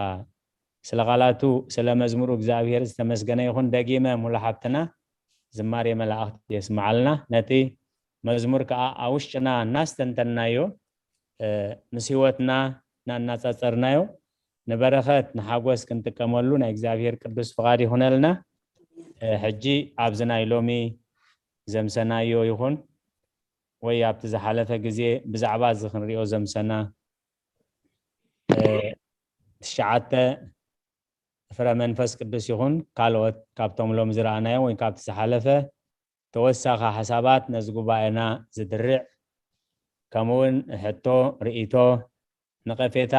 ስለ ቃላቱ ስለ መዝሙሩ እግዚኣብሔር ዝተመስገነ ይኹን። ደጊመ ሙሉ ሓብትና ዝማሬ መላእክት የስምዓልና። ነቲ መዝሙር ከዓ ኣብ ውሽጥና እናስተንተናዮ ምስ ህይወትና እናናጻጸርናዮ ንበረኸት ንሓጎስ ክንጥቀመሉ ናይ እግዚኣብሔር ቅዱስ ፍቓድ ይኹነልና። ሕጂ ኣብዚ ናይ ሎሚ ዘምሰናዮ ይኹን ወይ ኣብቲ ዝሓለፈ ግዜ ብዛዕባ እዚ ክንሪኦ ዘምሰና ትሽዓተ ፍረ መንፈስ ቅዱስ ይኹን ካልኦት ካብቶም ሎም ዝረኣናዮም ወይ ካብቲ ዝሓለፈ ተወሳኺ ሓሳባት ነዚ ጉባኤና ዝድርዕ ከምኡውን ሕቶ፣ ርእይቶ፣ ነቐፌታ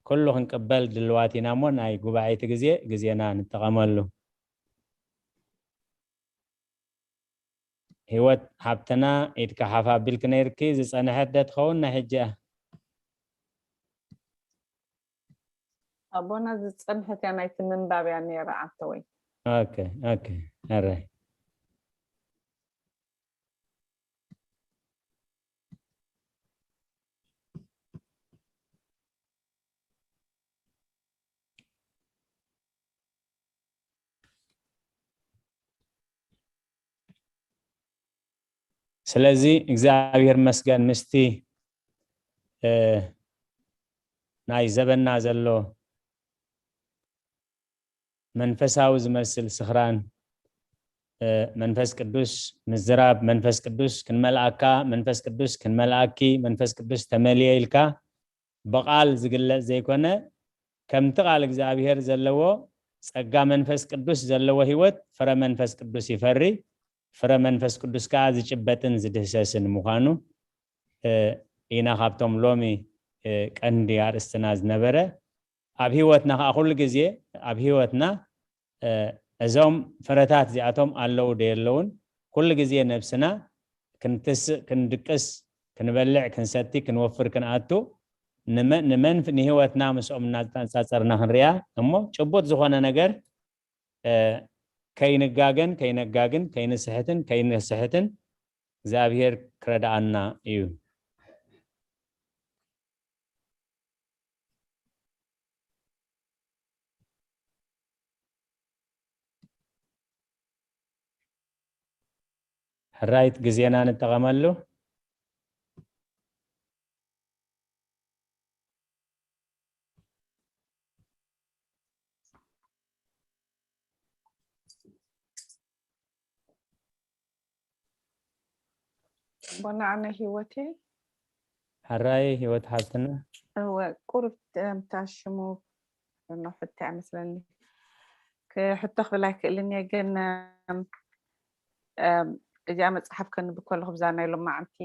ኩሉ ክንቅበል ድልዋት ኢና እሞ ናይ ጉባኤቲ ግዜ ግዜና ንጠቐመሉ። ህይወት ሓብትና ኢድካ ሓፍ ኣቢልኪ ነይርኪ ዝፀንሐት ደ ትኸውን ናይ ሕጂ እያ? ኣቦና ዝፀንሐት እያ ናይቲ ምንባብ እያ ነይራ ዓተወይ። ኦኬ ኦኬ ኣራይ ስለዚ እግዚኣብሔር መስገን ምስቲ ናይ ዘበና ዘሎ መንፈሳዊ ዝመስል ስኽራን መንፈስ ቅዱስ ምዝራብ መንፈስ ቅዱስ ክንመልኣካ መንፈስ ቅዱስ ክንመልኣኪ መንፈስ ቅዱስ ተመልየ ኢልካ ብቓል ዝግለጽ ዘይኮነ ከምቲ ቃል እግዚኣብሔር ዘለዎ ጸጋ መንፈስ ቅዱስ ዘለዎ ህይወት ፍረ መንፈስ ቅዱስ ይፈሪ። ፍረ መንፈስ ቅዱስ ከዓ ዝጭበጥን ዝድህሰስን ምዃኑ ኢና ካብቶም ሎሚ ቀንዲ ኣርእስትና ዝነበረ ኣብ ህይወትና ከዓ ኩሉ ግዜ ኣብ ህይወትና እዞም ፍረታት እዚኣቶም ኣለዉ ዶ የለውን ኩሉ ግዜ ነብስና ክንትስእ ክንድቅስ ክንበልዕ ክንሰቲ ክንወፍር ክንኣቱ ንመን ንህይወትና ምስኦም እናተነፃፀርና ክንሪኣ እሞ ጭቡጥ ዝኾነ ነገር ከይንጋገን ከይነጋግን ከይንስሕትን ከይነስሕትን እግዚኣብሔር ክረድኣና እዩ። ሕራይት ግዜና ንጠቐመሉ። ቦና ኣነ ህይወቴ ሕራይ ህይወት ሓብትና እወ ቁሩብ ምታ ሽሙ ኖ ሕቶ ኣይመስለኒ ክሕቶ ክብል ኣይክእልን እየ ግን እዚኣ መፅሓፍ ከንብብ ከለኹ ብዛ ናይ ሎማዓንቲ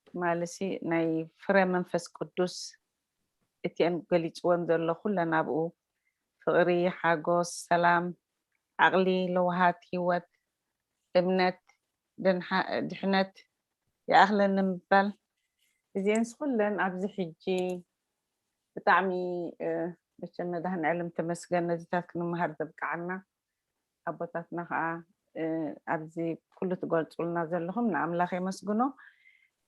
ትማልሲ ናይ ፍረ መንፈስ ቅዱስ እቲአን ገሊፅወን ዘሎ ኩለን ኣብኡ ፍቕሪ፣ ሓጎስ፣ ሰላም፣ ዓቕሊ፣ ለውሃት፣ ህይወት፣ እምነት፣ ድሕነት ይኣኽለኒ ምባል እዚአንስ ኩለን ኣብዚ ሕጂ ብጣዕሚ መቸም መድሃኒዓለም ተመስገን ነዚታት ክንመሃር ዘብቅዓና ኣቦታትና ከዓ ኣብዚ ኩሉ ትገልጹልና ዘለኹም ንኣምላኽ የመስግኖ።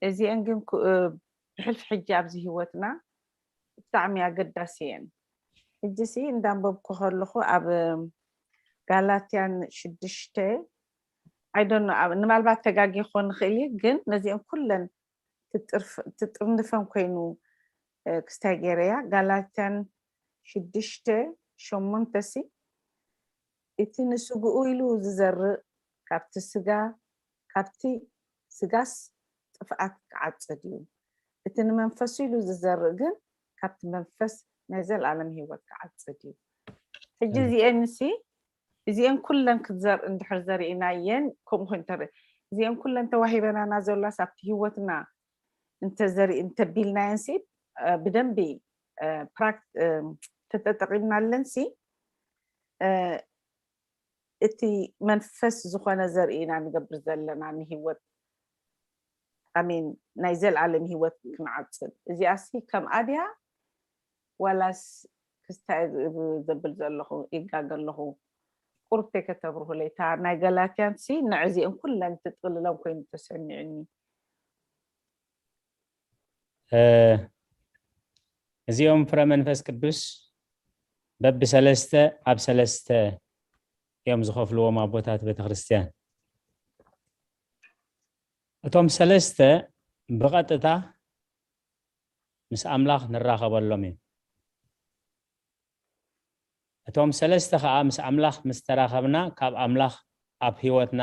እዚአን ግን ብሕልፊ ሕጂ ኣብዚ ህይወትና ብጣዕሚ ኣገዳሲ እየን። ሕጂ ሲ እንዳንበብኩ ከለኹ ኣብ ጋላትያን ሽዱሽተ፣ I don't know፣ ንማልባት ተጋጊ ክኾን ንኽእል እየ፣ ግን ነዚአን ኩለን ትጥርንፈን ኮይኑ ክስታይ ገይረያ። ጋላትያን ሽዱሽተ ሸሞንተ ሲ፣ እቲ ንስግኡ ኢሉ ዝዘርእ ካብቲ ስጋ፣ ካብቲ ስጋስ ጥፍኣት ክዓጽድ እዩ፣ እቲ ንመንፈሱ ኢሉ ዝዘርእ ግን ካብቲ መንፈስ ናይ ዘለኣለም ህይወት ክዓጽድ እዩ። ሕጂ እዚአን ሲ፣ እዚአን ኩለን ክትዘርእ እንድሕር ዘርኢናየን፣ ከምኡ ኮይኑ ተርኢ፣ እዚአን ኩለን ተዋሂበናና ዘላስ ኣብቲ ህይወትና እንተዘርኢ እንተቢልናየን ሲ፣ ብደንቢ ፕራክት ተተጠቂምናለን ሲ፣ እቲ መንፈስ ዝኾነ ዘርኢ ኢና ንገብር ዘለና ንህይወት፣ ኣሜን፣ ናይ ዘልኣለም ህይወት ክንዓጽድ። እዚኣሲ ከምኣ ድያ ዋላስ ክስታይ ዘብል ዘለኹ ይጋገ ኣለኹ? ቁርብ ተይከተብርሁለይ፣ እታ ናይ ገላትያን ሲ ንዕዚአን ኩለን ትጥቕልለን ኮይኑ ተሰሚዑኒ። እዚኦም ፍረ መንፈስ ቅዱስ በብሰለስተ ኣብ ሰለስተ እዮም ዝኸፍልዎም ኣቦታት ቤተክርስትያን። እቶም ሰለስተ ብቐጥታ ምስ ኣምላኽ ንራኸበሎም እዮም። እቶም ሰለስተ ኸዓ ምስ ኣምላኽ ምስ ተራኸብና ካብ ኣምላኽ ኣብ ህይወትና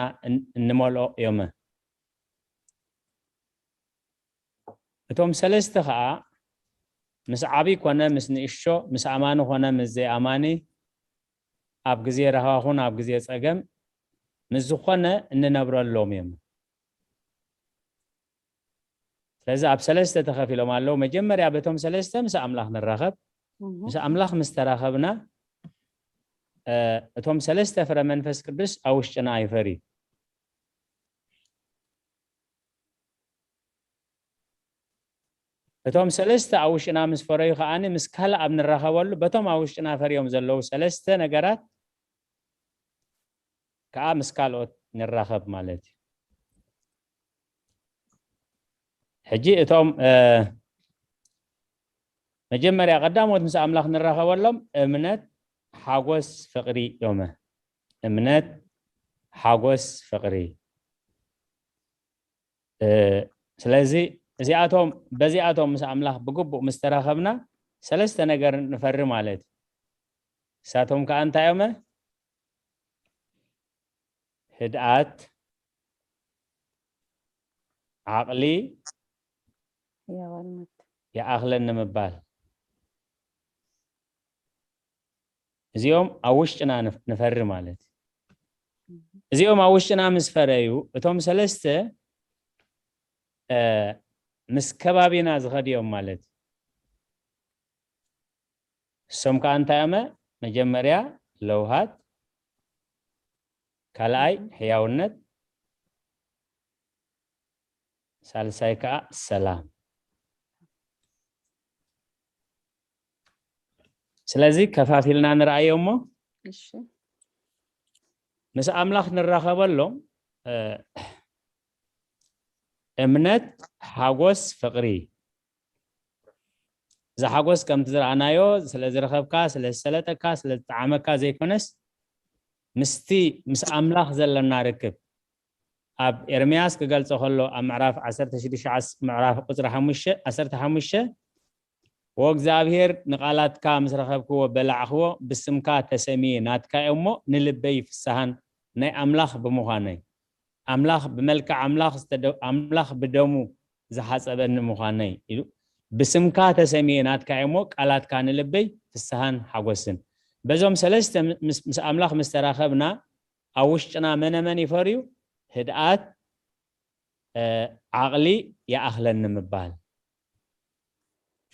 እንመልኦ እዮም። እቶም ሰለስተ ኸዓ ምስ ዓብይ ኮነ ምስ ንእሾ፣ ምስ ኣማኒ ኮነ ምስ ዘይኣማኒ፣ ኣብ ግዜ ራህዋ ኹን ኣብ ግዜ ጸገም ምስ ዝኾነ እንነብረሎም እዮም። ስለዚ ኣብ ሰለስተ ተኸፊሎም ኣለዉ። መጀመርያ በቶም ሰለስተ ምስ ኣምላኽ ንራኸብ። ምስ ኣምላኽ ምስ ተራኸብና እቶም ሰለስተ ፍረ መንፈስ ቅዱስ ኣብ ውሽጥና ኣይፈርዩ። እቶም ሰለስተ ኣብ ውሽጥና ምስ ፈረዩ ከዓኒ ምስ ካልእ ኣብ ንራኸበሉ በቶም ኣብ ውሽጥና ፈርዮም ዘለዉ ሰለስተ ነገራት ከዓ ምስ ካልኦት ንራኸብ ማለት እዩ። ሕጂ እቶም መጀመርያ ቀዳሞት ምስ ኣምላኽ ንራኸበሎም እምነት፣ ሓጎስ፣ ፍቕሪ እዮም። እምነት፣ ሓጎስ፣ ፍቕሪ። ስለዚ እዚኣቶም በዚኣቶም ምስ ኣምላኽ ብግቡእ ምስ ተራኸብና ሰለስተ ነገር ንፈሪ ማለት እዩ። እሳቶም ከዓ እንታይ እዮም? ህድኣት፣ ዓቕሊ፣ ሕያውነት። ይኣኽለኒ ምባል። እዚኦም ኣብ ውሽጥና ንፈሪ ማለት እዩ። እዚኦም ኣብ ውሽጥና ምስ ፈረዩ እቶም ሰለስተ ምስ ከባቢና ዝኸድዮም ማለት እዩ። እሶም ከዓ እንታይ እመ? መጀመርያ ለውሃት፣ ካልኣይ ሕያውነት፣ ሳልሳይ ከዓ ሰላም። ስለዚ ከፋፊልና ንርኣዮ እሞ እሺ። ምስ ኣምላኽ ንራኸበሎም እምነት፣ ሓጎስ፣ ፍቕሪ። እዚ ሓጎስ ከምቲ ዝረኣናዮ ስለ ዝረኸብካ፣ ስለ ዝሰለጠካ፣ ስለ ዝጠዓመካ ዘይኮነስ ምስቲ ምስ ኣምላኽ ዘለና ርክብ ኣብ ኤርምያስ ክገልጾ ከሎ ኣብ ምዕራፍ ዓሰርተ ሽዱሽተ ምዕራፍ ቁጽሪ ሓሙሽተ ዓሰርተ ሓሙሽተ ወእግዚኣብሔር ንቓላትካ ምስ ረኸብክዎ በላዕኽዎ፣ ብስምካ ተሰሚየ ናትካ እየ እሞ ንልበይ ፍስሃን ናይ ኣምላኽ ብምዃነይ ኣምላኽ ብመልክዕ ኣምላኽ ኣምላኽ ብደሙ ዝሓጸበኒ ምዃነይ ኢሉ ብስምካ ተሰሚየ ናትካ እየ እሞ ቃላትካ ንልበይ ፍስሃን ሓጎስን። በዞም ሰለስተ ምስ ኣምላኽ ምስ ተራኸብና ኣብ ውሽጥና መነ መን ይፈርዩ? ህድኣት፣ ዓቕሊ ይኣኽለኒ ምባል።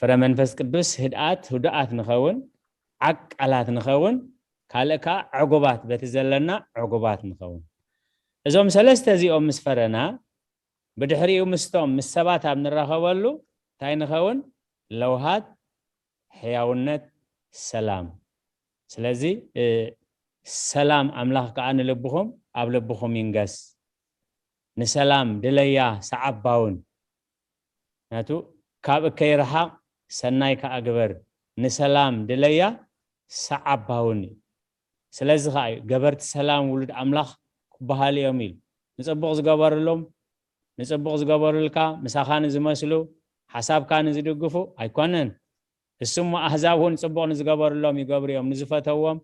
ፍረ መንፈስ ቅዱስ ህድኣት፣ ህዱኣት ንኸውን፣ ዓቃላት ንኸውን፣ ካልእ ከዓ ዕጉባት፣ በቲ ዘለና ዕጉባት ንኸውን። እዞም ሰለስተ እዚኦም ምስ ፈረና ብድሕሪኡ ምስቶም ምስ ሰባት ኣብ ንራኸበሉ እንታይ ንኸውን? ለውሃት፣ ሕያውነት፣ ሰላም። ስለዚ ሰላም ኣምላኽ ከኣ ንልብኹም ኣብ ልብኹም ይንገስ። ንሰላም ድለያ ሰዓባውን ናቱ ካብ እከይ ረሓቕ ሰናይ ከኣ ግበር። ንሰላም ድለያ ሰዓባውን እዩ። ስለዚ ከኣ እዩ ገበርቲ ሰላም ውሉድ ኣምላኽ ክበሃሉ እዮም ኢሉ። ንጽቡቕ ዝገበርሎም ንጽቡቕ ዝገበሩልካ ምሳኻ ንዝመስሉ ሓሳብካ ንዝድግፉ ኣይኮነን። እሱሞ ኣህዛብ እውን ጽቡቕ ንዝገበሩሎም ይገብሩ እዮም። ንዝፈተዎም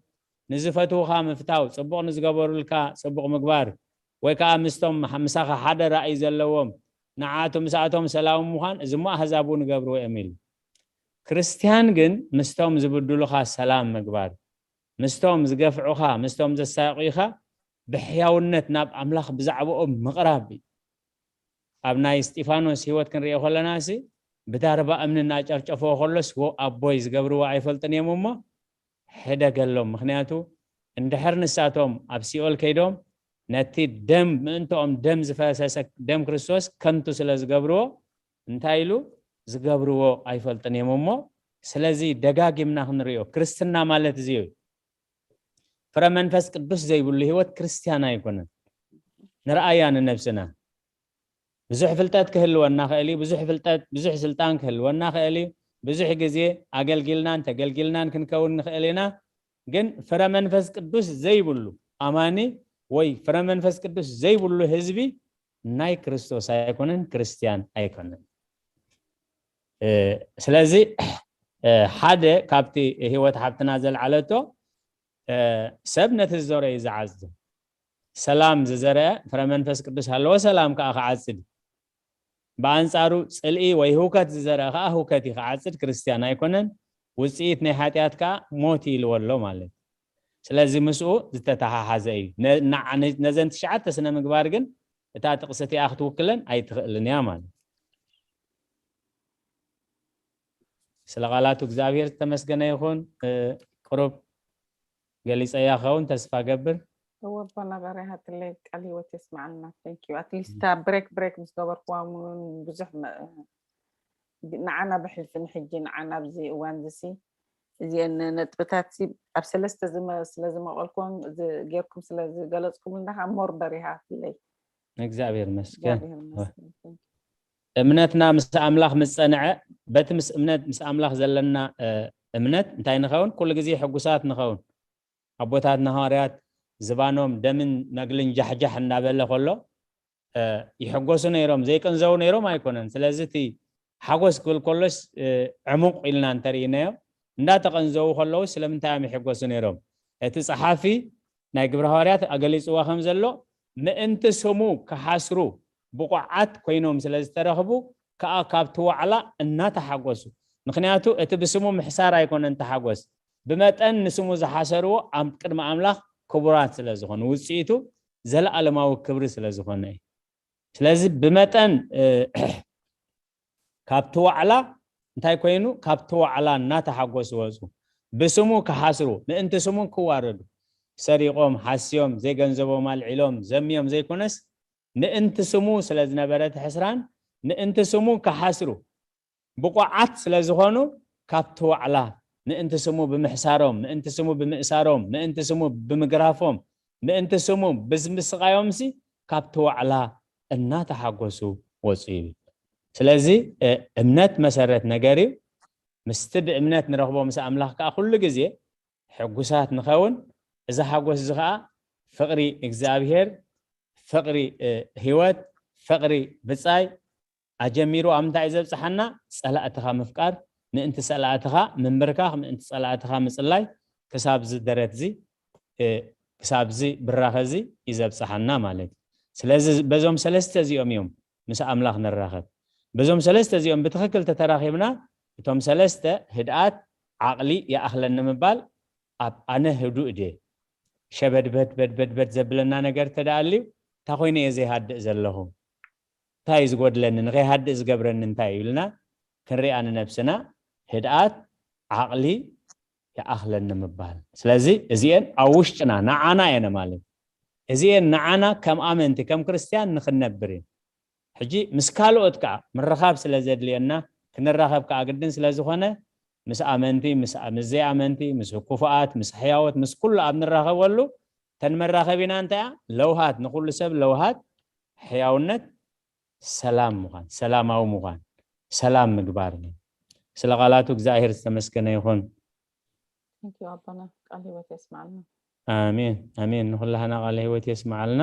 ንዝፈትውኻ ምፍታው፣ ጽቡቕ ንዝገበሩልካ ጽቡቕ ምግባር፣ ወይ ከኣ ምስቶም ምሳኻ ሓደ ራእይ ዘለዎም ንዓቱ ምስኣቶም ሰላም ምዃን፣ እዚሞ ኣህዛብ እውን ይገብርዎ እዮም ኢሉ። ክርስትያን ግን ምስቶም ዝብድሉኻ ሰላም ምግባር፣ ምስቶም ዝገፍዑኻ፣ ምስቶም ዘሳቅዩኻ ብሕያውነት ናብ ኣምላኽ ብዛዕባኦም ምቕራብ እዩ። ኣብ ናይ እስጢፋኖስ ህይወት ክንሪኦ ከለና ሲ ብዳርባ እምኒ እናጨፍጨፈዎ ከሎስ ወ ኣቦይ ዝገብርዎ ኣይፈልጥን እዮም እሞ ሕደገሎም። ምክንያቱ እንድሕር ንሳቶም ኣብ ሲኦል ከይዶም ነቲ ደም ምእንትኦም ደም ዝፈሰሰ ደም ክርስቶስ ከንቱ ስለ ዝገብርዎ እንታይ ኢሉ ዝገብርዎ ኣይፈልጥን እዮም እሞ ስለዚ ደጋጊምና ክንሪኦ ክርስትና ማለት እዚ እዩ። ፍረ መንፈስ ቅዱስ ዘይብሉ ህይወት ክርስትያን ኣይኮነን። ንርኣያ ንነብስና ብዙሕ ፍልጠት ክህልወና ክእል እዩ። ብዙሕ ፍልጠት ብዙሕ ስልጣን ክህልወና ክእል እዩ። ብዙሕ ግዜ ኣገልጊልናን ተገልጊልናን ክንከውን ንኽእል ኢና። ግን ፍረ መንፈስ ቅዱስ ዘይብሉ ኣማኒ ወይ ፍረ መንፈስ ቅዱስ ዘይብሉ ህዝቢ ናይ ክርስቶስ ኣይኮነን፣ ክርስትያን ኣይኮነን። ስለዚ ሓደ ካብቲ ህይወት ሓብትና ዘልዓለቶ ሰብ ነቲ ዝዘርኦ እዩ ዝዓጽድ። ሰላም ዝዘርአ ፍረ መንፈስ ቅዱስ ኣለዎ፣ ሰላም ከዓ ክዓጽድ። ብኣንጻሩ ጽልኢ ወይ ህውከት ዝዘርአ ከዓ ህውከት እዩ ክዓጽድ፣ ክርስትያን ኣይኮነን። ውጽኢት ናይ ሓጢኣት ከዓ ሞት ኢልዎ ኣሎ ማለት። ስለዚ ምስኡ ዝተተሓሓዘ እዩ። ነዘን ትሽዓተ ስነ ምግባር ግን እታ ጥቕሲ እቲኣ ክትውክለን ኣይትኽእልን እያ ማለት። ስለ ቃላቱ እግዚኣብሔር ዝተመስገነ ይኹን። ቅሩብ ገሊፀያ ኸውን ተስፋ ገብር። እወ ኣቦና በረሃትለይ ቃል ህይወት የስማዓልና። Thank you. At least እታ break break ምስ ገበርክዋ እውን ብዙሕ ንዓና ብሕልፊ ንሕጂ ንዓና ኣብዚ እዋን ዝሲ እዚአን ነጥብታት ኣብ ሰለስተ ስለ ዝመቐልኩም ጌርኩም ስለ ዝገለፅኩምልና ከዓ more በሪሃትለይ። እግዚኣብሔር ይመስገን። እምነትና ምስ ኣምላኽ ምስ ጸንዐ፣ በቲ ምስ እምነት ምስ ኣምላኽ ዘለና እምነት እንታይ ንኸውን? ኩሉ ግዜ ሕጉሳት ንኸውን። ኣቦታትና ሃዋርያት ዝባኖም ደምን መግልን ጃሕጃሕ እናበለ ከሎ ይሕጎሱ ነይሮም፣ ዘይቅንዘው ነይሮም ኣይኮነን። ስለዚ እቲ ሓጎስ ክብል ከሎስ ዕሙቕ ኢልና እንተርኢናዮ እንዳተቐንዘው ከለዉ ስለምንታይ እዮም ይሕጎሱ ነይሮም? እቲ ጸሓፊ ናይ ግብረ ሃዋርያት ኣገሊጽዋ ከም ዘሎ ምእንቲ ስሙ ክሓስሩ ብቑዓት ኮይኖም ስለ ዝተረኽቡ ከኣ ካብቲ ዋዕላ እናተሓጎሱ። ምኽንያቱ እቲ ብስሙ ምሕሳር ኣይኮነን ተሓጎስ፣ ብመጠን ንስሙ ዝሓሰርዎ ኣብ ቅድሚ ኣምላኽ ክቡራት ስለ ዝኾኑ ውጽኢቱ ዘለኣለማዊ ክብሪ ስለ ዝኾነ እዩ። ስለዚ ብመጠን ካብቲ ዋዕላ እንታይ ኮይኑ ካብቲ ዋዕላ እናተሓጎሱ ወፁ። ብስሙ ክሓስሩ ምእንቲ ስሙ ክዋረዱ ሰሪቖም፣ ሓስዮም፣ ዘይገንዘቦም ኣልዒሎም፣ ዘምዮም ዘይኮነስ ምእንቲ ስሙ ስለ ዝነበረ እቲ ሕስራን ምእንቲ ስሙ ክሓስሩ ብቑዓት ስለ ዝኾኑ ካብቲ ዋዕላ ምእንቲ ስሙ ብምሕሳሮም፣ ምእንቲ ስሙ ብምእሳሮም፣ ምእንቲ ስሙ ብምግራፎም፣ ምእንቲ ስሙ ብምስቃዮምሲ ካብቲ ዋዕላ እናተሓጎሱ ወፁ ይብል። ስለዚ እምነት መሰረት ነገር እዩ። ምስቲ ብእምነት ንረኽቦ ምስ ኣምላኽ ከዓ ኩሉ ግዜ ሕጉሳት ንኸውን። እዚ ሓጎስ እዚ ከዓ ፍቕሪ እግዚኣብሔር፣ ፍቕሪ ህይወት፣ ፍቕሪ ብጻይ ኣጀሚሩ ኣብ ምንታይ እዩ ዘብጽሓና? ጸላእትኻ ምፍቃር፣ ምእንቲ ጸላእትኻ ምንብርካኽ፣ ምእንቲ ጸላእትኻ ምጽላይ ክሳብዚ ደረትዚ ክሳብዚ ብራኸ እዚ እዩ ዘብጽሓና ማለት እዩ። ስለዚ በዞም ሰለስተ እዚኦም እዮም ምስ ኣምላኽ ንራኸብ። በዞም ሰለስተ እዚኦም ብትኽክል ተተራኺብና እቶም ሰለስተ ህድኣት፣ ዓቕሊ ይኣኽለኒ ምባል፣ ኣብ ኣነ ህዱእ ድየ ሸበድበድ በድበድበድ ዘብለና ነገር ተደኣልዩ እንታይ ኮይነ እየ ዘይሃድእ ዘለኹ? እንታይ እዩ ዝጎድለኒ? ንኸይሃድእ ዝገብረኒ እንታይ እዩ? ኢልና ክንሪኣ ንነብስና ህድኣት ዓቕሊ ይኣኽለኒ ምባል። ስለዚ እዚኤን ኣብ ውሽጥና ንዓና እየን ማለት እዚኤን ንዓና ከም ኣመንቲ ከም ክርስትያን ንክንነብር እየን። ሕጂ ምስ ካልኦት ከዓ ምርኻብ ስለ ዘድልየና ክንራኸብ ከዓ ግድን ስለ ዝኾነ ምስ ኣመንቲ፣ ምስ ምስ ዘይኣመንቲ፣ ምስ ክፉኣት፣ ምስ ሕያዎት፣ ምስ ኩሉ ኣብ ንራኸበሉ፣ ተን መራኸቢና እንታይ እያ? ለውሃት፣ ንኹሉ ሰብ ለውሃት፣ ሕያውነት፣ ሰላም ምዃን፣ ሰላማዊ ምዃን፣ ሰላም ምግባር እዩ። ስለ ቃላቱ እግዚኣብሔር ዝተመስገነ ይኹን። Thank you ኣቦና፣ ቃል ህይወት የስማዕልና። ኣሜን ኣሜን። ንኹላህና ቃለ ህይወት የስማዓልና።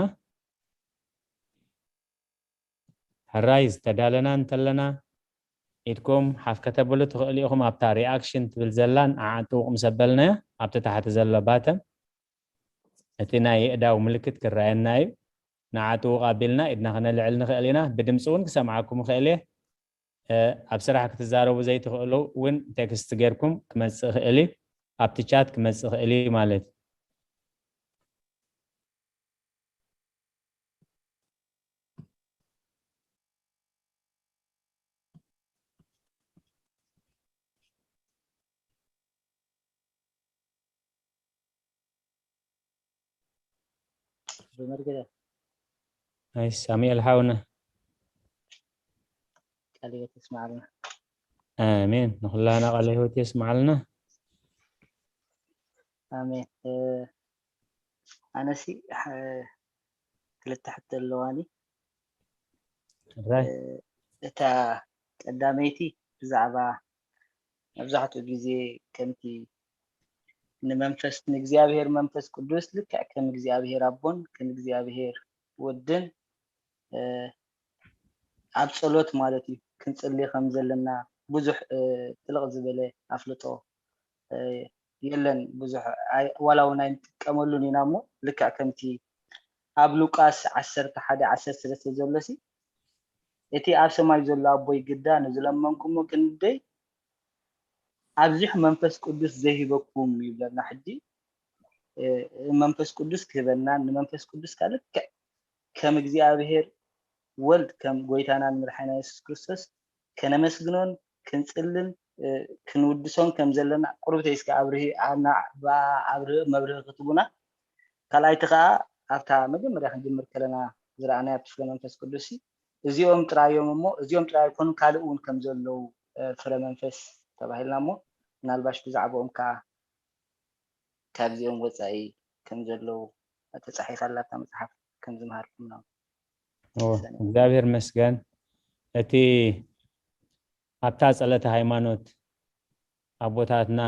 ሕራይ ዝተዳለና እንተለና ኢድኩም ሓፍ ከተብሉ ትኽእሉ ኢኹም። ኣብታ ሪኣክሽን ትብል ዘላን ንዓ ጥውቕ ምስ ኣበልናያ ኣብቲ ታሕቲ ዘሎ ባተም እቲ ናይ የእዳው ምልክት ክረኣየና እዩ። ንዓ ጥውቕ ኣቢልና ኢድና ክነልዕል ንኽእል ኢና። ብድምፂ እውን ክሰምዓኩም እኽእል እየ። ኣብ ስራሕ ክትዛረቡ ዘይትኽእሉ እውን ቴክስት ጌርኩም ክመፅእ ይኽእል እዩ። ኣብቲ ቻት ክመፅእ ይኽእል እዩ ማለት እዩ። ብመርገዳ ኣይ ሳሙኤል ሓውና ቃል ህይወት የስማዓልና። ኣሜን። ንኹላና ቃለ ህይወት የስማዓልና። ኣሜን። ኣነሲ ክልተ ሕቶ ኣለዋኒ። ሕራይ እታ ቀዳመይቲ ብዛዕባ መብዛሕትኡ ግዜ ከምቲ ንመንፈስ ንእግዚኣብሔር መንፈስ ቅዱስ ልክዕ ከም እግዚኣብሔር ኣቦን ከም እግዚኣብሔር ወድን ኣብ ጸሎት ማለት እዩ ክንጽሊ ከም ዘለና ብዙሕ ጥልቕ ዝበለ ኣፍልጦ የለን። ብዙሕ ዋላ እውን ኣይንጥቀመሉን ኢና እሞ ልክዕ ከምቲ ኣብ ሉቃስ ዓሰርተ ሓደ ዓሰርተ ሰለስተ ዘሎ ሲ እቲ ኣብ ሰማይ ዘሎ ኣቦይ ግዳ ንዝለመንኩሞ ክንደይ ኣብዚሑ መንፈስ ቅዱስ ዘይህበኩም ይብለና። ሕጂ መንፈስ ቅዱስ ክህበና ንመንፈስ ቅዱስ ከ ልክዕ ከም እግዚኣብሔር ወልድ ከም ጎይታናን መድሓና የሱስ ክርስቶስ ከነመስግኖን ክንጽልን ክንውድሶን ከም ዘለና ቁርብተይ እስከ ኣብርሂ ኣብርህ መብርሂ ክትቡና። ካልኣይቲ ከዓ ኣብታ መጀመርያ ክንጅምር ከለና ዝረኣናያ ብስለ መንፈስ ቅዱስ እዚኦም ጥራዮም እሞ እዚኦም ጥራይ ኣይኮኑን ካልእ እውን ከም ዘለዉ ፍረ መንፈስ ተባሂልና እሞ ምናልባሽ ብዛዕባኦም ከዓ ካብዚኦም ወፃኢ ከም ዘለዉ ተፃሒፋ ኣላታ መፅሓፍ ከም ዝምሃርኩም ነው። እግዚኣብሔር መስገን። እቲ ኣብታ ጸለተ ሃይማኖት ኣቦታትና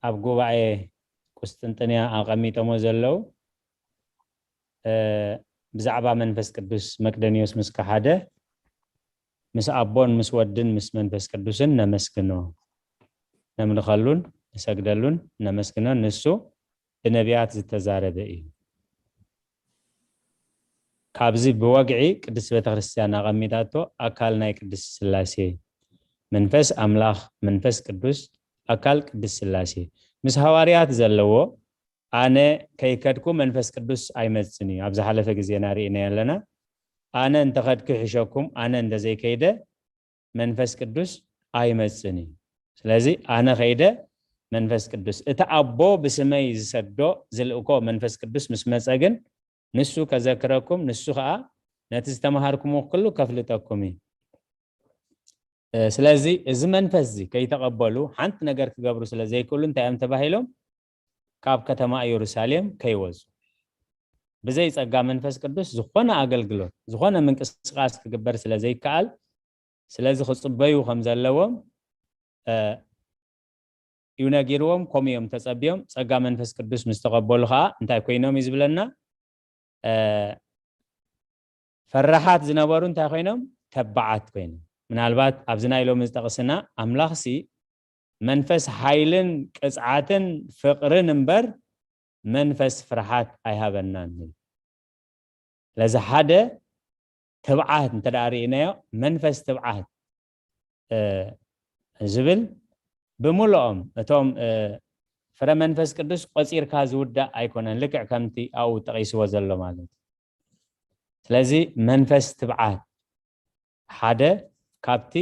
ኣብ ጉባኤ ቁስጥንጥንያ ኣቐሚጦሞ ዘለዉ ብዛዕባ መንፈስ ቅዱስ መቅደንዮስ ምስ ከሓደ ምስ ኣቦን ምስ ወድን ምስ መንፈስ ቅዱስን ነመስግኖ፣ ነምልኸሉን ንሰግደሉን ነመስግኖን። ንሱ ብነቢያት ዝተዛረበ እዩ። ካብዚ ብወግዒ ቅድስት ቤተክርስትያን ኣቐሚጣቶ ኣካል ናይ ቅድስት ስላሴ መንፈስ ኣምላኽ መንፈስ ቅዱስ ኣካል ቅድስት ስላሴ ምስ ሃዋርያት ዘለዎ ኣነ ከይከድኩ መንፈስ ቅዱስ ኣይመጽን እዩ። ኣብ ዝሓለፈ ግዜና ርኢና ኣለና። ኣነ እንተኸድኩ ይሕሸኩም፣ ኣነ እንደዘይከይደ መንፈስ ቅዱስ ኣይመጽን እዩ። ስለዚ ኣነ ከይደ መንፈስ ቅዱስ እቲ ኣቦ ብስመይ ዝሰዶ ዝልእኮ መንፈስ ቅዱስ ምስ መጸ ግን ንሱ ከዘክረኩም፣ ንሱ ከዓ ነቲ ዝተምሃርኩምዎ ኩሉ ከፍልጠኩም እዩ። ስለዚ እዚ መንፈስ እዚ ከይተቐበሉ ሓንቲ ነገር ክገብሩ ስለ ዘይክእሉ እንታይ እዮም ተባሂሎም? ካብ ከተማ ኢየሩሳሌም ከይወፁ። ብዘይ ጸጋ መንፈስ ቅዱስ ዝኾነ ኣገልግሎት ዝኾነ ምንቅስቃስ ክግበር ስለ ዘይከኣል ስለዚ ክጽበዩ ከም ዘለዎም እዩ ነጊርዎም። ከምኡ እዮም ተጸብዮም። ጸጋ መንፈስ ቅዱስ ምስ ተቐበሉ ከዓ እንታይ ኮይኖም እዩ ዝብለና? ፈራሓት ዝነበሩ እንታይ ኮይኖም? ተባዓት ኮይኖም። ምናልባት ኣብዚ ናይ ሎሚ ዝጠቕስና ኣምላኽሲ መንፈስ ሓይልን ቅጽዓትን ፍቕርን እምበር መንፈስ ፍርሓት ኣይሃበናን። ስለዚ ሓደ ትብዓት እንተ ደኣ ርኢናዮ መንፈስ ትብዓት ዝብል ብምልኦም እቶም ፍረ መንፈስ ቅዱስ ቆጺርካ ዝውዳእ ኣይኮነን። ልክዕ ከምቲ ኣብኡ ጠቒስዎ ዘሎ ማለት እዩ። ስለዚ መንፈስ ትብዓት ሓደ ካብቲ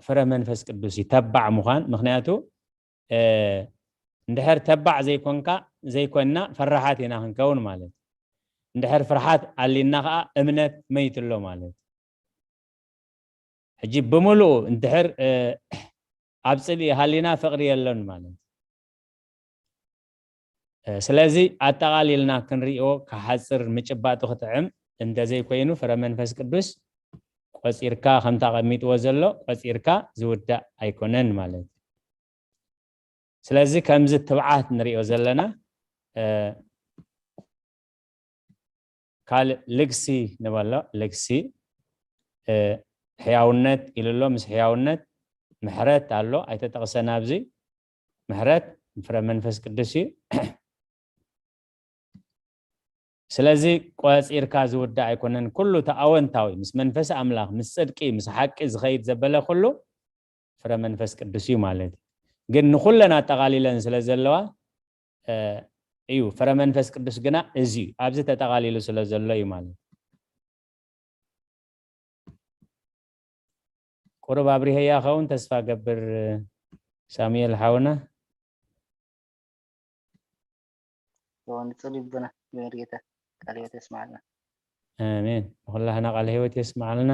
ፍረ መንፈስ ቅዱስ እዩ ተባዕ ምዃን። ምኽንያቱ እንድሕር ተባዕ ዘይኮንካ ዘይኮንና ፈራሓት ኢና ክንከውን ማለት እዩ። እንድሕር ፍርሓት ኣሊና ከዓ እምነት መይትሎ ማለት እዩ። ሕጂ ብምሉኡ እንድሕር ኣብ ፅልኢ ሃሊና ፍቕሪ የለን ማለት። ስለዚ ኣጠቓሊልና ክንሪኦ ክሓፅር ምጭባጡ ክጥዕም እንተዘይኮይኑ ፍረ መንፈስ ቅዱስ ቆፂርካ ከምታ ቀሚጥዎ ዘሎ ቆፂርካ ዝውዳእ ኣይኮነን ማለት እዩ። ስለዚ ከምዚ ትብዓት ንሪኦ ዘለና ካልእ ልግሲ ንበሎ። ልግሲ ሕያውነት ኢሉ ኣሎ። ምስ ሕያውነት ምሕረት ኣሎ፣ ኣይተጠቕሰን ኣብዚ። ምሕረት ፍረ መንፈስ ቅዱስ እዩ። ስለዚ ቆፂርካ ዝውዳእ ኣይኮነን። ኩሉ እቲ ኣወንታዊ ምስ መንፈስ ኣምላኽ ምስ ፅድቂ ምስ ሓቂ ዝኸይድ ዘበለ ኩሉ ፍረ መንፈስ ቅዱስ እዩ ማለት እዩ። ግን ንኩለን ኣጠቓሊለን ስለ ዘለዋ እዩ። ፍረ መንፈስ ቅዱስ ግና እዚ እዩ፣ ኣብዚ ተጠቓሊሉ ስለ ዘሎ እዩ ማለት እዩ። ቁሩብ ኣብሪሀያ ኸውን ተስፋ ገብር። ሳሙኤል ሓውና ንፅል ይቡና። ግበር ጌታ ቃል ህይወት የስማዕልና። ኣሜን። ንኩላህና ቃል ህይወት የስማዕልና።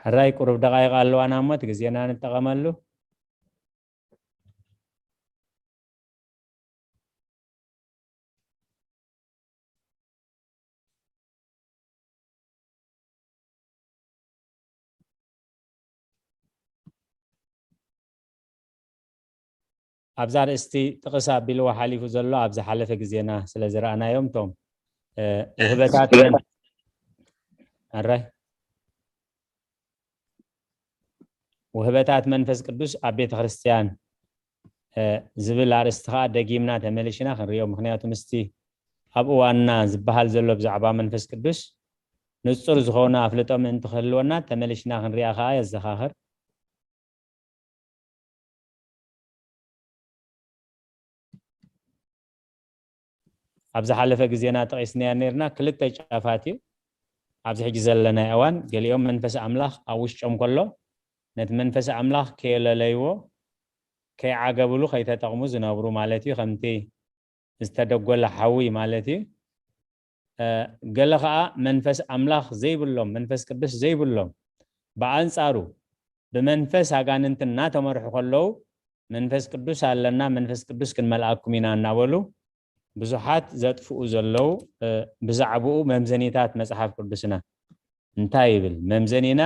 ሕራይ ቁሩብ ደቃይቕ ኣለዋና እሞ እቲ ግዜና ንጠቐመሉ። ኣብዛ ኣርእስቲ ጥቕስ ኣቢልዎ ሓሊፉ ዘሎ ኣብ ዝሓለፈ ግዜና ስለ ዝረኣናዮም እቶም ውህበታት ኣራይ ውህበታት መንፈስ ቅዱስ ኣብ ቤተ ክርስቲያን ዝብል ኣርእስቲ ከዓ ደጊምና ተመሊሽና ክንሪኦ። ምክንያቱ ምስቲ ኣብ እዋንና ዝበሃል ዘሎ ብዛዕባ መንፈስ ቅዱስ ንፁር ዝኾነ ኣፍልጦ ምእንቲ ክህልወና ተመሊሽና ክንሪኣ ከዓ የዘኻኽር። ኣብ ዝሓለፈ ግዜና ጠቒስናያ ነርና ክልተ ጫፋት እዩ። ኣብዚ ሕጂ ዘለናይ እዋን ገሊኦም መንፈስ ኣምላኽ ኣብ ውሽጦም ከሎ ነቲ መንፈስ ኣምላኽ ከየለለይዎ ከይዓገብሉ ከይተጠቕሙ ዝነብሩ ማለት እዩ። ከምቲ ዝተደጎለ ሓዊ ማለት እዩ። ገለ ከዓ መንፈስ ኣምላኽ ዘይብሎም መንፈስ ቅዱስ ዘይብሎም ብኣንፃሩ ብመንፈስ ኣጋንንቲ እናተመርሑ ከለዉ መንፈስ ቅዱስ ኣለና መንፈስ ቅዱስ ክንመልኣኩም ኢና እናበሉ ብዙሓት ዘጥፍኡ ዘለዉ ብዛዕባኡ መምዘኒታት መፅሓፍ ቅዱስና እንታይ ይብል? መምዘኒና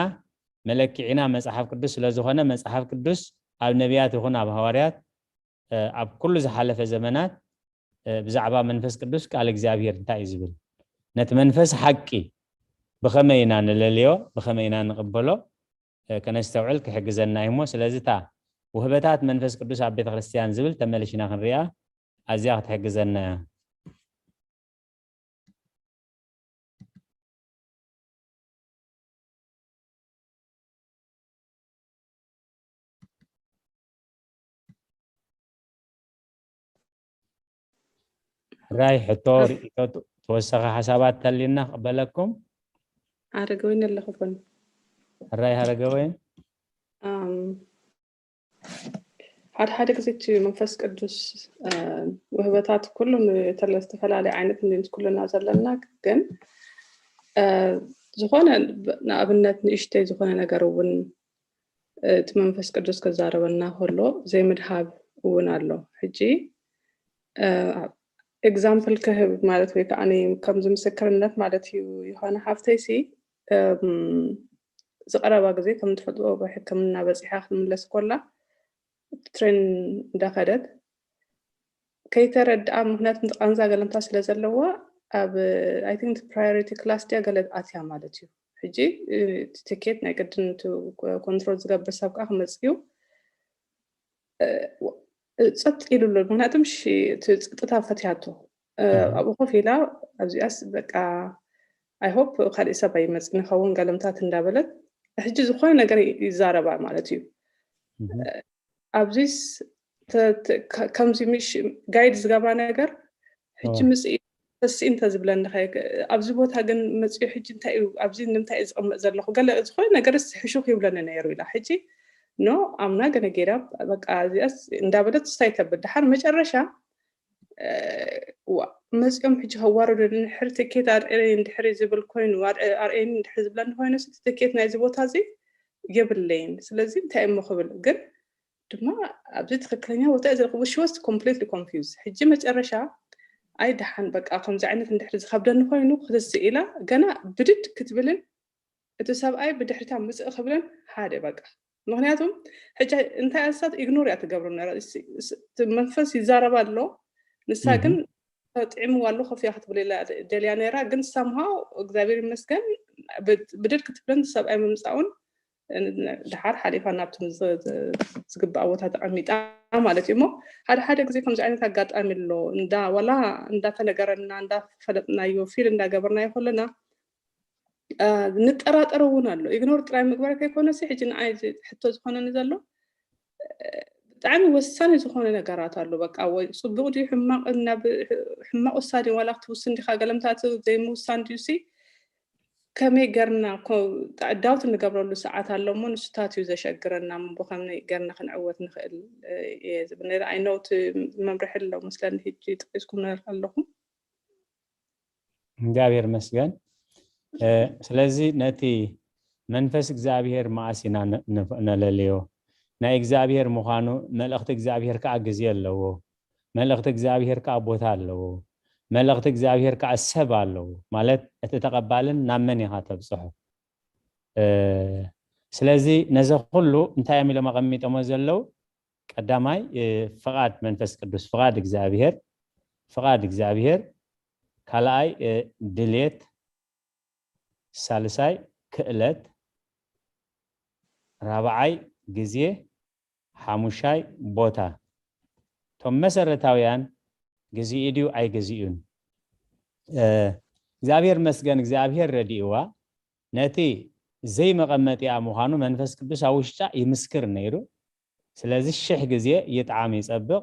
መለክዒና መፅሓፍ ቅዱስ ስለዝኾነ መፅሓፍ ቅዱስ ኣብ ነቢያት ይኹን ኣብ ሃዋርያት ኣብ ኩሉ ዝሓለፈ ዘመናት ብዛዕባ መንፈስ ቅዱስ ቃል እግዚኣብሔር እንታይ እዩ ዝብል? ነቲ መንፈስ ሓቂ ብኸመይ ኢና ንለልዮ? ብኸመይ ኢና ንቕበሎ? ከነስተውዕል ክሕግዘና እዩ እሞ ስለዚ እታ ውህበታት መንፈስ ቅዱስ ኣብ ቤተ ክርስቲያን ዝብል ተመሊሽና ክንሪኣ ኣዝያ ክትሕግዘና እያ። ሕራይ ሕቶ ርኢቶ ተወሰኸ ሓሳባት ተልና ክቕበለኩም። ኣረገወይን ኣለኹ ጎን ሕራይ ሃረገወይን ሓደ ሓደ ግዜ እቲ መንፈስ ቅዱስ ውህበታት ኩሉ ዝተፈላለየ ዓይነት እንዲንስ ኩልና ዘለና ግን ዝኾነ ንኣብነት ንእሽተይ ዝኾነ ነገር እውን እቲ መንፈስ ቅዱስ ክዛረበና ከሎ ዘይምድሃብ እውን ኣሎ ሕጂ example ክህብ ማለት ወይ ከዓ ከምዚ ምስክርነት ማለት እዩ የሆነ ሓፍተይ ሲ ዝቀረባ ግዜ ከም ትፈልጥዎ ሕክምና በፂሓ ክትምለስ ኮላ ትሬን እንዳኸደት ከይተረድኣ ምክንያቱ ቃንዛ ገለምታ ስለ ዘለዋ ኣብ I think priority class ድያ ገለ ኣትያ ማለት እዩ ሕጂ ትኬት ናይ ቅድም ኮንትሮል ዝገብር ሰብ ከዓ ክመፅእ እዩ ፀጥ ኢሉ ኣሎ ምክንያቱ ምሽ እቲ ፀጥታ ፈትያቶ ኣብኡ ኮፍ ኢላ ኣብዚኣስ በቃ I hope ካልእ ሰብ ኣይመፅን ይኸውን ገለምታት እንዳበለት ሕጂ ዝኾነ ነገር ይዛረባ ማለት እዩ ኣብዚስ ከምዚ ምሽ ጋይድ ዝገብራ ነገር ሕጂ ምፅኢ ተስኢ እንተ ዝብለኒ ኣብዚ ቦታ ግን መፅኡ ሕጂ እንታይ እዩ ኣብዚ ንምንታይ እዩ ዝቕመጥ ዘለኹ ገለ ዝኾነ ነገርስ ሕሹኽ ይብለኒ ነይሩ ኢላ ሕጂ no, I'm not gonna get up፣ በቃ እዚኣስ እንዳበለት ስታይ ተብል። ድሓር መጨረሻ ዋ መፂኦም ሕጂ ከዋርዱኒ፣ ሕር ትኬት ኣርእየኒ እንድሕሪ ዝብል ኮይኑ፣ ኣርእየኒ እንድሕሪ ዝብለኒ ኮይኑ፣ እቲ ትኬት ናይዚ ቦታ እዚ የብለይን። ስለዚ እንታይ እሞ ክብል ግን ድማ ኣብዚ ትክክለኛ ቦታ እዚ ረክቡ ሽወስ ኮምፕሊትሊ ኮንፊውዝ። ሕጂ መጨረሻ ኣይ ደሓን በቃ ከምዚ ዓይነት እንድሕሪ ዝከብደኒ ኮይኑ ክትስእ ኢላ ገና ብድድ ክትብልን እቲ ሰብኣይ ብድሕሪታ ምፅእ ክብለን ሓደ በቃ። ምክንያቱም ሕጂ እንታይ ኣሳት ኢግኖር እያ ትገብሮ ነራ። መንፈስ ይዛረባ ኣሎ፣ ንሳ ግን ጥዕምዋ ኣሎ፣ ኮፍያ ክትብል ኢላ ደልያ ነራ። ግን ሳምሃው እግዚኣብሔር ይመስገን ብድድ ክትብለን ሰብኣይ ምምፃኡን ድሓር ሓሊፋ ናብቲ ዝግባእ ቦታ ተቐሚጣ ማለት እዩ። እሞ ሓደ ሓደ ግዜ ከምዚ ዓይነት ኣጋጣሚ ኣሎ፣ እንዳ ዋላ እንዳተነገረና እንዳፈለጥናዮ ፊል እንዳገበርናዮ ከለና ንጠራጠር እውን ኣሎ። ኢግኖር ጥራይ ምግባር ከይኮነሲ ሕጂ ንዓይ ሕቶ ዝኾነኒ ዘሎ ብጣዕሚ ወሳኒ ዝኾነ ነገራት ኣሎ። በቃ ወይ ፅቡቅ ድዩ ሕማቅ ናብ ሕማቅ ውሳኔ ዋላ ክትውስን ዲካ ገለምታት ዘይምውሳን ድዩ ሲ ከመይ ገርና ዳውት እንገብረሉ ሰዓት ኣሎ እሞ ንሱታት እዩ ዘሸግረና እሞ ከመይ ገርና ክንዕወት ንኽእል እየ ዝብል ነረ። ኣይ ነው እቲ መምርሒ ኣሎ መስለኒ ሕጂ ጠቂስኩም ኣለኹም። እግዚኣብሔር መስገን። ስለዚ ነቲ መንፈስ እግዚኣብሔር መዓስ ኢና ነለልዮ? ናይ እግዚኣብሔር ምዃኑ መልእኽቲ እግዚኣብሔር ከዓ ግዜ ኣለዎ። መልእኽቲ እግዚኣብሔር ከዓ ቦታ ኣለዎ። መልእኽቲ እግዚኣብሔር ከዓ ሰብ ኣለዎ። ማለት እቲ ተቐባልን ናብ መን ኢኻ ተብፅሖ? ስለዚ ነዚ ኩሉ እንታይ እዮም ኢሎም ኣቐሚጦሞ ዘለዉ? ቀዳማይ ፍቓድ መንፈስ ቅዱስ፣ ፍቓድ እግዚኣብሔር፣ ፍቓድ እግዚኣብሔር፣ ካልኣይ ድሌት፣ ሳልሳይ ክእለት፣ ራብዓይ ግዜ፣ ሓሙሻይ ቦታ። እቶም መሰረታውያን ግዜኡ ድዩ ኣይግዜኡን? እግዚኣብሔር መስገን፣ እግዚኣብሔር ረዲእዋ ነቲ ዘይመቐመጢኣ ምዃኑ መንፈስ ቅዱስ ኣብ ውሽጣ ይምስክር ነይሩ። ስለዚ ሽሕ ግዜ ይጥዓም ይጸብቕ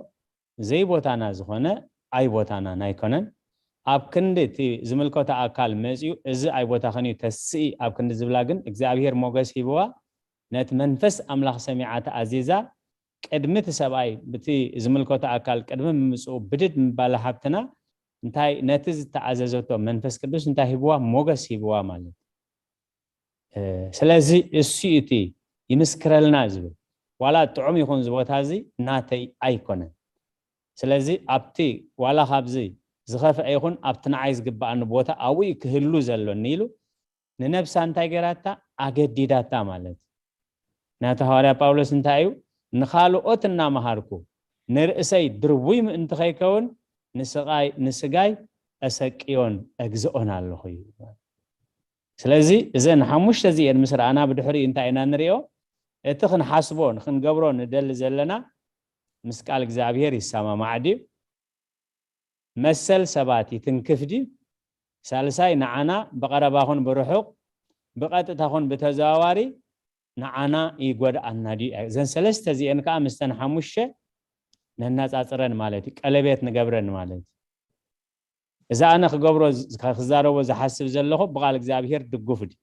ዘይቦታና ዝኾነ ኣይቦታናን ኣይኮነን። ኣብ ክንዲ እቲ ዝምልከቶ ኣካል መጺኡ እዚ ኣይቦታኽን እዩ ተስኢ ኣብ ክንዲ ዝብላ ግን እግዚኣብሔር ሞገስ ሂብዋ ነቲ መንፈስ ኣምላኽ ሰሚዓ ተኣዚዛ ቅድሚ እቲ ሰብኣይ ብቲ ዝምልከቶ ኣካል ቅድሚ ምምፅኡ ብድድ ምባላ ሓብትና እንታይ ነቲ ዝተኣዘዘቶ መንፈስ ቅዱስ እንታይ ሂብዋ ሞገስ ሂብዋ ማለት ስለዚ እሱ እቲ ይምስክረልና ዝብል ዋላ ጥዑም ይኹን ዝቦታ እዚ ናተይ ኣይኮነን ስለዚ ኣብቲ ዋላ ካብዚ ዝኸፍአ ይኹን ኣብቲ ንዓይ ዝግበኣኒ ቦታ ኣብኡ ክህሉ ዘሎኒ ኢሉ ንነብሳ እንታይ ገይራታ ኣገዲዳታ ማለት ናቲ ሃዋርያ ጳውሎስ እንታይ እዩ ንኻልኦት እናመሃርኩ ንርእሰይ ድርቡይ ምእንቲ ከይከውን ንስቃይ ንስጋይ እሰቅዮን እግዝኦን ኣለኹ እዩ ስለዚ እዘን ሓሙሽተ እዚኤን ምስ ረኣና ብድሕሪኡ እንታይ ኢና ንሪኦ እቲ ክንሓስቦ ንክንገብሮ ንደሊ ዘለና ምስ ቃል እግዚኣብሄር ይሰማማዕ ድዩ መሰል ሰባት ይትንክፍ ድዩ ሳልሳይ ንዓና ብቐረባ ኹን ብርሑቕ ብቐጥታ ኹን ብተዘዋዋሪ ንዓና ይጎድኣና ድዩ እዘን ሰለስተ እዚኤን ከዓ ምስተን ሓሙሽተ ነናፃፅረን ማለት እዩ ቀለቤት ንገብረን ማለት እዩ እዛ ኣነ ክገብሮ ክዛረቦ ዝሓስብ ዘለኹ ብቃል እግዚኣብሄር ድጉፍ ድዩ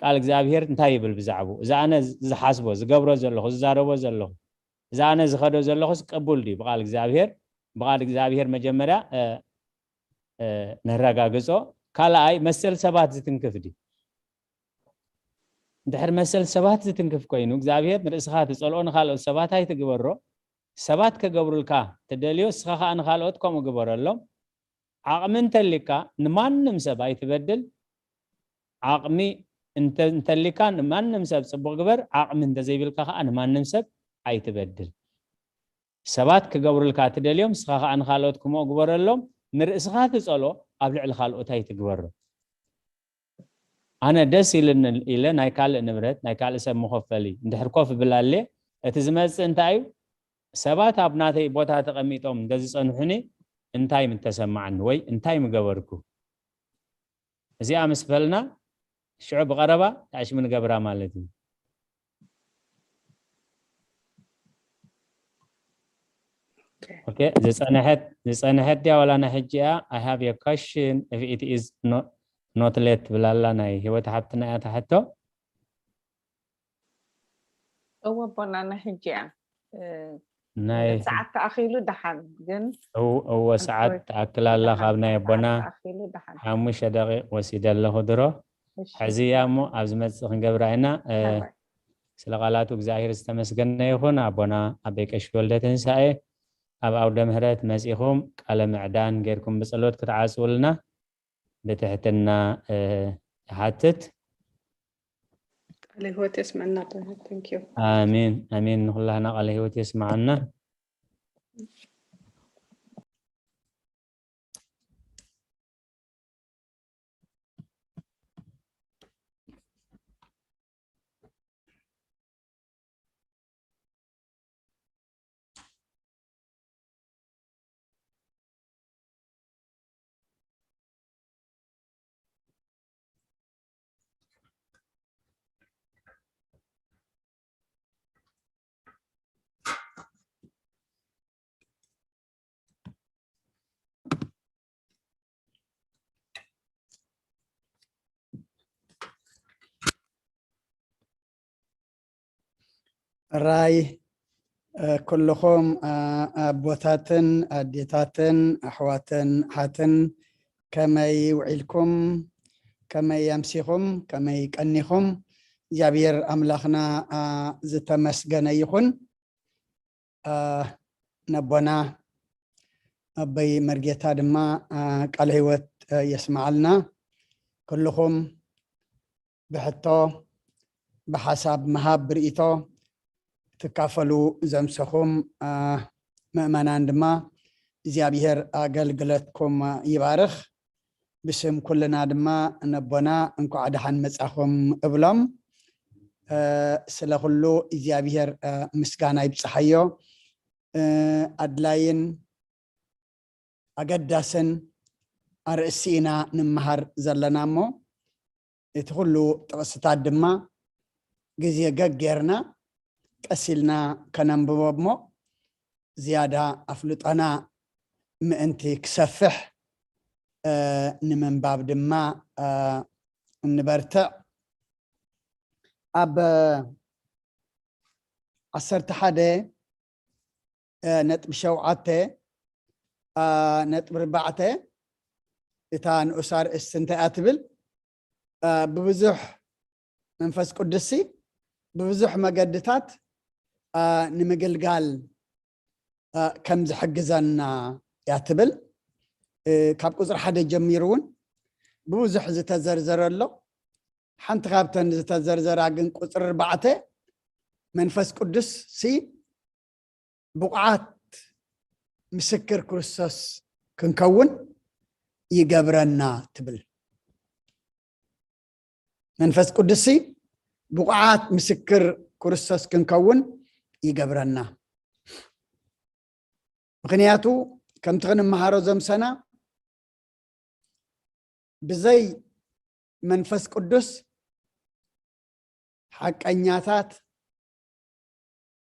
ቃል እግዚኣብሄር እንታይ ይብል ብዛዕቡ እዛ ኣነ ዝሓስቦ ዝገብሮ ዘለኹ ዝዛረቦ ዘለኹ እዛ ኣነ ዝኸዶ ዘለኹስ ቅቡል ድዩ ብቃል እግዚኣብሄር ብቃል እግዚኣብሄር መጀመርያ ነረጋግጾ ካልኣይ መሰል ሰባት ዝትንክፍ ድዩ ድሕር መሰል ሰባት ዝትንክፍ ኮይኑ እግዚኣብሄር ንርእስኻ ትጸልኦ ንካልኦት ሰባት ኣይትግበሮ ሰባት ከገብሩልካ ትደልዮ እስኻ ከዓ ንካልኦት ከምኡ ግበረሎም ዓቕሚ እንተሊካ ንማንም ሰብ ኣይትበድል ዓቕሚ እንተሊካ ንማንም ሰብ ፅቡቅ ግበር ዓቕሚ እንተዘይብልካ ከዓ ንማንም ሰብ ኣይትበድል ሰባት ክገብሩልካ ትደልዮም እስኻ ከዓ ንካልኦት ክምኦ ግበረሎም ንርእስኻ ትፀሎ ኣብ ልዕሊ ካልኦት ኣይትግበሮ ኣነ ደስ ኢልኒ ኢለ ናይ ካልእ ንብረት ናይ ካልእ ሰብ መኸፈሊ እንድሕር ኮፍ ብላለ እቲ ዝመፅእ እንታይ እዩ ሰባት ኣብ ናተይ ቦታ ተቐሚጦም እንተዝፀንሑኒ እንታይ ምተሰማዓኒ ወይ እንታይ ምገበርኩ እዚኣ ምስ በልና ሽዑ ብቐረባ ታዕሽሚ ንገብራ ማለት እዩ ዝፀንሐት ዝፀንሐት ድያ ዋላ ናይ ሕጂ እያ I have a question if it is not, not late ትብላላ ናይ ህይወት ሓብትና እያ ተሕቶ እወ ኣቦና ናይ ሕጂ እያ። እ፣ ናይ ሰዓት ተኣኺሉ ደሓን ግን እው- እወ ሰዓት ኣንቶይ ትኣክል ኣላ። ካብ ናይ ኣቦና ሰዓት ተኣኺሉ ደሓን። ሓሙሽተ ደቂቕ ወሲደ ኣለኹ ድሮ። እሺ። ሕዚ እያ እሞ ኣብ ዝመጽእ ክንገብራ ኢና። እ፣ ሰባይ። ስለ ቃላቱ እግዚኣብሔር ዝተመስገነ ይኹን። ኣቦና ኣበይ ቀሺ ወልደ ትንሳኤ ኣብ ኣውደ ምህረት መጺኹም ቃለ ምዕዳን ጌርኩም ብጸሎት ክትዓጽውልና ብትሕትና እ፣ ይሓትት። ቃለ ህይወት የስመዕና ኣቦና። Thank you። ኣሜን ኣሜን። ንኩላህና ቃለ ህይወት የስማዓና። ራይ እ፣ ኩልኹም እ፣ ኣቦታትን ኣዴታትን ኣሕዋትን ኣሓትን ከመይ ውዒልኩም? ከመይ ኣምሲኹም? ከመይ ቀኒኹም? እግዚኣብሔር ኣምላኽና እ፣ ዝተመስገነ ይኹን። እ፣ ነቦና ኣቦይ መርጌታ ድማ እ፣ ቃለ ህይወት እ፣ የስምዓልና። ኩልኹም ብሕቶ ብሓሳብ ምሃብ ብርእይቶ ትካፈሉ ዘምሰኹም እ፣ ምእመናን ድማ እግዚኣብሔር ኣገልግሎትኩም ይባርኽ። ብስም ኩልና ድማ ነቦና እንኳዕ ደሓን መጻኹም እብሎም። እ፣ ስለ ኩሉ እግዚኣብሔር እ፣ ምስጋና ይብጽሓዮ። እ፣ ኣድላይን ኣገዳስን ኣርእስቲ ኢና ንምሃር ዘለና እሞ እቲ ኩሉ ጥቕስታት ድማ ግዜ ገግ ጌርና ቀስ ኢልና ከነንብቦ እሞ ዝያዳ ኣፍልጦና ምእንቲ ክሰፍሕ እ፣ ንምንባብ ድማ እ፣ እንበርትዕ። ኣብ ዓሰርተ ሓደ እ፣ ነጥቢ ሸውዓተ እ፣ ነጥቢ ኣርባዕተ እታ ንኡስ ኣርእስቲ እንታይ እያ ትብል? እ፣ ብብዙሕ መንፈስ ቅዱስሲ ብብዙሕ መገድታት እ፣ ንምግልጋል እ፣ ከም ዝሕግዘና እያ ትብል። እ፣ ካብ ቁፅሪ ሓደ ጀሚሩ እውን ብብዙሕ ዝተዘርዘረ ኣሎ። ሓንቲ ካብተን ዝተዘርዘራ ግን ቁፅሪ ኣርባዕተ መንፈስ ቅዱስ ሲ ብቑዓት ምስክር ክርስቶስ ክንከውን ይገብረና ትብል። መንፈስ ቅዱስ ሲ ብቑዓት ምስክር ክርስቶስ ክንከውን ይገብረና። ምኽንያቱ ከምቲ ክንመሃሮ ዘምሰና ብዘይ መንፈስ ቅዱስ ሓቀኛታት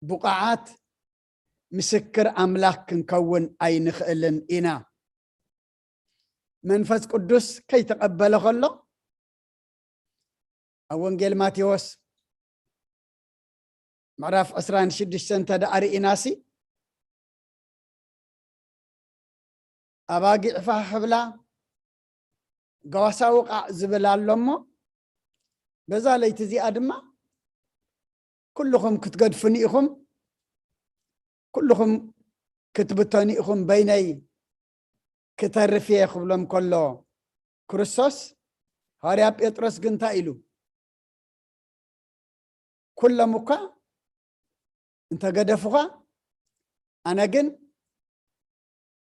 ብቑዓት ምስክር ኣምላኽ ክንከውን ኣይንኽእልን ኢና። መንፈስ ቅዱስ ከይተቐበለ ከሎ ኣብ ወንጌል ማቴዎስ ምዕራፍ ዕስራን ሽዱሽተን እንተ ደኣ ርኢናሲ ኣባጊዕ ፋሕ ክብላ ጓሳ ውቓዕ ዝብል ኣሎ እሞ በዛ ለይቲ እዚኣ ድማ ኩልኹም ክትገድፉኒ ኢኹም፣ ኩልኹም ክትብተኑ ኢኹም፣ በይነይ ክተርፍ እየ ክብሎም ከሎ ክርስቶስ ሃዋርያ ጴጥሮስ ግን እንታይ ኢሉ? ኩሎም እኳ እንተገደፉኻ ኣነ ግን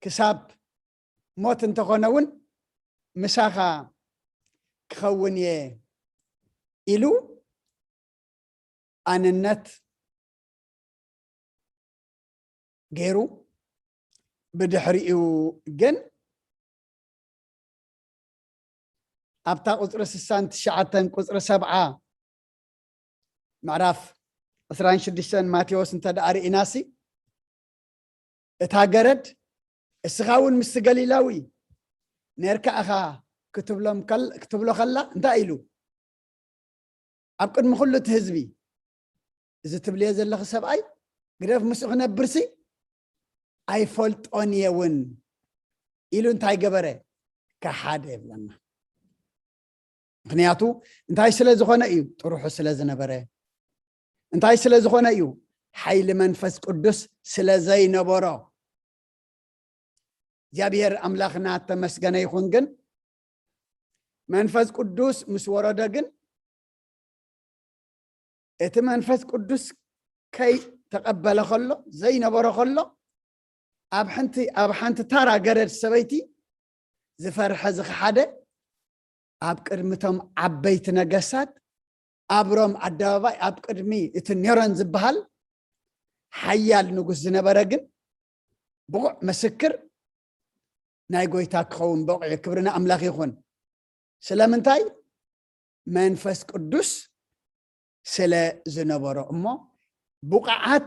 ክሳብ ሞት እንተኾነ እውን ምሳኻ ክኸውን እየ ኢሉ ኣንነት ገይሩ ብድሕሪኡ ግን ኣብታ ቁፅሪ ስሳን ትሽዓተን ቁፅሪ ሰብዓ ምዕራፍ ዕስራን ሽዱሽተን ማቴዎስ እንተ ደኣ ርኢናሲ እታ ገረድ እስኻ እውን ምስቲ ገሊላዊ ነርካ ኢኻ ክትብሎም ከል- ክትብሎ ከላ እንታይ ኢሉ ኣብ ቅድሚ ኩሉ እቲ ህዝቢ እዚ ትብልዮ ዘለኺ ሰብኣይ ግደፍ ምስኡ ክነብርሲ ኣይፈልጦን እየ እውን ኢሉ እንታይ ገበረ? ከሓደ ይብለና። ምክንያቱ እንታይ ስለ ዝኾነ እዩ? ጥሩሑ ስለ ዝነበረ። እንታይ ስለ ዝኾነ እዩ? ሓይሊ መንፈስ ቅዱስ ስለ ዘይነበሮ። እግዚኣብሔር ኣምላኽና ተመስገነ ይኹን። ግን መንፈስ ቅዱስ ምስ ወረደ ግን እቲ መንፈስ ቅዱስ ከይተቐበለ ከሎ ዘይነበሮ ከሎ ኣብ ሓንቲ ኣብ ሓንቲ ታራ ገረድ ሰበይቲ ዝፈርሐ ዝኸሓደ ኣብ ቅድሚቶም ዓበይቲ ነገስታት ኣብ ሮም ኣደባባይ ኣብ ቅድሚ እቲ ኔሮን ዝበሃል ሓያል ንጉስ ዝነበረ ግን ብቑዕ ምስክር ናይ ጎይታ ክኸውን በቑዑ። ክብሪ ንኣምላኽ ይኹን። ስለምንታይ? መንፈስ ቅዱስ ስለ ዝነበሮ እሞ ብቑዓት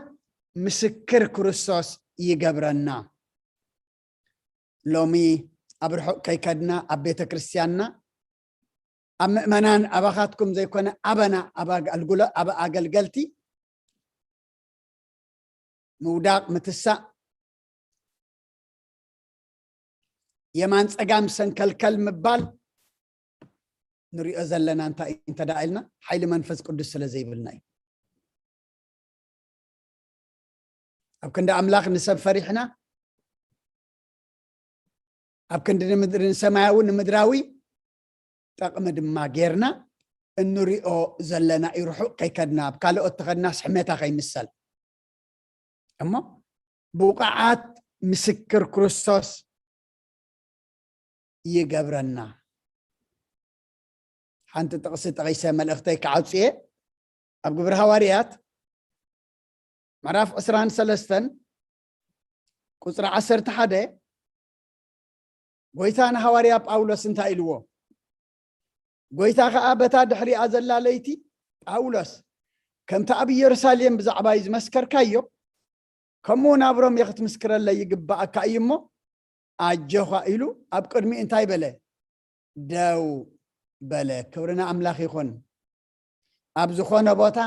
ምስክር ክርስቶስ ይገብረና። ሎሚ ኣብ ርሑቕ ከይከድና ኣብ ቤተ ክርስቲያንና ኣብ ምእመናን ኣባኻትኩም ዘይኮነ ኣበና ኣብ ኣገልግሎ ኣብ ኣገልገልቲ ምውዳቕ ምትሳእ የማን ጸጋም ሰንከልከል ምባል ንሪኦ ዘለና እንታይ እዩ እንተ ደኣ ኢልና ሓይሊ መንፈስ ቅዱስ ስለ ዘይብልና እዩ። ኣብ ክንዲ ኣምላኽ ንሰብ ፈሪሕና ኣብ ክንዲ ንምድሪ ንሰማያዊ ንምድራዊ ጠቕሚ ድማ ጌርና እንሪኦ ዘለና እዩ። ርሑቕ ከይከድና ኣብ ካልኦት ተኸድናስ ሕመታ ከይምሰል እሞ ብቑዓት ምስክር ክርስቶስ ይገብረና። ሓንቲ ጥቕሲ ጠቒሰ መልእኽተይ ክዓጹ እየ። ኣብ ግብሪ ሃዋርያት ምዕራፍ ዕስራን ሰለስተን ቁጽሪ ዓሰርተ ሓደ ጎይታ ንሃዋርያ ጳውሎስ እንታይ ኢልዎ? ጎይታ ኸኣ በታ ድሕሪኣ ዘላ ለይቲ ጳውሎስ ከምቲ ኣብ ኢየሩሳሌም ብዛዕባይ ዝመስከርካዮ ከምኡ እውን ኣብ ሮሜ ክትምስክረለይ ይግብኣካ እዩ እሞ ኣጆኻ ኢሉ ኣብ ቅድሚኡ እንታይ በለ? ደው በለ። ክብሪ ንኣምላኽ ይኹን። ኣብ ዝኾነ ቦታ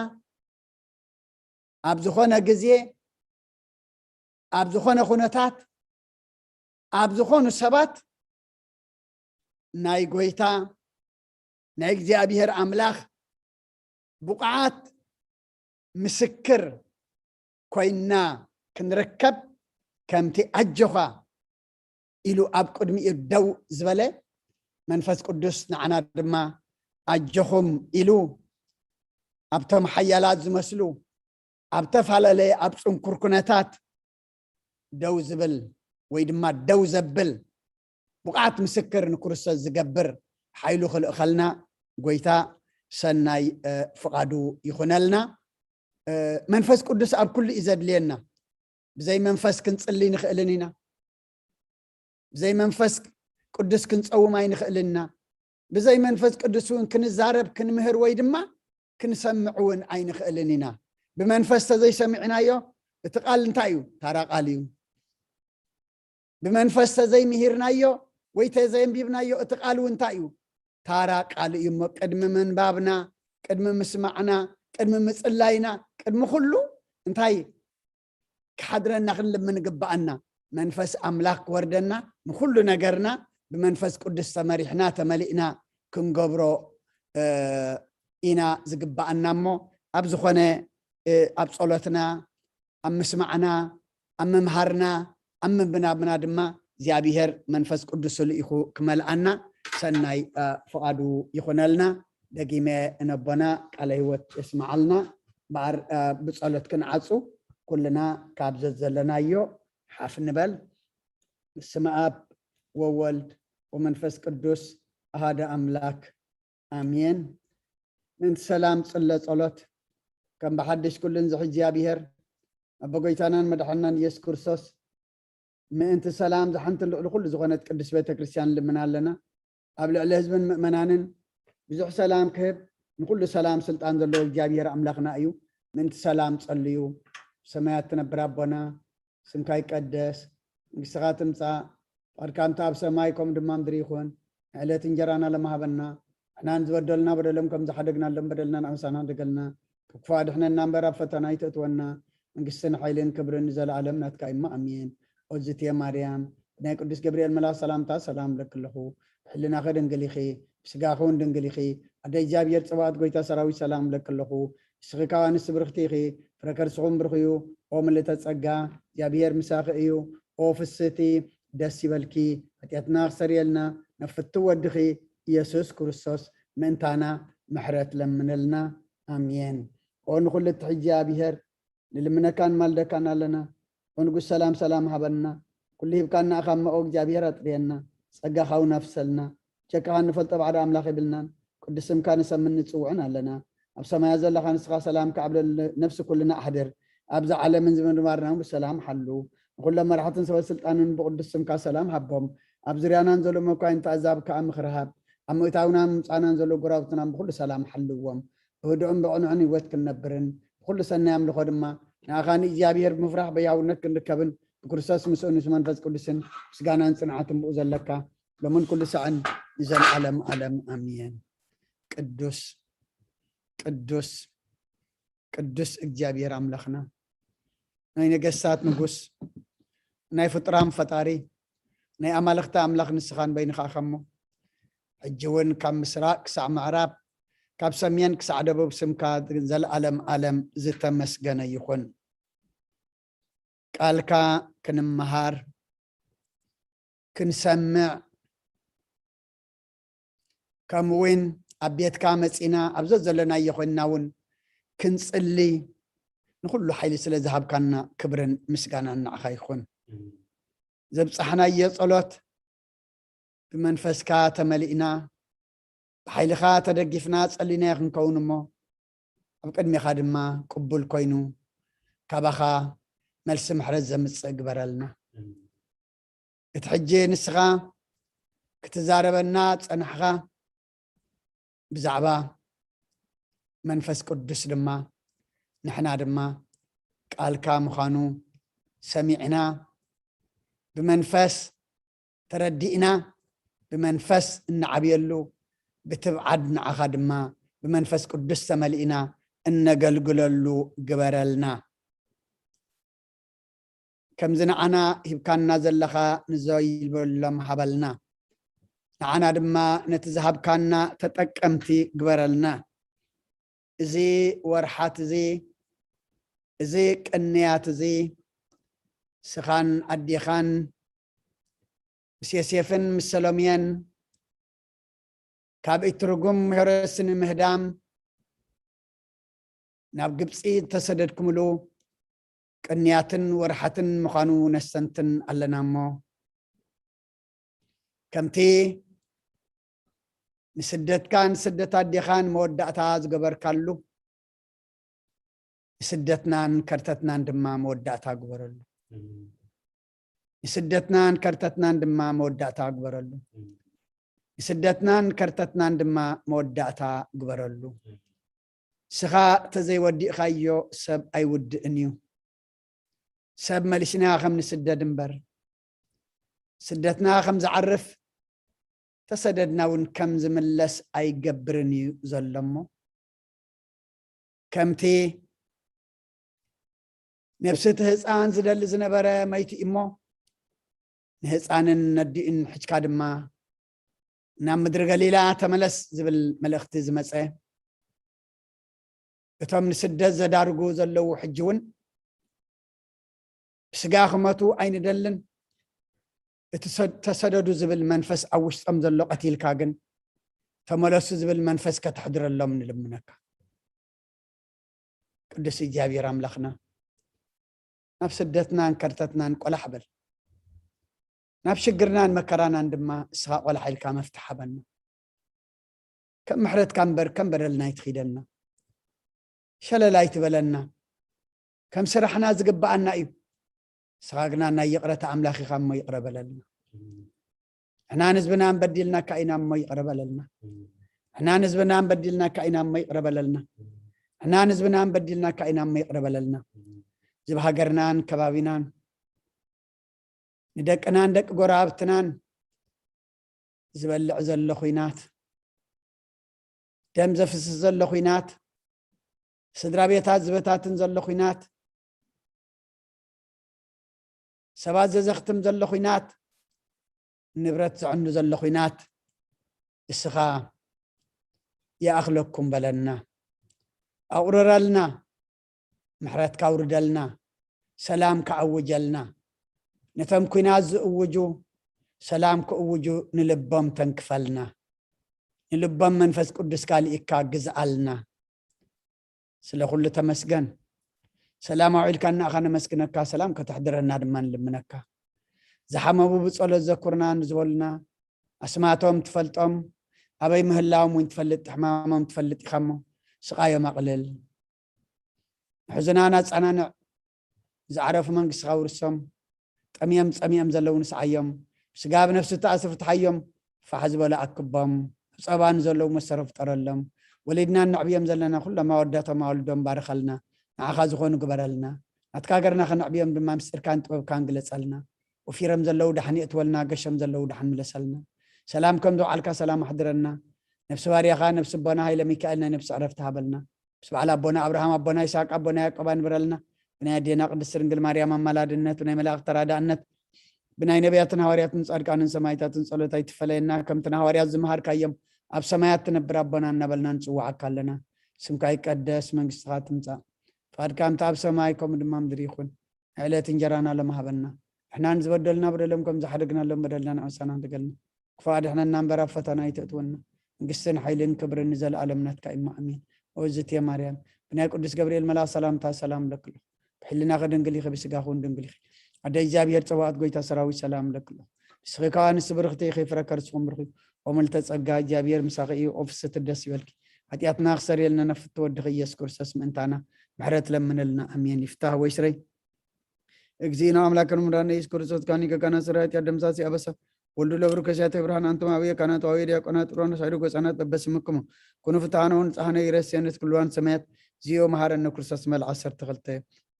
ኣብ ዝኾነ ግዜ ኣብ ዝኾነ ኩነታት ኣብ ዝኾኑ ሰባት ናይ ጎይታ ናይ እግዚኣብሔር ኣምላኽ ብቑዓት ምስክር ኮይንና ክንርከብ ከምቲ ኣጆኻ ኢሉ ኣብ ቅድሚኡ ደው ዝበለ መንፈስ ቅዱስ ንዓና ድማ ኣጆኹም ኢሉ ኣብቶም ሓያላት ዝመስሉ ኣብ ተፈላለየ ኣብ ጽንኩር ኩነታት ደው ዝብል ወይ ድማ ደው ዘብል ብቕዓት ምስክር ንክርስቶስ ዝገብር ሓይሉ ክልእኸልና ጎይታ ሰናይ ፍቓዱ ይኹነልና። መንፈስ ቅዱስ ኣብ ኩሉ እዩ ዘድልየና። ብዘይ መንፈስ ክንጽሊ ንኽእልን ኢና። ብዘይ መንፈስ ቅዱስ ክንጸውም ኣይንኽእልን ኢና። ብዘይ መንፈስ ቅዱስ እውን ክንዛረብ ክንምህር ወይ ድማ ክንሰምዕ እውን ኣይንኽእልን ኢና። ብመንፈስ ተዘይሰሚዕናዮ እቲ ቃል እንታይ እዩ? ታራ ቃል እዩ። ብመንፈስ ተዘይምሂርናዮ ወይ ተዘይንቢብናዮ እቲ ቃል እውን እንታይ እዩ? ታራ ቃል እዩ እሞ ቅድሚ ምንባብና ቅድሚ ምስማዕና ቅድሚ ምጽላይና ቅድሚ ኩሉ እንታይ ክሓድረና ክንልምን ግባኣና። መንፈስ ኣምላኽ ክወርደና ንኩሉ ነገርና ብመንፈስ ቅዱስ ተመሪሕና ተመሊእና ክንገብሮ ኢና ዝግባኣና። እሞ ኣብ ዝኾነ ኣብ ጸሎትና ኣብ ምስማዕና ኣብ ምምሃርና ኣብ ምንብናብና ድማ እግዚኣብሔር መንፈስ ቅዱስ ልኢኹ ክመልኣና ሰናይ ፍቓዱ ይኹነልና። ደጊመ እነቦና ቃለ ህይወት የስምዓልና። በኣር ብጸሎት ክንዓጹ ኩልና ካብ ዘዘለናዮ ሓፍ ንበል። ስመ ኣብ ወወልድ ወመንፈስ ቅዱስ ኣሃደ ኣምላክ ኣሜን። ምእንቲ ሰላም ጽለ ጸሎት ከም ብሓድሽ ኩልን ዝሕጂ ኣብሔር ኣቦ ጎይታናን መድሓናን ኢየሱስ ክርስቶስ ምእንቲ ሰላም ዝሓንትን ልዕሊ ኩሉ ዝኾነት ቅድስት ቤተ ክርስቲያን ልምና ኣለና። ኣብ ልዕሊ ህዝብን ምእመናንን ብዙሕ ሰላም ክህብ ንኩሉ ሰላም ስልጣን ዘለዎ እግዚኣብሔር ኣምላኽና እዩ። ምእንቲ ሰላም ጸልዩ። ሰማያት ትነብር ኣቦና ስምካ ይቀደስ፣ መንግስትኻ ትምጻእ፣ ፍቓድካ እንተ ኣብ ሰማይ ከምኡ ድማ ምድሪ ይኹን። ንዕለት እንጀራና ለማሃበና፣ ንሕናን ዝበደሉና በደሎም ከም ዝሓደግናሎም በደልና ንኣምሳና ደገልና፣ ካብ ክፉእ ኣድሕነና እምበር ኣብ ፈተና ኣይተእትወና። መንግስትን ሓይልን ክብርን ንዘለኣለም ናትካ እዩ። ኣሜን። ኦዝትየ ማርያም፣ ብናይ ቅዱስ ገብርኤል መልኣኽ ሰላምታ ሰላም እብለኪ ኣለኹ። ብሕልናኺ ድንግል ኢኺ፣ ብስጋኺ እውን ድንግል ኢኺ። ኣደ እግዚኣብሔር ጽባኦት፣ ጎይታ ሰራዊት፣ ሰላም እብለኪ ኣለኹ። ንስኺ ካብ ኣንስቲ ብርኽቲ ኢኺ፣ ፍረ ከርስኹም ብሩኽ እዩ። ኦ ምልእተ ጸጋ፣ እግዚኣብሔር ምሳኺ እዩ። ኦ ፍስህቲ፣ ደስ ይበልኪ፣ ሓጢኣትና ክሰርየልና፣ ናብ ፍትው ወድኺ ኢየሱስ ክርስቶስ ምእንታና ምሕረት ለምነልና። ኣሜን። ኦ ንኹሉ እትሕጂ ኣብሔር፣ ንልምነካን ማልደካን ኣለና። ኦ ንጉስ ሰላም፣ ሰላም ሃበና። ኩሉ ሂብካና ኢኻ እሞ፣ ኦ እግዚኣብሔር ኣጥርየና፣ ጸጋኻ እውን ኣፍሰልና። ቸካኻ እንፈልጦ ባዕዳ ኣምላኽ የብልናን። ቅዱስ ስምካ ንሰምን ንጽውዕን ኣለና። ኣብ ሰማያት ዘለኻ ንስኻ ሰላምካ ኣብ ልዕሊ ነፍሲ ኩልና ኣሕድር። ኣብዛ ዓለምን ዝምድማርና እውን ብሰላም ሓሉ። ንኹሎም መራሕትን ሰበ ስልጣንን ብቅዱስ ስምካ ሰላም ሃቦም። ኣብ ዙርያናን ዘሎ መኳይንቲ ኣዛብ ከኣ ምኽሪ ሃብ። ኣብ ምእታውናን ምምጻእናን ዘሎ ጎረባብትናን ብኹሉ ሰላም ሓልዎም። ብህዱእን ብቕኑዕን ህይወት ክንነብርን ብኹሉ ሰናይ ኣምልኾ ድማ ንኣኻ ንእግዚኣብሔር ብምፍራሕ በያውነት ክንርከብን ብክርስቶስ ምስኡ ምስ መንፈስ ቅዱስን ምስጋናን ጽንዓትን ብኡ ዘለካ ሎምን ኩሉ ሳዕን ንዘለዓለም ዓለም ኣሜን። ቅዱስ ቅዱስ ቅዱስ እግዚኣብሔር ኣምላኽና፣ ናይ ነገስታት ንጉስ፣ ናይ ፍጡራን ፈጣሪ፣ ናይ ኣማልኽቲ ኣምላኽ ንስኻ ንበይንኻ ኢኻ እሞ፣ ሕጂ እውን ካብ ምስራቕ ክሳዕ ምዕራብ፣ ካብ ሰሜን ክሳዕ ደቡብ ስምካ ዘለኣለም ዓለም ዝተመስገነ ይኹን። ቃልካ ክንመሃር፣ ክንሰምዕ፣ ከምኡ እውን ኣብ ቤትካ መጺና ኣብ ዘዘለናዮ ኮይንና እውን ክንጽሊ ንኹሉ ሓይሊ ስለ ዝሃብካና ክብርን ምስጋናን ንዓኻ ይኹን። ዘብጻሕናዮ ጸሎት ብመንፈስካ ተመሊእና ብሓይልኻ ተደጊፍና ጸሊናዮ ክንከውን እሞ ኣብ ቅድሜኻ ድማ ቅቡል ኮይኑ ካባኻ መልሲ ምሕረት ዘምጽእ ግበረልና። እቲ ሕጂ ንስኻ ክትዛረበና ጸናሕኻ ብዛዕባ መንፈስ ቅዱስ ድማ ንሕና ድማ ቃልካ ምዃኑ ሰሚዕና ብመንፈስ ተረዲእና ብመንፈስ እንዓብየሉ ብትብዓት ንዓኻ ድማ ብመንፈስ ቅዱስ ተመሊእና እነገልግለሉ ግበረልና። ከምዚ ንዓና ሂብካና ዘለኻ ንዘይብሎም ሃበልና። ንዓና ድማ ነቲ ዝሃብካና ተጠቀምቲ ግበረልና። እዚ ወርሓት እዚ፣ እዚ ቅንያት እዚ፣ ስኻን ኣዴኻን ምስ ዮሴፍን ምስ ሰሎምየን ካብ ኢትርጉም ሄሮድስ ንምህዳም ናብ ግብጺ እተሰደድኩምሉ ቅንያትን ወርሓትን ምዃኑ ነስተንትን ኣለና እሞ፣ ከምቲ ንስደትካን ስደት ኣዴኻን መወዳእታ ዝገበርካሉ፣ ንስደትናን ከርተትናን ድማ መወዳእታ ግበረሉ። ንስደትናን ከርተትናን ድማ መወዳእታ ግበረሉ። ንስደትናን ከርተትናን ድማ መወዳእታ ግበረሉ። ስኻ ተዘይወዲእኻዮ ሰብ ኣይውድእን እዩ። ሰብ መሊስና ከም ንስደድ እምበር፣ ስደትና ከም ዝዓርፍ፣ ተሰደድና እውን ከም ዝምለስ ኣይገብርን እዩ ዘሎ እሞ፣ ከምቲ ነብሲ እቲ ህፃን ዝደሊ ዝነበረ መይቱ እሞ፣ ንህፃንን ነዲኡን ሕጅካ ድማ ናብ ምድሪ ገሊላ ተመለስ ዝብል መልእኽቲ ዝመፀ፣ እቶም ንስደት ዘዳርጉ ዘለዉ ሕጂ እውን ብስጋ ክመቱ ኣይንደልን። እቲ ሰ-፣ ተሰደዱ ዝብል መንፈስ ኣብ ውሽጦም ዘሎ ቀቲልካ ግን፣ ተመለሱ ዝብል መንፈስ ከተሕድረሎም ንልምነካ። ቅዱስ እግዚኣብሔር ኣምላኽና፣ ናብ ስደትናን ከርተትናን ቆላሕ በል። ናብ ሽግርናን መከራናን ድማ እስኻ ቆላሕ ኢልካ መፍትሕ ሃበና። ከም ምሕረትካ እምበር ከም በደልና ኣይትኺደልና። ሸለል ኣይትበለና። ከም ስራሕና ዝግብኣና እዩ። ንስኻ ግና ናይ ይቕረታ ኣምላኽ ኢኻ እሞ ይቕረ በለልና። ንሕናን ህዝብናን በዲልናካ ኢና እሞ ይቕረ በለልና። ንሕናን ህዝብናን በዲልናካ ኢና እሞ ይቕረ በለልና። ንሕናን ህዝብናን በዲልናካ ኢና እሞ ይቕረ በለልና። እዚ ብሃገርናን ከባቢናን ንደቅናን ደቂ ጎረባብትናን ዝበልዕ ዘሎ ኹናት፣ ደም ዘፍስስ ዘሎ ኹናት፣ ስድራ ቤታት ዝበታትን ዘሎ ኹናት፣ ሰባት ዘዘኽትም ዘሎ ኹናት፣ ንብረት ዘዕኑ ዘሎ ኹናት፣ እስኻ ይኣኽለኩም በለና፣ ኣቑርረልና፣ ምሕረትካ ኣውርደልና፣ ሰላም ከኣውጀልና፣ ነቶም ኲናት ዝእውጁ ሰላም ክእውጁ ንልቦም ተንክፈልና፣ ንልቦም መንፈስ ቅዱስካ ልኢካ ግዝኣልና። ስለ ኩሉ ተመስገን። ሰላም ኣውዒልካ እናእኻ ነመስግነካ፣ ሰላም ከተሕድረና ድማ ንልምነካ። ዝሓመሙ ብጸሎት ዘኩርና ንዝበሉና፣ ኣስማቶም ትፈልጦም፣ ኣበይ ምህላዎም እውን ትፈልጥ፣ ሕማሞም ትፈልጥ ኢኻ እሞ፣ ስቓዮም ኣቕልል። ሕዝናና ኣጸናንዕ፣ ዝዓረፉ መንግስትኻ ውርሶም፣ ጠምዮም ጸሚኦም ዘለዉ ንስዓዮም፣ ስጋ ብነፍሲ ተኣስሩ ፍትሓዮም፣ ፋሕ ዝበሉ ኣክቦም፣ ኣብ ጸባ ንዘለዉ መሰሮ ፍጠረሎም፣ ወሊድና እነዕብዮም ዘለና ኩሎም ኣወዳቶም ኣወልዶም ባርኸልና፣ ንዓኻ ዝኾኑ ግበረልና። ናትካ ሃገርና ከነዕብዮም ድማ ምስጢርካን ጥበብካን ግለጸልና። ወፊሮም ዘለዉ ደሓን የእትወልና፣ ገሾም ዘለዉ ደሓን ምለሰልና። ሰላም ከም ዘውዓልካ ሰላም ኣሕድረና። ነፍሲ ባርያኻ፣ ነፍሲ ኣቦና ሃይለ ሚካኤል ናይ ነፍሲ ዕረፍቲ ሃበልና። ምስ በዓል ኣቦና ኣብርሃም፣ ኣቦና ይስሐቅ፣ ኣቦና ያዕቆብ ኣንብረልና። ብናይ ኣዴና ቅድስት ድንግል ማርያም ኣማላድነት፣ ብናይ መላእኽቲ ተራዳእነት፣ ብናይ ነቢያትን ሃዋርያትን ጻድቃንን ሰማዕታትን ጸሎት ኣይትፈለየና። ከምቲ ንሃዋርያት ዝመሃርካዮም፣ ኣብ ሰማያት ትነብር ኣቦና እናበልና ንጽውዓካ ኣለና። ስምካ ይቀደስ፣ መንግስትኻ ትምጻእ፣ ፍቓድካ ከምቲ ኣብ ሰማይ ከምኡ ድማ ምድሪ ይኹን። ዕለት እንጀራና ሎም ሃበና። ንሕና ንዝበደሉና በደሎም ከም ዝሓደግናሎም በደልና ንዕሳና ንትገልና። ክፉእ ኣድሕነና እምበር ኣብ ፈተና ኣይተእትወና። መንግስትን ሓይልን ክብርን ንዘለኣለም ናትካ እዩ። ኣሜን። ኦ ዝትየ ማርያም፣ ብናይ ቅዱስ ገብርኤል መልኣኽ ሰላምታ ሰላም እብለኪ ኣለኹ። ብሕልናኺ ድንግል ኢኺ፣ ብስጋኺ እውን ድንግል ኢኺ። ኣደ እግዚኣብሔር ጸባኦት፣ ጎይታ ሰራዊት ሰላም እብለኪ ኣለኹ። ንስኺ ከኣ ኣንስቲ ብርኽቲ ኢኺ፣ ፍረ ከርስኹም ብሩኽ እዩ። ኦ ምልዕተ ጸጋ፣ እግዚኣብሔር ምሳኺ እዩ። ኦ ፍስሕቲ ደስ ይበልኪ። ሓጢኣትና ክሰርየልና ነፍቲ ወድኺ ኢየሱስ ክርስቶስ ምእንታና ምሕረት ለምነልና። ኣሜን። ይፍታህ ወይ ስረይ። እግዚእነ አምላክን ምራነ ኢየሱስ ክርስቶስ ካኒ ከካና ስራዊት ያደምሳሲ አበሳ ወልዱ ለብሩ ከሲያተ ብርሃን አንቱም አብየ ካህናት ወአብየ ዲያቆናት ጥሮን ሳይዱ ጎጻናት በበስምክሙ ኩኑ ፍትሐነ ወንጽሐነ ይረስየንስ ኩልዋን ሰማያት። ዚዮ መሐረነ ክርስቶስ መልዓ ዓሰርተ ክልተ።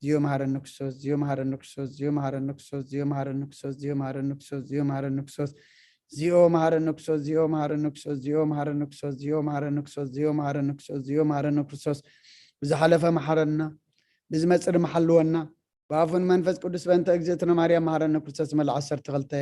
ዚዮ መሐረነ ክርስቶስ፣ ዚዮ መሐረነ ክርስቶስ፣ ዚዮ መሐረነ ክርስቶስ፣ ዚኦ መሐረነ ክርስቶስ፣ ዚኦ መሐረነ ክርስቶስ፣ ዚኦ መሐረነ ክርስቶስ፣ ዚኦ መሐረነ ክርስቶስ፣ ዚኦ መሐረነ ክርስቶስ፣ ዚኦ መሐረነ ክርስቶስ፣ ዚኦ መሐረነ ክርስቶስ፣ ዚኦ መሐረነ ክርስቶስ። ብዝሓለፈ መሐረና፣ ብዝመጽእ ድማ ሓልወና። ብኣፉን መንፈስ ቅዱስ በእንተ እግዝእትነ ማርያም መሐረነ ክርስቶስ መልዓ ዓሰርተ ክልተ።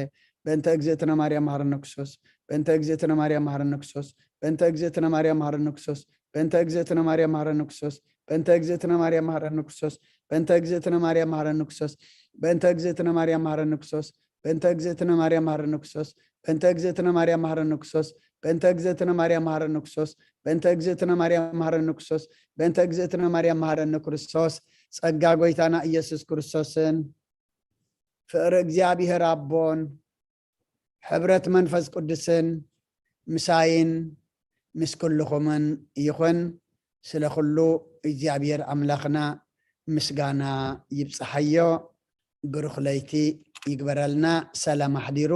በእንተ እግዝእትነ ማርያም መሐረነ ክርስቶስ፣ በእንተ እግዝእትነ ማርያም መሐረነ ክርስቶስ፣ በእንተ እግዝእትነ ማርያም መሐረነ ክርስቶስ፣ በእንተ እግዝእትነ ማርያም መሐረነ ክርስቶስ፣ በእንተ እግዝእትነ ማርያም መሐረነ ክርስቶስ፣ በእንተ እግዝእትነ ማርያም መሐረነ ክርስቶስ፣ በእንተ እግዝእትነ ማርያም መሐረነ ክርስቶስ፣ በእንተ እግዝእትነ ማርያም መሐረነ ክርስቶስ፣ በእንተ እግዝእትነ ማርያም መሐረነ ክርስቶስ፣ በእንተ እግዝእትነ ማርያም መሐረነ ክርስቶስ፣ በእንተ እግዝእትነ ማርያም መሐረነ ክርስቶስ፣ በእንተ እግዝእትነ ማርያም መሐረነ ክርስቶስ። ጸጋ ጎይታና ኢየሱስ ክርስቶስን ፍቕሪ እግዚኣብሔር ኣቦን ሕብረት መንፈስ ቅዱስን ምሳይን ምስ ኩልኹምን ይኹን። ስለ ኩሉ እግዚኣብሔር ኣምላኽና ምስጋና ይብጽሓዮ። ብሩኽ ለይቲ ይግበረልና። ሰላም ኣሕዲሩ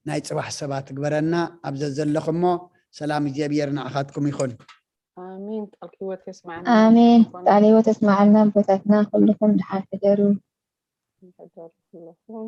ናይ ጽባሕ ሰባት ይግበረና። ኣብ ዘዘለኹሞ ሰላም እግዚኣብሔር ንዓኻትኩም ይኹን። ኣሜን። ቃል ህይወት የስማዕና። ኣሜን። ቃል ህይወት የስማዕልና ኣቦታትና፣ ኩልኹም ደሓን ሕደሩ። ሕደሩ ኩልኹም።